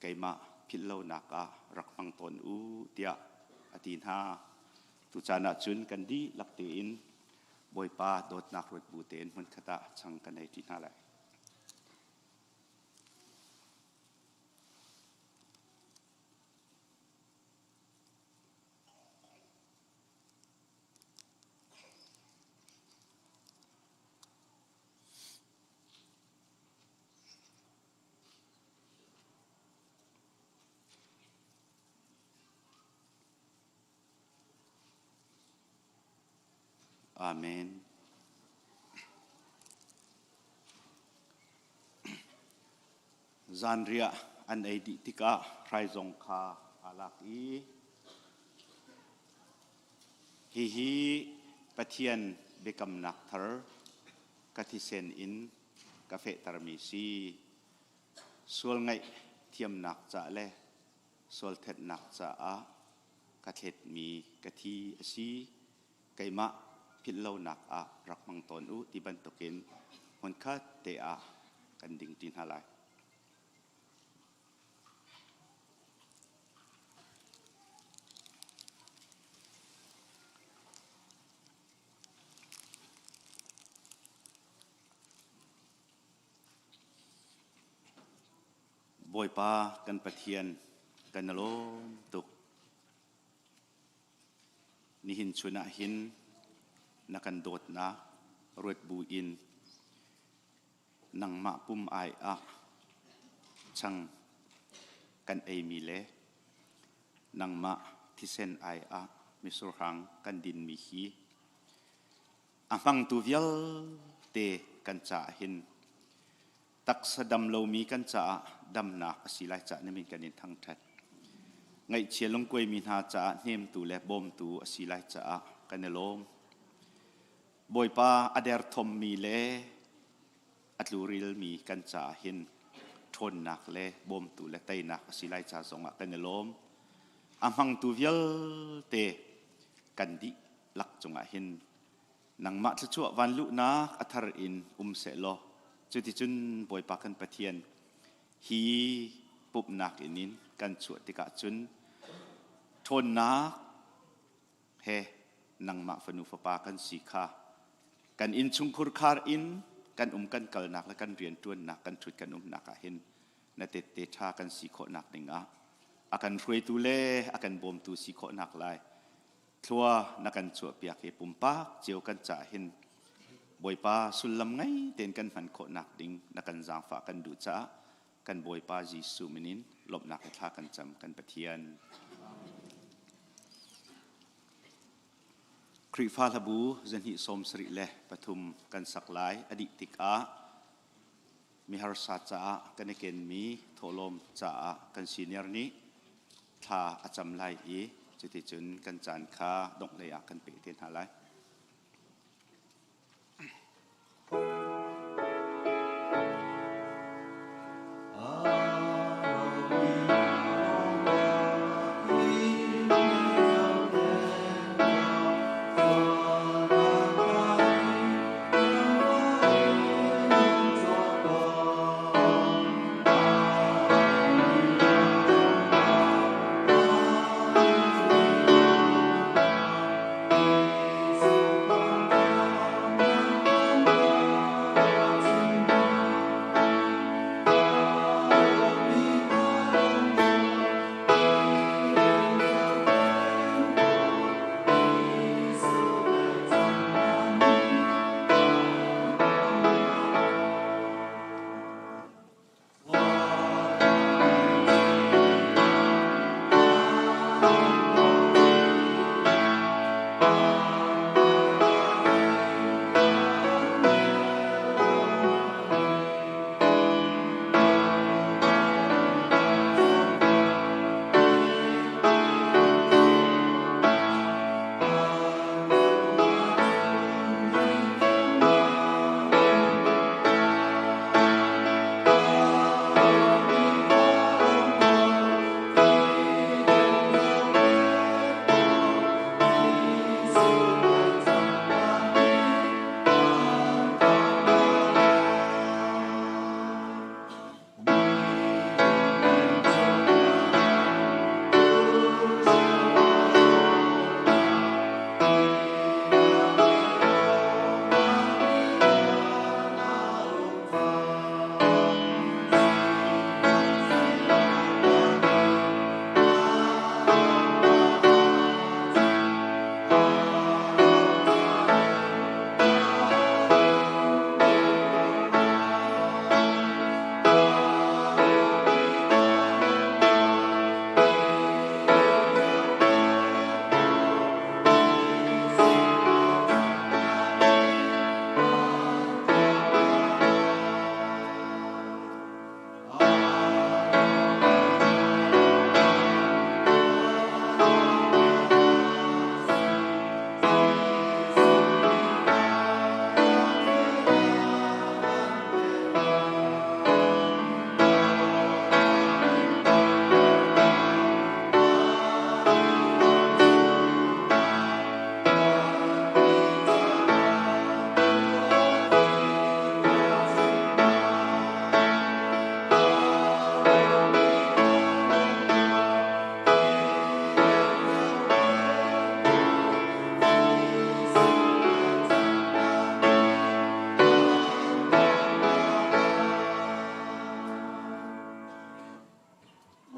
keimah philhlonak ah rak hmang tawn u tiah a ti hna. Tucaan ah cun kan dihlak tein. Bawipa dawtnak ruat bu tein hmunkhat ah chang kan ei ṭi hna lai. Amen. Zanriah an ei dih tikah hrai zong kha aa lak i hihi Pathian biakamnak thar ka thisen in ka fehtermi si. Sual ngaih thiamnak ca le sual thenhnak caah ka thletmi ka thi a si. Keimah philhlonak ah rak hmang tawn u ti bantukin hmunkhat te ah kan ding ṭi hna lai. Bawipa kan Pathian kan i lawm tuk. Nihin chun ah hin na kan dawtnak ruat bu in nangmah pum ai ah chang kan eimi le nangmah thisen ai ah misurhang kan dinmi hi a hmangtu vialte kan caah hin taksa dam lomi kan caah damnak a si lai caah na min kan in thangṭhat. Ngaihchia lungkuaimi hna caah hnemtu le bawmtu a si lai caah kan i lawm. Bawipa a derthawmmi le a tlurilmi kan caah hin ṭhawnnak le bawmtu le teinak a si lai ca zongah kan i lawm. A hmangtu vialte kan dihlak cungah hin nangmah thluachuah vanluhnak a thar in um sehlaw cuticun Bawipa kan Pathian hi pumhnak inn in kan chuah tikah cun ṭhawnnak he nangmah fanu fapa kan si kha kan innchungkhur khar in kan um kan kalnak le kan rianṭuannak kan ṭhut kan umnak ah hin na tette ṭha kan si khawhnak dingah a kan hruaitu le a kan bawmtu si khawhnak lai thlua na kan chuahpiak i pumpak cio kan cah hin Bawipa sullam ngei tein kan hman khawhnak ding na kan zaangfah kan duh caah kan Bawipa Jesuh min in lawmhnak he thla kan cam kan Pathian. Khrihfa hlabu zahnih 73 kan sak lai a dih tikah miharsa caah kan i kenmi thawhlawm caah kan senior nih thla a cam lai i cuticun kan caan kha donghlei ah kan peh te hna lai.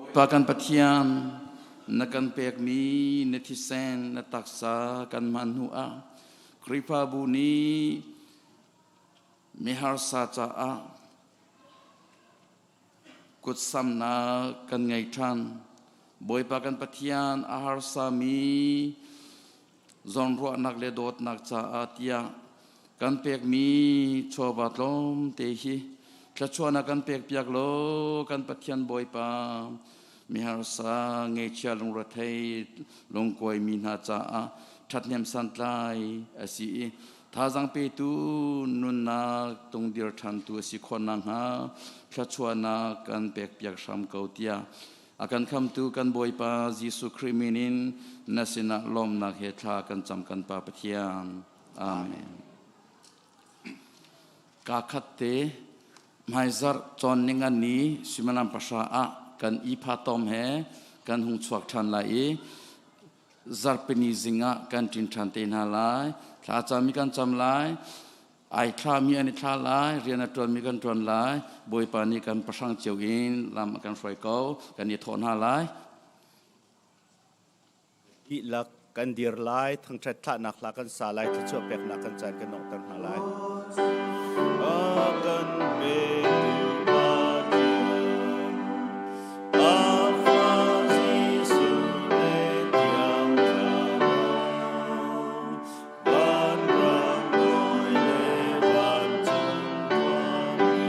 Pa kan Pathian, na kan pekmi na thisen, na taksa kan hman hnu ah Khrihfabu nih miharsa caah kutsamnak kan ngei ṭhan. Bawipa kan Pathian, a harsami zawnruahnak le dawtnak caah tiah kan pekmi chawva tlawmte hi thluachuahnak kan pekpiak law kan Pathian Bawipa miharsa ngeichia lungrethei lungkuaimi hna caah ṭhathnem santlai a si i thazaang petu nunnak tungdir ṭhantu a si khawh nakhnga thluachuahnak kan pekpiak hram ko tiah a kan khamtu kan Bawipa Jesuh Khrih min in na sinah lawmnak he thla kan cam kan Pa Pathian. Amen. Ka khat te hmaizarh cawn ningan ni suimilam pahra ah kan i pha tom he kan hung chuak ṭhan lai i zarhpini zing ah kan ṭin ṭhan te hna lai. Thla cami kan cam lai. Ai thlami an i thla lai. Rian a ṭuanmi kan ṭuan lai. Bawipa nih kan pahrang cio in lam a kan hruai ko. Kan i thawh hna lai. Dihlak kan dir lai, thangṭhat thlahnak hla kan sa lai, thluachuah peknak kan caan kan donghter hna lai. A kan petu Pathian, a Fa Jesuh le Thiang Thlarau, vanrang bawi le vancung khuami,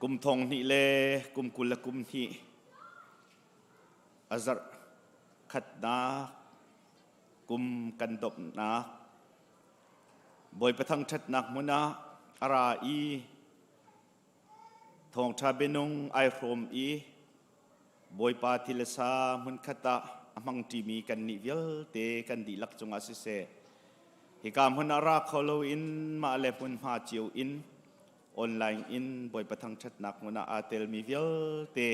Kum thong hnih le kum 20 le kum hnih a zarh khatnak kum kan domhnak Bawipa thangṭhatnak hmun ah a ra i Thawngṭha bianung ai hrawm i Bawipa thil le sa hmunkhat ah a hmangṭimi kannih vialte kan dihlak cungah siseh, hika hmun ah ra kho loin mah le hmunhma cio in online in Bawipa thangṭhatnak hmun ah aa telmi vialte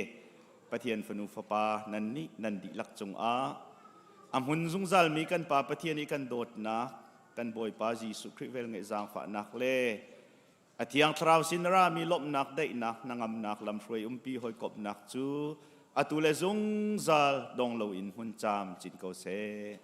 Pathian fanu fapa nannih nan dihlak cungah a hmun zungzalmi kan Pa Pathian i kan dawtnak, kan Bawipa Jesuh Khrih velngeih zaangfahnak le A Thiang Thlarau sin rami lawmhnak, daihnak, hnangamnak, lamhruai umpi hawikomhnak cu atu le zungzal dong loin hmun caam cin ko seh.